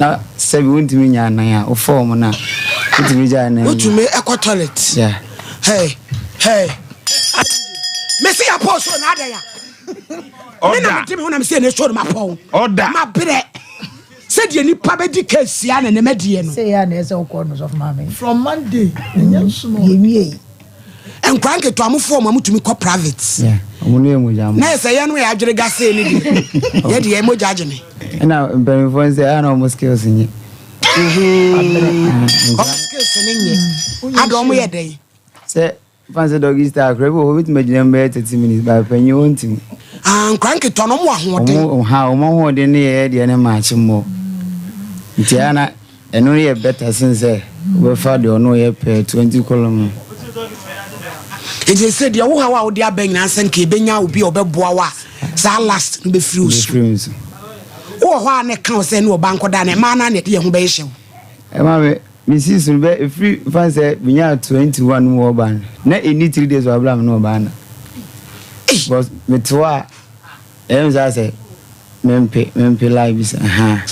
Na sɛbi wontumi nya anan a wofa wɔn no a wotumi gya anan. Wotumi ɛkɔ toilet. Yeah. Hey hey. Mesi ya pɔ so na adɛn ya. Me na mede me ho na mesɛ ne so no mapɔn. Ɔda. Mabrɛ. Sɛdeɛ nipa bɛdi keesia na nɛmɛ diɛ no. Sɛ yɛ a na ɛsɛ wokɔ no sɔfo maame. From Monday ɛnyɛ nsono. Yɛwie yi. Nkwadaa nketewa mo fɔm a mo tumi kɔ private. Yeah, ɔmo no yɛ mogya mo. Na yɛ sɛ yɛn no yɛ adwene gasee ne deɛ. Yɛ deɛ mogya agye me. Ɛna mpanyinfoɔ nsɛ ɛyɛ na ɔmo skills nyɛ. Ɔmo skills ne nyɛ. Ada ɔmo yɛ dɛn? Sɛ fa sɛ doggy style akora bi wɔ hɔ obetumi agyina mu bɛyɛ 30 minutes ba panyin ɔntumi. Ah, nkwadaa nketewa no ɔmo wɔ ahoɔden. Ɔmo ha ɔmo ahoɔden ne yɛ deɛ ne maakye mmɔ. Nti ɛyɛ na ɛno no yɛ better sen sɛ wobɛfa deɛ ɔno yɛ pɛ 20 column no. Nti sɛ deɛ wo haw a wode aba nyinaa sɛ nka ebenya obi a ɔbɛboa wo a saa last no bɛfiri wo so. Bɛfiri wo so. Wowɔ hɔ a na ɛka wo sɛ ne ɔba nkɔda na ɛmaa no a na ɛde yɛn ho bɛyɛ hyɛ wo. Ɛma me me sii so no bɛ ɛfiri fa sɛ menyaa 21 mu wɔ ɔbaa no na ɛnni 3 days wɔ abere a me ne ɔbaa no. Because mete hɔ a ɛyɛ me saa sɛ mempe mempe lie bi sɛ ahaa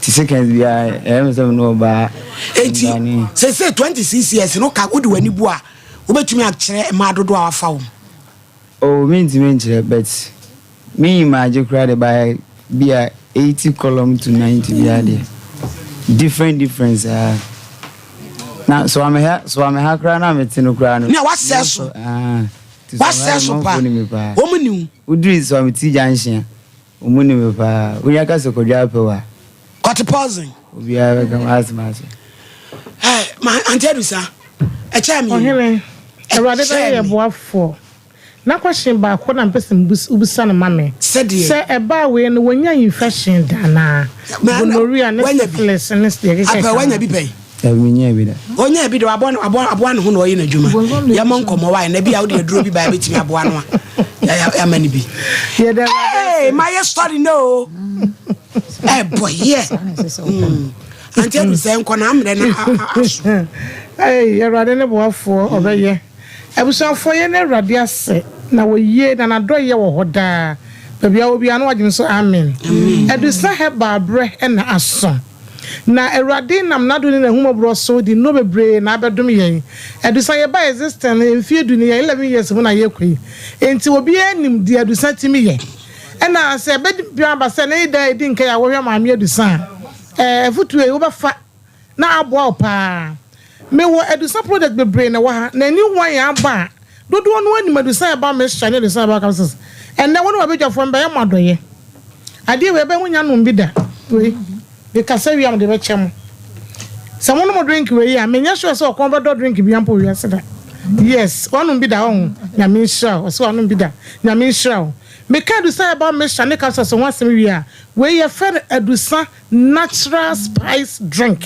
ti seconds biara ɛyɛ me sɛ me ne ɔbaa. Enti sese 26 years no ka wode w'ani bu a wobɛtumi akyerɛ mmaa dodoɔ a wafa wɔn? Oh mentumi nkyerɛ but me imagine koraa de by bi a 80 column to 90 biara deɛ different different saa na so ameha so ameha koraa na mete no koraa no. Nea wasɛ so ah wasɛ so pa wɔn ni wo. Woduru so ameti junction a wɔn ni me paa wonya ka sɛ kɔdwa apɛw a. Kɔte pɔsin. Obiara bɛka ma asɛm ahyɛ. Ɛ ma Auntie Adusa ɛkyɛ mi. Ɔhene, Awurade bɛyɛ yɛ boafoɔ. Na question baako na mepɛ sɛ wobisa no ma me. Sɛdeɛ. Sɛ ɛbaa wei no wɔnya infection da anaa? Gonorrhea ne syphilis ne deɛ ɛkeka Apɛ ho. wanya bi pɛn? Dabi menyaa bi da. Ɔnyaa bi da wabɔ aboa aboa ne ho na ɔyɛ n'adwuma. Yɛmmɔ nkɔmmɔ wae na bi a wode aduro bi ba a ɛbɛtumi aboa no a yɛama no bi. Yɛda Awurade Hey, mayɛ story no o. Ɛbɔ yɛ. Auntie Adu sɛ nkɔ na ammerɛ no aso. Hey, Awurade ne boafoɔ ɔbɛyɛ. Abusuafoɔ yɛn Awurade ase na wɔyie na n'adɔeɛ wɔ hɔ daa. Baabi a wɔ biara na wagye me so amen. Adusa herbal berɛ na aso. Na Awurade nam n'adom ne n'ahummɔborɔ so de nnuro bebree na abɛdom yɛn. Adusa yɛbaa existing no mfeɛ du ni yɛn 11 years mu na yɛrekɔ yi. Enti obiara nim deɛ adusa tumi yɛ. Ɛna sɛ ɛbɛpem aba sɛ ne da a ɛdi nkan a wohwɛ Maame Adusa a, ɛɛ afotuo yi wobɛfa na aboa wo paa. Mewɔ adusa project bebree na ɛwɔ ha na ɛni hwan aba a dodoɔ no ara nim adusa ɛba mixture ne adusa ɛba capsules. Ɛnnɛ wo ne w'abadwafoɔ no bɛyɛ mo adɔeɛ. Adeɛ wei ɛbɛn mo nya nom bi da wei me kasa wie a mede bɛkyɛ mo. Sɛ mo nom drink wei a menyɛ sure sɛ ɔkɔn bɛdɔ drink bia mpo wɔ wiase da. Yes wanom bi da ɔho Nyame nhyira wo ɔse wanom bi da Nyame nhyira wo. Meka adusa ɛba mixture ne capsules ho asɛm wie a wei yɛfrɛ no adusa Natural spice drink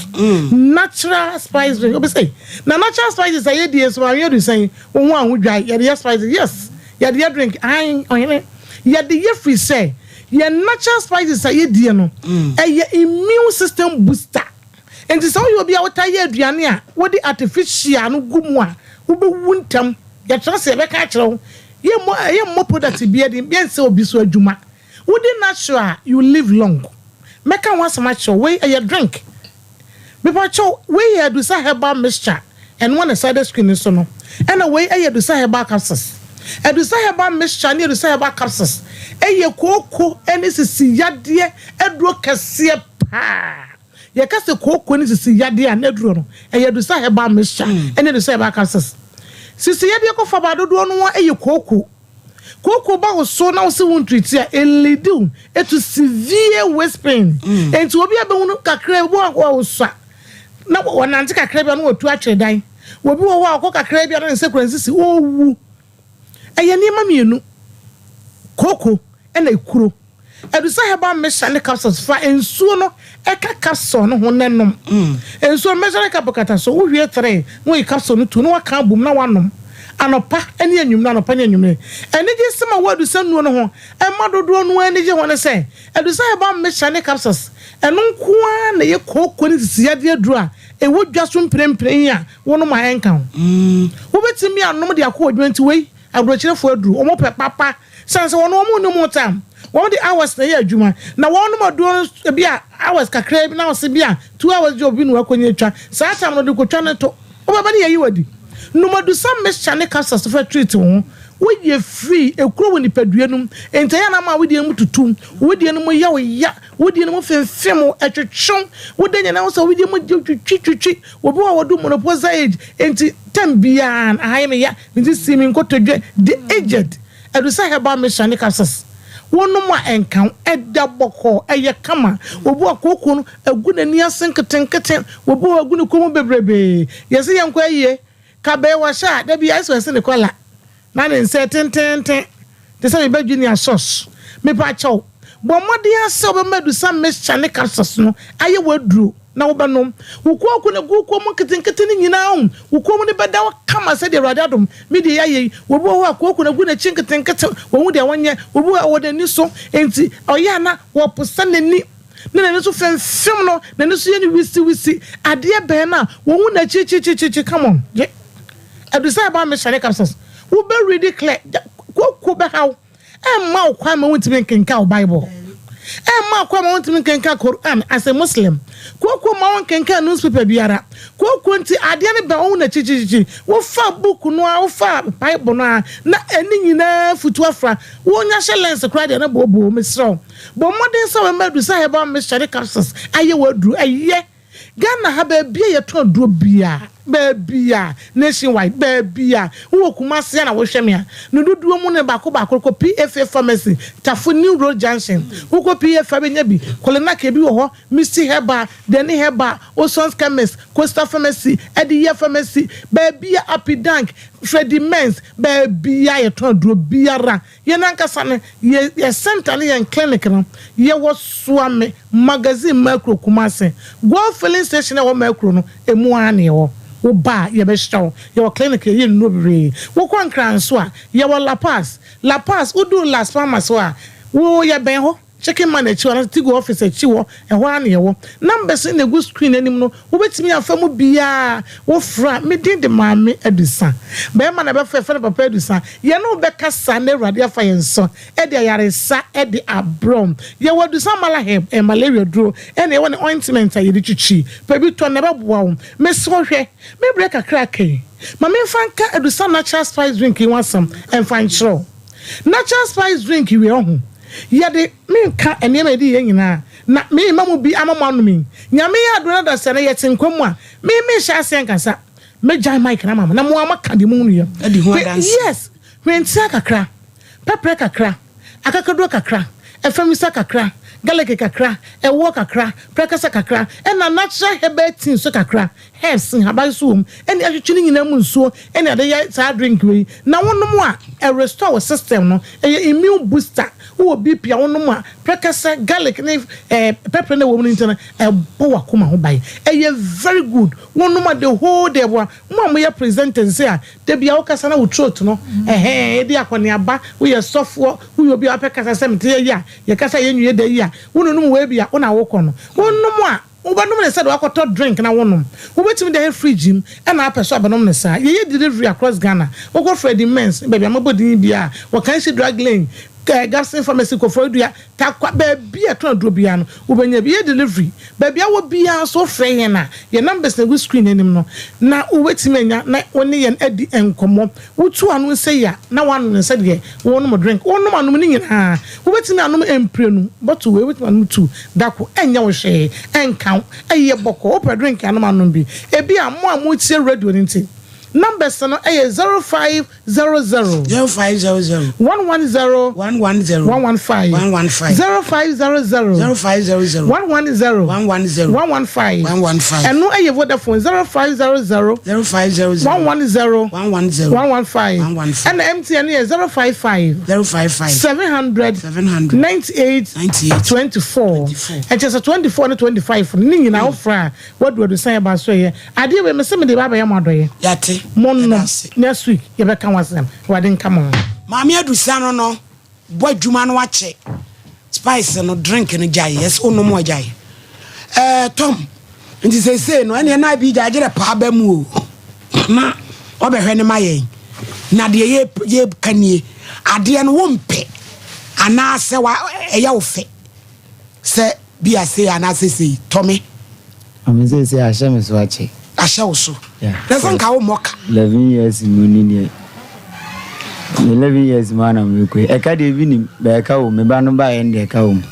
natural spice drink obi sɛ na natural spices a yɛdi nso maame yɛdu sɛn wo ho ahodwa yɛde yɛ spices yes yɛde yɛ drink ahan ɔhene yɛde yɛ firi sɛ yɛn natural spices a yɛdie no ɛyɛ immune system booster nti sɛ woyɛ obi a wotaa yɛ aduane a wode artificial no gu mu a wobɛwu ntɛm yɛtra sɛ yɛbɛka akyerɛ wo yɛmmɔ yɛmmɔ product bi adi yɛnsɛ obi so adwuma Wodi natural a you live long. Mɛka ho asɛm akyerɛ wo. Wei ɛyɛ drink. Mepakyɛw, wei yɛ Adusa herbal mixture, ɛno na ɛsa da screen no so no. Ɛna wei ɛyɛ Adusa herbal capsules. Adusa herbal mixture ne Adusa herbal capsules ɛyɛ kooko ne sisi yadeɛ aduro kɛseɛ paa. Yɛka sɛ kooko ne sisi yadeɛ a n'aduro no ɛyɛ Adusa herbal mixture ɛne Adusa herbal capsules. Sisi yadeɛ kɔfa ba dodoɔ no ara ɛyɛ kooko. Kooko ba wo so na wo se wo ntreat a, ɛleadi wo to severe waist pain. Enti obi a bɛhunu kakra bi, obi wɔ hɔ a ɔsua na ɔnante kakra bi a na watu atwere dan. Obi wɔ hɔ a ɔkɔ kakra bi a na ne nsa kura ne sisi, ɔrewu. Ɛyɛ nneɛma mmienu, kooko ɛna ekuro. Adusa herbal mixture ne capsules, fa nsuo no ka capsule no ho na nom. Nsuo no, measuring cup kata so, wohwie tre na woyi capsule no tu na woaka abom na woanom anɔpa ne anwummere, anɔpa ne anwummere. Anigyesɛm a ɛwɔ adusa nnuro no ho ɛma dodoɔ no ara ani gye ho ne sɛ, adusa herbal mixture ne capsules, ɛno nko ara na ɛyɛ kooko ne sisiyadeɛ aduro a ɛwɔ dwa so mprempren yi a wonom a ɛnka ho. Wobɛtumi anom de akɔ w'adwuma nti wei, aburokyerefo aduro, wɔpɛ papa. Sane sɛ wɔn wɔn nni mu tam, wɔn de hours na ɛyɛ adwuma, na wɔn nom aduro no ebi a hours kakraa bi na ɔse bi a 2 hours gye obi na wakɔnya atwa, saa tam no ɔde kɔtwa no to, wobɛba ne yɛyi wo adi. Nom adusa mixture ne capsules fa treat wo ho. Woyɛ free, ekuro wɔ nipadua no mu, enti ɛyɛ a na ama wo deɛ no mu tutu, wo deɛ no mu yɛ wo ya, wo deɛ no mu femfem wo, ɛtwetwe wo, woda nyinaa wo sɛ wo deɛ mu twitwi twitwi. Obi wɔ hɔ a wadu menopause age, enti term biara no, aha yɛ me ya, me ti si, me nkotodwe, the aged. Adusa herbal mixture ne capsules, wonom a ɛnka wo, ɛda bɔkɔɔ, ɛyɛ kama. Obi wɔ hɔ a kooko no agu n'ani ase nketenkete, obi wɔ hɔ a agu ne kɔn mu bebrebee. Yɛse yɛnkɔ ayie, Kabee wɔhyɛ a, da biara ayɛ sɛ ɔsi ne kɔla na ne nsa tenteenten te sɛ me ba Junior socks. Mepakyɛw, bɔ mmɔden ara sɛ wobɛma adusa mixture ne capsules no ayɛ w'aduro na wobɛnom. Wo kooko ne kooko mu nketenkete no nyinaa ho, wo kɔn mu no bɛda hɔ kama sɛdeɛ Awurade adom me deɛ yɛayɛ yi. Obi wɔ hɔ a kooko no agu n'akyi nketenkete, wahu deɛ ɔnyɛ. Obi wɔ hɔ a ɛwɔ n'ani so, enti ɔyɛ a na wɔposa n'ani. na n'ani so femfem no, n'ani so yɛ no wisiwisi, adeɛ bɛn na wɔhu no akyirikyirikyirikyiri, come on, gye Adusa ɛba me hyɛne capsules, wo bɛ read clear, koko bɛha wo, ɛmma wo kwan ma wontumi nkenkan wo Bible, ɛmma wo kwan ma wontumi nkenkan Quran as a Muslim, koko ma wo nkenkan newspaper biara, koko nti adeɛ no bɛn wɔhu no akyirikyirikyiri, wofa book no a, wofa Bible no a, na ɛne nyinaa futu afra, wonya hyɛ lens koraa deɛ na booboo, mesrɛ wo. Bɔ mmɔden sɛ wobɛma Adusa Herbal Mixture ne Capsules ayɛ w'aduro. Ɛyɛ! Ghana ha baabi a yɛtɔn aduro biara, baabi a, nationwide, baabi a, wowɔ Kumasi a na wohwɛ me a, ne dodoɔ mu no baako baako kɔ PFA Pharmacy, Tafo New Road Junction. Wokɔ PFA bɛnya bi, Kolinak ebi wɔ hɔ, Misty Herbal, Dani Herbal, Oson's Chemist, Coastal Pharmacy, Adiyia Pharmacy, baabi a, Apidank, Freddie Mens, baabi a yɛtɔn aduro biara. Yɛn ankasa no, yɛ yɛ centre ne yɛn clinic no, yɛwɔ Suame Magazine Mercuro Kumasi. Goil filling station a ɛwɔ Mercuro no, emu ara na yɛwɔ. Wo ba a, yɛbɛhyira wo. Yɛwɔ clinic, yɛyɛ nnuro bebree. Wokɔ Nkran nso a, yɛwɔ La Paz. La Paz, woduru Las Palmas hɔ a, wo yɛbɛn hɔ. Chicken Man akyi hɔ anaasɛ Tigo office akyi hɔ, ɛhɔ ara na yɛwɔ. Numbers no na ɛgu screen no anim no, wobɛtumi afa mu biara. Wofrɛ a, me din de Maame Adusa. Barima na ɛbɛfrɛ, yɛfrɛ no Papa Adusa. Yɛne wo bɛkasa na Awurade afa yɛn so de ayaresa de abrɛ wo. Yɛwɔ Adusa Malaheb, ɛyɛ malaria duro, ɛna yɛwɔ ne ointment a yɛde twitwi. Pɛ bi tɔ na ɛbɛboa wo. Mesrɛ wo hwɛ, me berɛ kakra aka yi, ma memfa nka Adusa Natural Spice Drink yi ho asɛm mfa nkyerɛ wo. Natural Spice Drink wei ɔho, Yɛde me nka nneɛma a yɛde yɛ nyinaa, na me rema mo bi ama mo anom yi. Nyame yɛ adom na dasani na yɛte nkwa mu a, me menhyɛ aseɛ nkasa. Mɛgyae mic no ama mo na mo ara moaka deɛ mohunuiɛ. Adi ho adanseɛ. Yes, hwentia kakra, pɛprɛ kakra, akakaduro kakra, ɛfamisa kakra, garlic kakra, ɛwoɔ kakra, prɛkɛsɛ kakra, ɛna natural herbal tea nso kakra. Herbs, nhaban nso wɔ mu, ɛna yɛatwetwe ne nyinaa mu nsuo ɛna yɛde yɛ saa drink wei. Na wonom a, ɛ restore wo system no, ɛyɛ immune booster. Wowɔ BP a wonom a, prɛkɛsɛ, garlic ne eh, pɛprɛ no a ɛwɔ mu no nti no, ɛbɔ w'akoma ho ban. Ɛyɛ very good. Wonom a the whole day ɛboa. Mo a moyɛ presenters sei a, da biara wokasa na wo throat no, ɛhɛn, ɛdi akɔneaba, woyɛ sɔfoɔ, woyɛ obi a wopɛ kasa sɛ mete ha yi a, yɛkasa a yɛnwie da yi a, wononom wei bi a, wo na wokɔ no. Wonom a, Wobɛnom no sɛdeɛ woakɔtɔ drink na wonom. Wobɛtumi de ayɛ fridge mu ɛna apɛ so abɛnom no saa. Yɛyɛ delivery across Ghana. Wokɔ Freddie Mens ne baabi a mabɔ din yi biara a, wɔ Kanshi Drug Lane, Gabson Pharmacy, Koforidua, Tarkwa, baabi a yɛtɔn aduro biara no, wobɛnya bi. Yɛyɛ delivery. Baabi a wowɔ biara nso wofrɛ yɛn a, yɛn numbers na ɛgu screen no anim no, na wobɛtumi anya na wo ne yɛn adi nkɔmmɔ. Wotu ano sei a, na woanom no sɛdeɛ wonom drink. Wonom anom ne nyinaa. Wobɛtumi anom mprenu, bottle wei wobɛtumi anom two da ko, ɛnyɛ wo hwee, ɛnka wo, ɛyɛ bɔkɔɔ. Wopɛ drink a, nom anom bi. Ebia mo a motie radio no nti, numbers no yɛ 0500. 0500. 110. 110. 115. 115. 0500. 0500. 110. 110. 115. 115. Ɛno yɛ Vodafone 0500. 0500. 110. 110. 115. 115. Ɛna MTN no yɛ 055. 055. 700. 700. 98. 98. 24. Ɛkyɛ sɛ 24 ne 25 no ne nyinaa wofra a wadu adusan ɛba so ɛyɛ adeɛ wei mese mede ba abɛyɛ mo adɔyɛ. Yate. Mo nom next week yɛbɛka ho asɛm. Awurade nka mo ho. Maame adusan no no bɔ adwuma no akyɛ spice no drink no gyae yɛsɛ wonom a gyae ɛɛ Tom nti seesei no ɛneɛ na bi gyae gyerɛ paa ba mu o na ɔbɛhwɛ ne ma yɛn na deɛ yɛ yɛ ka nie adeɛ no wompɛ anaasɛ wa ɛyɛ wo fɛ sɛ bi a sei anaasɛ sei tɔ me. Maame seesei ahyɛ me so akyɛ. Ahyɛ wo so. Yeah. Na sɛ nka wo mmɔ ka. 11 years mu ni deɛ. 11 years mu ana mekɔ yi. Ɛka deɛ ebi nim, bɛ ɛka wɔ mu. Me ba no baeɛ no deɛ ɛka wɔ mu.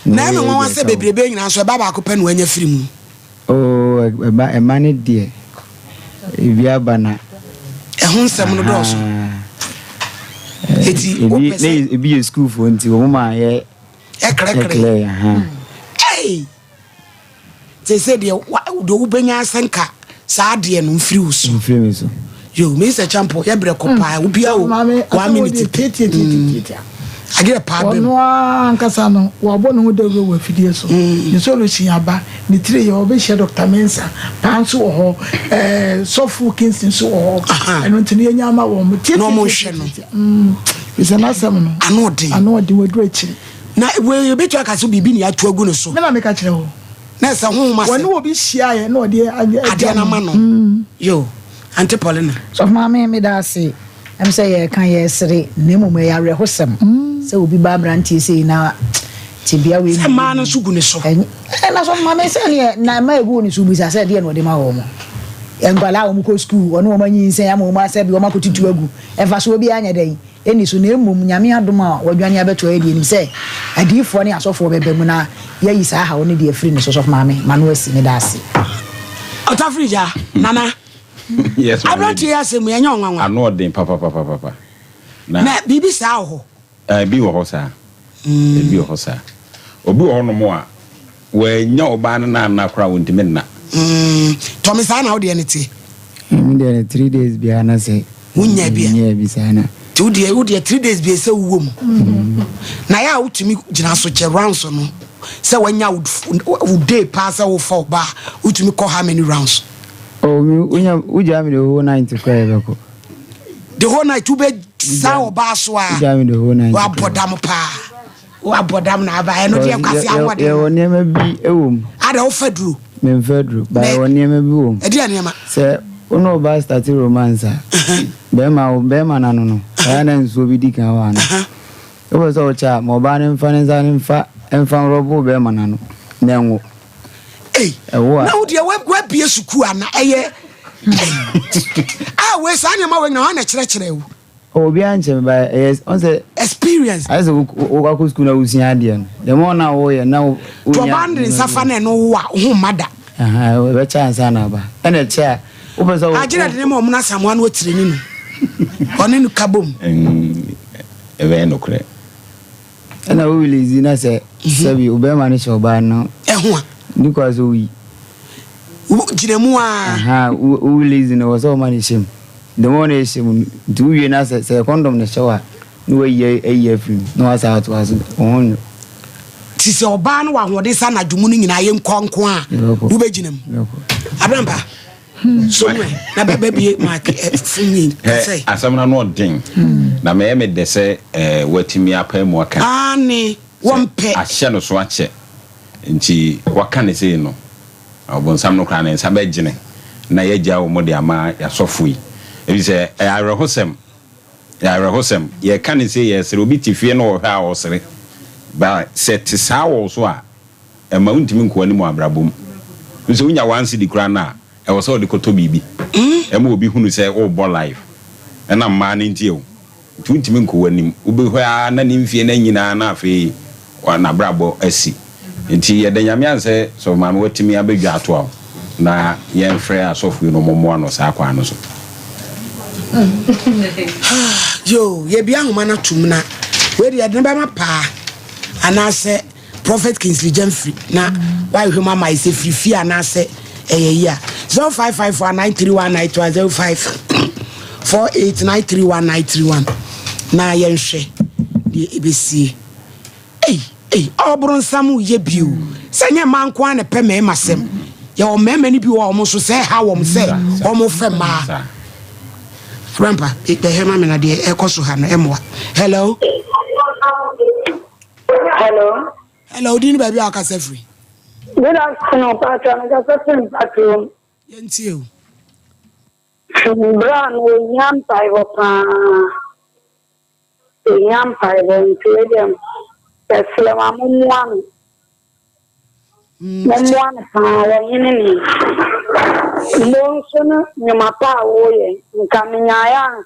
Na ɛme nwanwa sɛ bebrebe nyinaa nso ɛba baako pɛ na wanya firi mu. Oh, ɛba ɛma no deɛ ebi aba na. Ɛho nsɛm no dɔɔso. Eti wopɛ sɛ. Ebi yɛ sukuufoɔ nti wɔn ma yɛ. Ɛklɛklɛ. Ɛklɛ, ahaa. Ei! Seesei deɛ wa deɛ wobɛnya sɛ nka saa adeɛ no mfiri wo so. Mfiri me so. Yo, Mr. Champo, yɛ brɛ kɔ paa. Obi a o, one minute pɛ. Adeɛ paa bɛm. Ɔno ara ankasa no, wabɔ ne ho dawuro wɔ afidie so. Ne solution aba, ne tiri yɛ, ɔbɛhyia Doctor Mensah paa nso wɔ hɔ, ɛɛ Sɔfo Kingston nso wɔ hɔ. Ɛno nti no yɛnya ama wɔn. Tietie Na wɔn nhwɛ no. Efisɛ n'asɛm no. Ano ɔden. Ano ɔden, waduru akyiri. Na wei yɛbɛtumi aka sɛ biribi na yɛato agu ne so. Me na meka kyerɛ wo. Na ɛsɛ honhom asɛm. Wɔne obi hyiaeɛ na ɔde adeɛ no ama no. Yo, Auntie Paulina. Sɔfo Maame, meda ase. Ɛm sɛ yɛreka yɛresere na mmom ɛyɛ awerɛhosɛm sɛ obi ba aberanteɛ sei na tebea wei. Sɛ mmaa no nso gu ne so. Ɛɛ na sɔfo maame sɛ neɛ na mmaa egu ne so bisa sɛ deɛ na ɔde ma wɔn. Nkwadaa a wɔn kɔ sukuu wɔne wɔn anyinsɛn ama wɔn asɛ bi wɔn akɔtutu agu mfasoɔ biara nyɛ dɛn. Ɛnni so, na mmom Nyame adom a wadwane abɛto ha yi deɛ, yɛnim sɛ adiyifoɔ ne asɔfoɔ bɛba mu na yɛayi saa haw no deɛ afiri ne so. Sɔfo Maame, m'ano asi, meda ase. Ɔtafiri gya, Nana. Yes, my Aberanteɛ lady. yi asɛm yi, ɛnyɛ ɔnwanwa. Ano ɔden papapapapa. Na. Na biribi saa wɔ hɔ? Ah, ebi wɔ hɔ saa. Ebi wɔ hɔ saa. Obi wɔ hɔnom a, wannya ɔbaa no na anna koraa a, ontumi nna. Mm, Tɔme saa na wo deɛ no teɛ? Me deɛ no three days biara na sɛ. Wonya bi a. Menya bi saa na. Nti wo deɛ wo deɛ three days bi sɛ wowɔ mu. Na yɛ a wotumi gyina so kyɛ rounds no sɛ wanya wo day paa sɛ wofa ɔba a wotumi kɔ how many rounds? Oh me wonya wogyaa me the whole night koraa yɛbɛkɔ. The whole night wobɛ saa ɔbaa so a. Wogyaa me the whole night. Wabɔ dam paa. Wabɔ dam na aba ɛno deɛ kwasi ahoɔden. Yɛwɔ nneɛma bi wɔ mu. Ada wofa duro. Memfa duro ba yɛwɔ nneɛma bi wɔ mu. Ɛdeɛ nneɛma. Sɛ wo ne ɔbaa start romance a bɛrima wo bɛrima n'ano no ɛyɛ na nsuo bi di kan wɔ ano. Wopɛ sɛ wokyɛ a ma ɔbaa no mfa ne nsa no mfa mfa nrɔbo bɛrima n'ano na ɛnwo. Ei Ɛwo a. Na wo deɛ wabie sukuu ana ɛyɛ a wei saa nneɛma wei nyinaa hwan na ɛkyerɛkyerɛ wo. Oh obiara nkyɛ me but ɛyɛ ɔn sɛ. Experience. Ayɛ sɛ wo wakɔ sukuu na wosua adeɛ no the more na woyɛ na wo. To ɔbaa no de ne nsa fa na ɛno wo a wo ho mma da. Ɛbɛkyɛ ansa na aba ɛna ɛkyɛ a wopɛ sɛ wo. Agyina de ne ma ɔmo na Asamoah no ɔtireni no ɔne no ka bom. Ɛbɛyɛ nokorɛ. Ɛna wo release na sɛ sɛbi obɛrima no hyɛ ɔbaa no. Ɛho a. Ne kwa sɛ woyi. Gyina mu aa. Wo release no wɔ sɛ ɔma no hyɛ mu. The more na ɛhyɛ mu no, nti wo wie na sɛ sɛ condom na ɛhyɛ wo a, na wayi ayi afiri mu na wasan atoa so, wo ho nnwo. Nti sɛ ɔbaa no wɔ ahoɔden sɛ anadwo mu no nyinaa yɛnkɔ nko a, wobɛgyina mu? Abrampa, so mu ɛ na bɛbie mic funyi kasɛ. Asɛm no ano ɔden, na mɛyɛ me dɛ sɛ watumi apae mu aka. Aane, wɔmpɛ. Sɛ ahyɛ no so akyɛ, nti waka no sei no. Ɔbonsam no koraa ne nsa bɛgyene na yɛagyaa wɔn de ama y'asɔfo yi. Efisɛ ɛyɛ awerɛhosɛm, ɛyɛ awerɛhosɛm. Yɛka no sei yɛresere, obi te fie na ɔhwɛ a ɔresere. But sɛ ɛte saa wɔ wo so a, ɛmma wontumi nkɔ w'anim wɔ abrabɔ mu. Efisɛ wonya one cedi koraa no a, ɛwɔ sɛ wode kɔtɔ biribi. Ɛma obi hunu sɛ worebɔ life. Ɛnam mmaa no nti o. Nti wontumi nkɔ w'anim. Wobɛhwɛ ara na ne mfie no anyini ara na afei n'abrabɔ asi. Nti yɛda Nyame ase sɛ Sɔfo Maame watumi abɛdwa atoa wo na yɛnfrɛ asɔfo yi na wɔmmoa no saa kwan no so. Yoo, yɛbue ahoma no atom na wei deɛ yɛde no bɛma paa anaasɛ Prophet Kingsley Gyamfiri na wahwehwɛ mu ama yɛ sɛ firi fie anaasɛ ɛyɛ yi a 0554 931931 05 48931931 na yɛnhwɛ deɛ ɛbɛsie. Ei, ei, ɔbronsam yɛ bio sɛ nyɛ mmaa nko ara na ɛpɛ mmarima sɛm. Yɛwɔ mmarima no bi wɔ hɔ a wɔn nso sɛ ɛha wɔn sɛ wɔn fɛ mmaa. Grandpa, bɛhwɛ ma me na deɛ ɛkɔ so ha no ɛmmoa. Hello. Hello. Hello, odin ne baabi a wakasa firi. Good afternoon, Pastor. Mekasa firi Mpatuom. Yɛntie o. Bra no ohia mpaebɔ paa. Ohia mpaebɔ nti wei deɛ yɛsrɛ ma mommoa no. Mommoa no paa wɔnyene ne. Mo nso no nnwuma pa a woyɛ nka menyaeɛ a.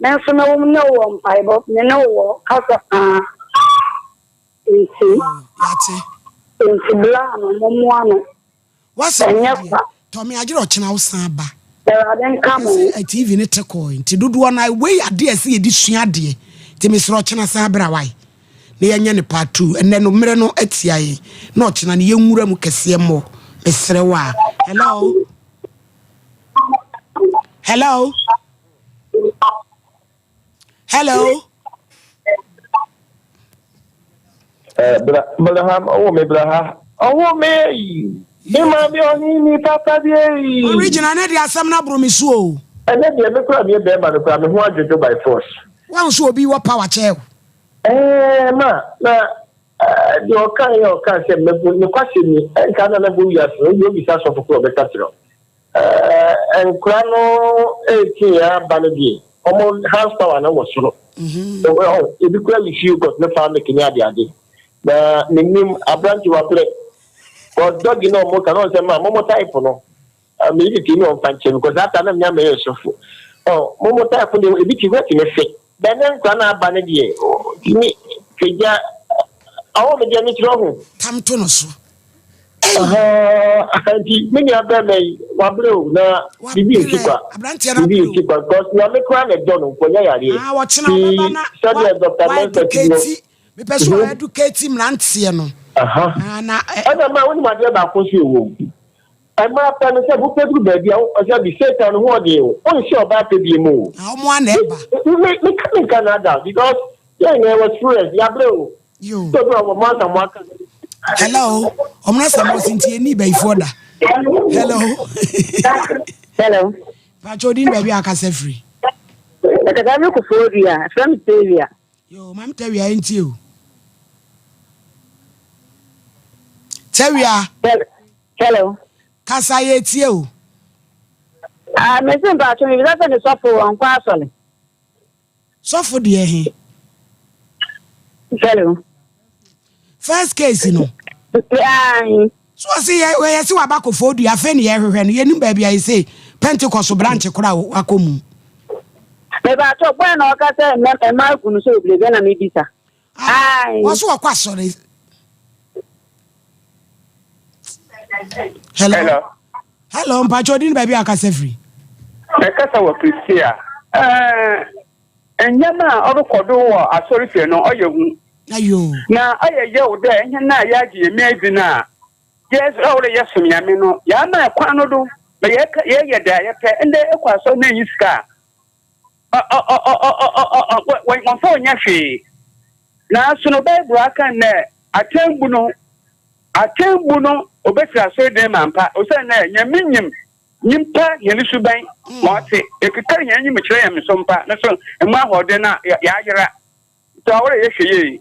Me nso me wo ne wo wɔ mpaebɔ, me ne wo wɔ kasa paa. Nti, Yɛate. nti bla no, mommoa no. W'asɛm Ɛnyɛ deɛ, kwa. tɔ me agyerɛ ɔkyena wo san ba. Awurade nka mo ho. Ɛsɛ TV no te kɔɔ nti dodoɔ no wei adeɛ ɛsɛ yɛde sua adeɛ nti mesrɛ ɔkyena san bra wae na yɛnyɛ no part 2 ɛnɛ no mmerɛ no atia yɛn na ɔkyena no yɛnwura mu kɛseɛ mmɔ mesrɛ wo a hello hello hello Eh, bra, bra ha, ɔwɔ me bra ha. Ɔwɔ me eyi. Me maame ɔhe ni papa bi eyi. Original ne de asɛm no aboro me so o. Ɛnɛ deɛ me kora meyɛ bɛrima no kora me ho adwodwo by force. Wahu sɛ obi wɔ power kyɛɛ wo. Ɛɛ ma na eh, deɛ ɔka yɛ ɔka sɛ mɛbu ne kwasɛm ni ɛnka na mɛbɔ wiase no obi obisa sɔfo koro ɔbɛka kyerɛ wo. Ɛɛ nkora no ɛretie yɛn aba no deɛ wɔn house power no wɔ soro. Ɛwɔ ebi kura yi yogurt ne farm milk ne ade ade. Na menim aberante wabrɛ. Cause dɔgi na ɔmo ka na ɔsɛ ma momo type no. Me yi tete ne ɔmfa nkyɛn because that time na menya mɛyɛ sɔfo. Ɔ momo type no ebi ti hɔ tumi fe. Bɛn ne nkora na aba no deɛ tumi pagya ɔwɔ me deɛ mekyerɛ ho. Tam to no so. Nti me nua bɛrima yi wabrɛ o na biribi nsi kwa biribi nsi kwa because nyame koraa na ɛdɔ no nkɔnya yareɛ ti sɛdeɛ Dr. Mensah ti no mepɛ sɛ mhm. ɔeducate mmeranteɛ no ɛna ma wonim adeɛ baako nso ɛwɔ mu ɛma pɛ no sɛ wopɛ duru baabi a ɔsɛ bi satan no ho ɔden o wonhyɛ ɔbaa pɛ bi mu o ɔmo ana ɛba meka menka no ada because yɛn nyɛ wɔ experience yɛabrɛ o Yo. Hello. Ɔmo asɛm ɔsi nti yɛn ni bɛyifoɔ da. Hello. Hello. Pàtó odi ni baabi a akasa firi. Ɛkasa mi kò dua, fira mi Tewia. Yo, maame Tewia yɛn ti o. Tewia. Hello. Kasa yɛ tie o. Ah, mesi mpatsɔ mi bisa sɛ ne sɔfo ɔnkɔ asɔre. Sɔfo deɛ he? Hello. First case no. Ayi. So ɔsi yɛ yɛ si waba kofo dua afei ne yɛhwehwɛ no yɛnim baabi a yɛsɛ Pentecost branch koraa wakɔ mu. Mebaatɔ bɔɛ na ɔka sɛ mma agu no sɛ obirebe na mebisa. Ayi. Wɔso wɔkɔ asɔre. Hello. Hello. Hello, mpakyɛ ɔdi ne baabi a akasa firi. Mɛkasa wɔ Prestea. Ɛɛ, nneɛma a ɔrokɔ do wɔ asɔrfie no, ɔyɛ hu. Ayo. Na ɔyɛ yaw dɛ hɛn a yɛagye Nyame edzi no a, yɛ ɔwɔ dɛ yɛsom Nyame no, yɛama kwan no do ma yɛka yɛyɛ dza yɛpɛ. Ndɛ ekɔ asɔr na nnyi sika a, ɔ ɔ ɔ ɔ ɔ ɔ ɔ wɔmmfa wo nnyɛ hwee. Naaso no, Bible aka dɛ atsɛmbu no Atsɛmbu no obesi asɔrdan mu ampa, osiandɛ Nyame nyim nyimpa hɛn suban ma ɔtse. Ekekar hɛn enyim kyerɛ nyamesompa no so mu ahoɔdzen a, yɛayera. Ntsi ɔwɔ dɛ yɛhwɛ yie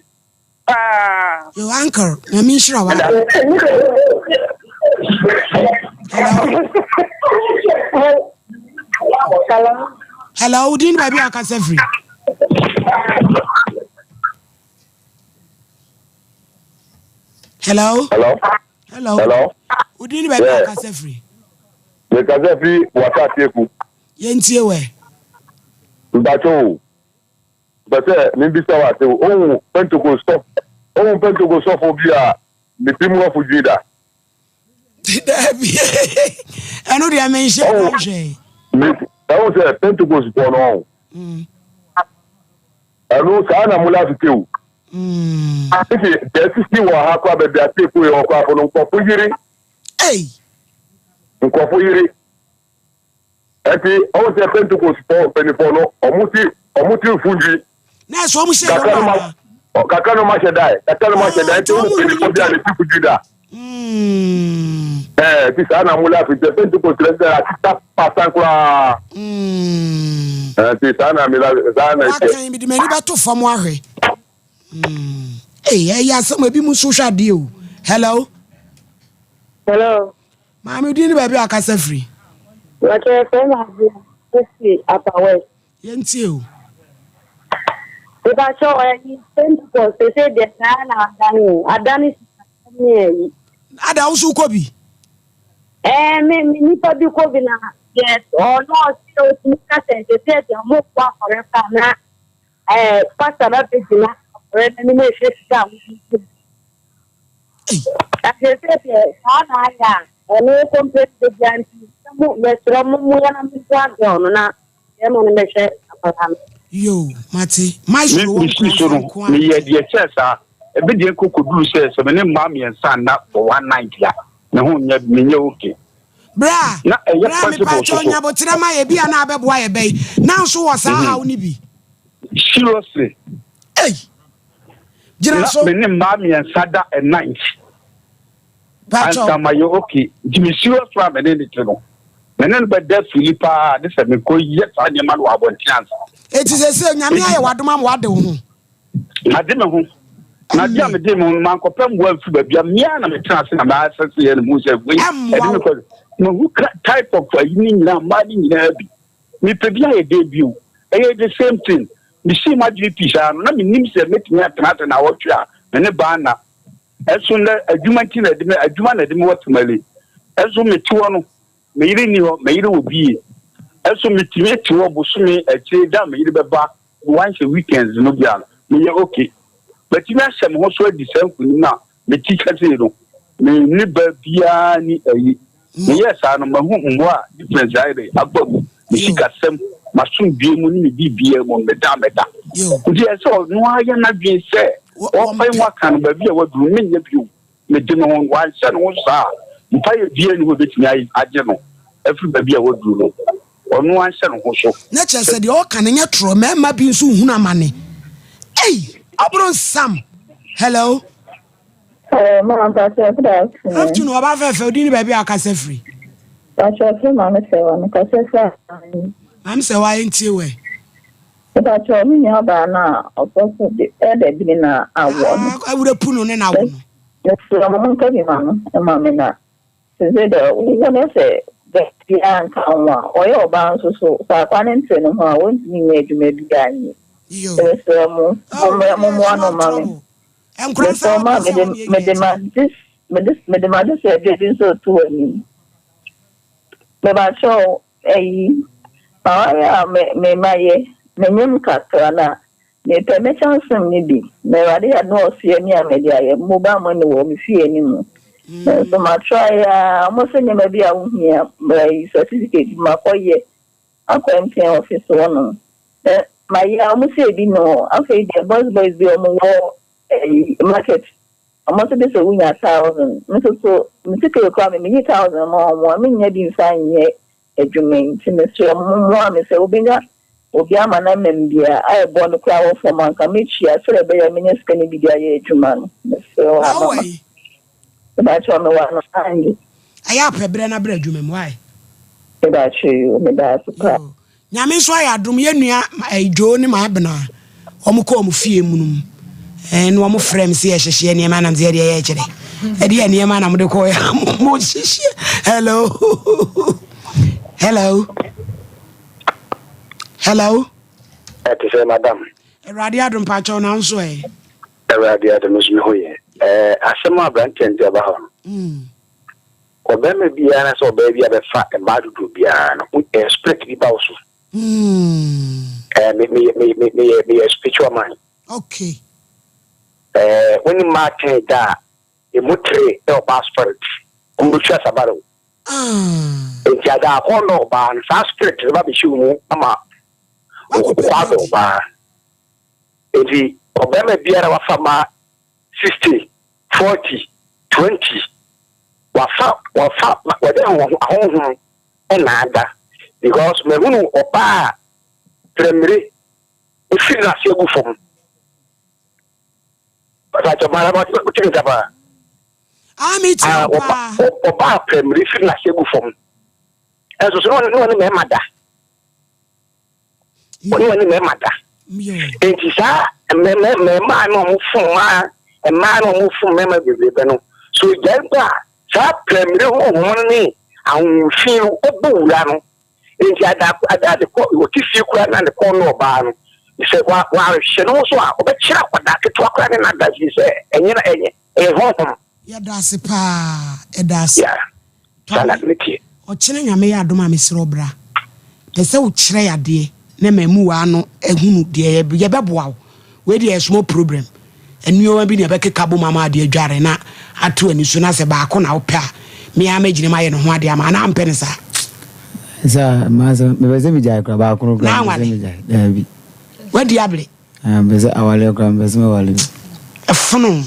paa. Yo uncle, Nyame nhyira wo. Hello. Hello, wo din baabi a akasa firi? Hello. Hello. Hello. Hello. Wo din ne baabi a wokasa firi? Mekasa firi Wasa Ateku. Yɛntie wɛ. Mpakyɛ o, pɛ sɛ membisa wo ase ohu Pentecost sɔfo ohu Pentecost sɔfo bi a ne tirim afo dwi da? Daabi, ɛno deɛ menhyɛ da nhwɛe. Ɛhu sɛ Pentecost foɔ no ɔho. Mm. Ɛno saa na mo life te o. Nti deɛ asisi wɔ ha koraa baabi a tape yɛ wɔ koraa po no nkurɔfo yere. Nkurɔfo yere. Ɛnti ɔwɔ sɛ Pentecost fɔ mpanyinfoɔ no ɔmo ti ɔmo ti nfu nwi. Na ɛsɛ ɔmo hyɛ dɔm ana? Kakra no ma hyɛ da kakra no ma hyɛ da nti ɔmo mpanyinfoɔ bi a ne ti fu dwi da. Ɛɛ ti saa na mo life nti Pentecost rɛ sɛ asesa pasan koraa. Ɛɛ ti saa na mi la saa na ɛkyɛ. Wakan mi de m'ani bɛto fam ahwɛ. Ee ɛyɛ asɛm ebi mu nso hwɛ adeɛ o. Hello. Hello. Maame din ne baabi a akasa firi. Wɔkyerɛ fɛ na adeɛ esi Upper West. Yɛntie o. Mepakyɛ ɛyi Pentecost sese deɛ saa na adane o adane sikasɛm ne ɛyi. Ada wo so wokɔ bi? Ɛɛ me me nipa bi kɔ bi na Yes, ɔno ɔse ɔtumi ka sɛ sɛsɛ deɛ ɔmo bɔ afɔre koraa na ɛɛ pastor no abɛgyina afɔre no anim ɛhwɛ sika a wɔde gu mu. Na sɛsɛ deɛ saa na ayɛ a ɔno kɔmpɛ de bia nti sɛ mo mɛsrɛ mo mo yɛ na mo boa girl no na bɛrima no bɛhwɛ akwadaa no. Yoo, mate. Me Maestro wɔ mesii so nkurase no, nko ara meyɛɛ deɛ. deɛ ɛkyɛɛ saa. Ebi deɛ nko kɔduruu sɛ, sɛ me ne mmaa mmiɛnsa nna for one night a, me ho nyɛ, menyɛ okay. Bra, Na ɛyɛ bra possible mepaakyɛw nso so. nya boterɛ ma yɛ bi a na abɛboa yɛ bɛyi. Na nso wɔ saa Mhm. haw no bi. Seriously. Ei! Gyina Na so. me ne mmaa mmiɛnsa da a night. Pakyɛw. Ansa mayɛ okay. Nti me serious one a me ne no te no, me ne no bɛda fili paa de sɛ mekɔ yɛ saa nneɛma no wɔ abɔnten ansa. Eti sese Nyame Eti ayɛ w'adom ama w'ade wo ho. Made me ho. Na adeɛ a mede me ho no, mankɔpɛ mmoa amfiri baabi a me ara na metena ase na m'asɛse yɛ no mu sɛ wei Ɛmmoa ɛde me wo. kɔ. Mahu ka type of ayi ne nyinaa mmaa ne nyinaa bi. Mepɛ bi ayɛ dɛn bio? Ɛyɛ the same thing. Mesii m'adwene pi saa no, na mennim sɛ mɛtumi atena ase naawɔtwe a me ne baa nna. Ɛnso nnɛ, adwuma nti na ɛde me, adwuma na ɛde me wɔ Tamale. Ɛnso mete hɔ no, me yere nni hɔ, me yere wɔ bie. Ɛnso metumi te hɔ bosome akyire da a me yere bɛba once a weekends no bi a, meyɛ okay. Matumi ahyɛ me ho so adi saa nkunim no a mete ka sei no, me ne ba biara ni ayi. Meyɛɛ saa no, mahu mmoa a difference ayɛ dɛ aba mu, me sikasɛm, m'asomdwoe mu ne me biribiara mu no, meda a mɛda. Nti ɛsɛ sɛ ɔno ara yɛ n'adwene sɛ ɔrepae mu aka no baabi a waduru no, menyɛ bio. Mede me ho, wanhyɛ ne ho saa a, mpaeɛ biara nni hɔ a ɛbɛtumi agye no afiri baabi a waduru no. Ɔno ara nhyɛ ne ho so. Na kyerɛ sɛ deɛ ɔka no nyɛ torɔ, mmarima bi nso nhunu amane. Ei! Ɔbronsam! Hello? Hello, ma mpakyɛ good afternoon. Afternoon, ɔba fɛfɛ, odi ne baabi a ɔkasa firi. Mpakyɛ firi maame sɛwa, mekasa firi ahan. Maame sɛwa yɛntie wɛ. Mpakyɛ me nua baa no a ɔtɔ so de ɛda bi ne na awoɔ no. Awura pu no ne na awo no. Mesrɛ mo monka bi ma no ma me na sese dɛ wowo no sɛ biara nka ho a ɔyɛ ɔbaa nso so sɛ akwa ne nte ne ho a wɔntumi nyɛ adwuma biara nyɛ. Mesrɛ mo mommoa no ma me. Mesrɛ wo ma mede mede m'ade mede mede m'adesrɛdeɛ bi nso reto w'anim. Mebakyɛ wo ayi m'awareɛ a me me mayɛ menyem kakra na mepɛ me kyɛnsem no bi na Awurade yɛ adom a ɔsoɛ me a mede ayɛ mobile money wɔ me fie no mu. Nanso matrae a wɔn sɛ nneɛma bi a wohia ayi certificate bi makɔyɛ akɔ MTN office hɔnom. Na mayɛ a wɔn sɛ ebi no afei deɛ boys boys bi a wɔn wɔ ɛyi market wɔn nso de sɛ wonya thousand me nso so me sika ekura me menyi thousand ma wɔn a mennya bi nfa nyɛ adwuma yi nti mesrɛ mo mmoa me sɛ wobɛnya obi ama no amam bi a a ɛbɔ no koraa wɔ fam anka metua sɛdeɛ ɛbɛyɛ a menya sika no bi de ayɛ adwuma no mesrɛ wo Na wowɔ mama he? mebakyɛ mewɔ ano ange Ɛyɛ a pɛ berɛ na bra adwuma mu, why? Mebakyɛ yoo meda ase paa. Nyame nso ayɛ adom yɛn nua eh, Joe ne Maabena wɔn kɔ wɔn fie mu no mu eh, na wɔn frɛ me sɛ yɛhyehyeɛ nneɛma nam sɛ yɛdeɛ yɛ kyerɛ ɛdeɛ nneɛma na mode kɔɔ yɛ mo hyehyeɛ. Hello, hello, hello. Ɛte sɛ madam. Awurade adom pakyɛw na nso ɛ. Awurade adom nso me ho yɛ. Ɛɛ asɛm a aberanteɛ no de aba hɔ no. Ɔbarima biara anaasɛ ɔbaa bi a bɛfa mmaa dodoɔ biara no, wo eh, spirit bi ba wo so. Eh, me, me, me, me, meyɛ, meyɛ spiritual man. Okay. Eh, wo ne mmaa tɛn da a, emu tere ɛ ɔbaa spirit. Wɔn bɛtwa sabare o. Nti ada akɔ na ɔbaa no, saa spirit no ba bɛhyɛ wo mu ama wokɔ adɔ ɔbaa. Nti ɔbarima biara wafa mmaa 60, 40, 20 wafa wafa wɔde ahonhom na ada because mahunu ɔbaa a prɛmire efiri n'ase agu fam pàtàkì ɔbaa na ɔte nka paa ɔbaa prɛmire firi n'ase agu fam ɛnso so na ɔne mmarima da. Wɔne wɔne mmarima da. Enti saa mmarima na wɔn fom mmaa, mmaa na wɔn fom mmarima bebrebe no, so ogyae mpo a, saa pɛmire honhom no ne ahonhom no bɔ wura no. Enti ada ada de kɔ ɔte fie koraa na ne kɔn no ɔbaa no, sɛ wahwɛ ne ho so a, ɔbɛkyerɛ akwadaa ketewa koraa ne n'ada fie sɛ ɛnyɛ na ɛnyɛ ɛyɛ honhom. Yɛda ase paa, yɛda ase. Yeah, saa na ne teɛ. Ɔkyena Nyame yɛ adom a mesrɛ wo bra. Pɛ sɛ wo kyerɛ yɛ adeɛ na ma ɛmu waa no ahunu deɛ yɛ bɛboa wo. Wei deɛ yɛ small problem. Nnoɔma bi na yɛbɛkeka bom ama adeɛ adware na ato ani so na sɛ baako na wopɛ a me ara mɛgyina mu ayɛ ne ho adeɛ ama anaa wompɛ no saa? Saa, maa sɛ mepɛ sɛ megyae koraa baako no koraa Na mepɛ sɛ anwale? megyae. Daabi. Wadi abere? Ah, mepɛ sɛ awaleɛ koraa mepɛ sɛ mewale bi. Ɛfono.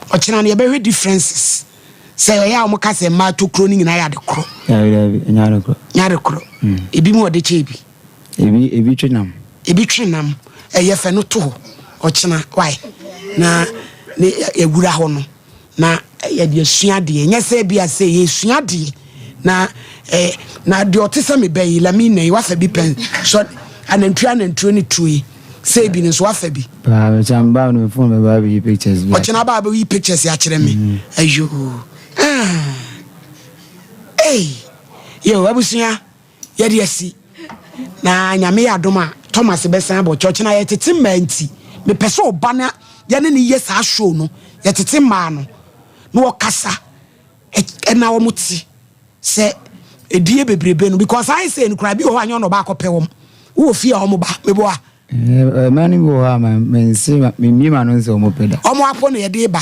Ɔkyena no yɛbɛhwɛ differences. Sɛ ɛyɛ a wɔka sɛ mmaa tokuro no nyinaa yɛ ade korɔ. Daabi daabi, ɛnyɛ ade korɔ. Nyɛ ade korɔ. Ebi mu ɔde kyɛ ebi. Ebi ebi twe nam. Ebi twe nam. Ɛyɛ fɛ no to hɔ ɔkyena why na ne yɛwura hɔ no na yɛde asua adeɛ nyɛ sɛ bi a sɛ yɛsua adeɛ na eh, na deɛ ɔte sɛ me bɛ yi lamina yi wafa bi pɛn sɔ anantwie anantwie ne tuo yi sɛ ebi no nso wafa bi. Paa mekyɛ mbaa no me phone bɛba abɛyi pictures bi. Ɔkyena ba abɛyi pictures akyerɛ me. Ayoo. Ah. Ei. Yo abusua. Yɛde asi. Na Nyame yɛ adom a, Thomas bɛsan abɔ kyɛ. Ɔkyena yɛtete mmaa nti, mepɛ sɛ ɔba na yɛne no yɛ saa show no. Yɛtete mmaa no, na ɔkasa na wɔn te sɛ edie bebrebe no. Because ayɛ sɛ no koraa, bi wɔ hɔ a nyɛ ɔna ɔba akɔpɛ wɔn. Wowɔ fie a wɔn ba, meboa. Mmaa no bi wɔ hɔ a mense memmie m'ano nsɛ wɔn pɛ da. Wɔn apo na yɛde ba.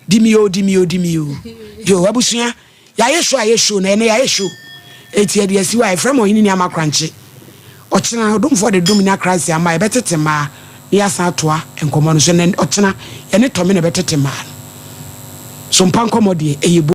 Di mi o, di mi o, di mi o. Yo, abusua. Yɛayɛ show ayɛ show na ɛnɛ yɛayɛ show enti yɛde asi hɔ a yɛfrɛ mo ɔhene ni ama korankye. Ɔkyena ɔdomfoɔ de dom nya Christ ama a yɛbɛtete mmaa na yɛasan atoa nkɔmmɔ no so. Ɛnɛ ɔkyena yɛne Tɔme na ɛbɛtete mmaa no. So mpa nkɔmmɔ deɛ ɛyɛ bo.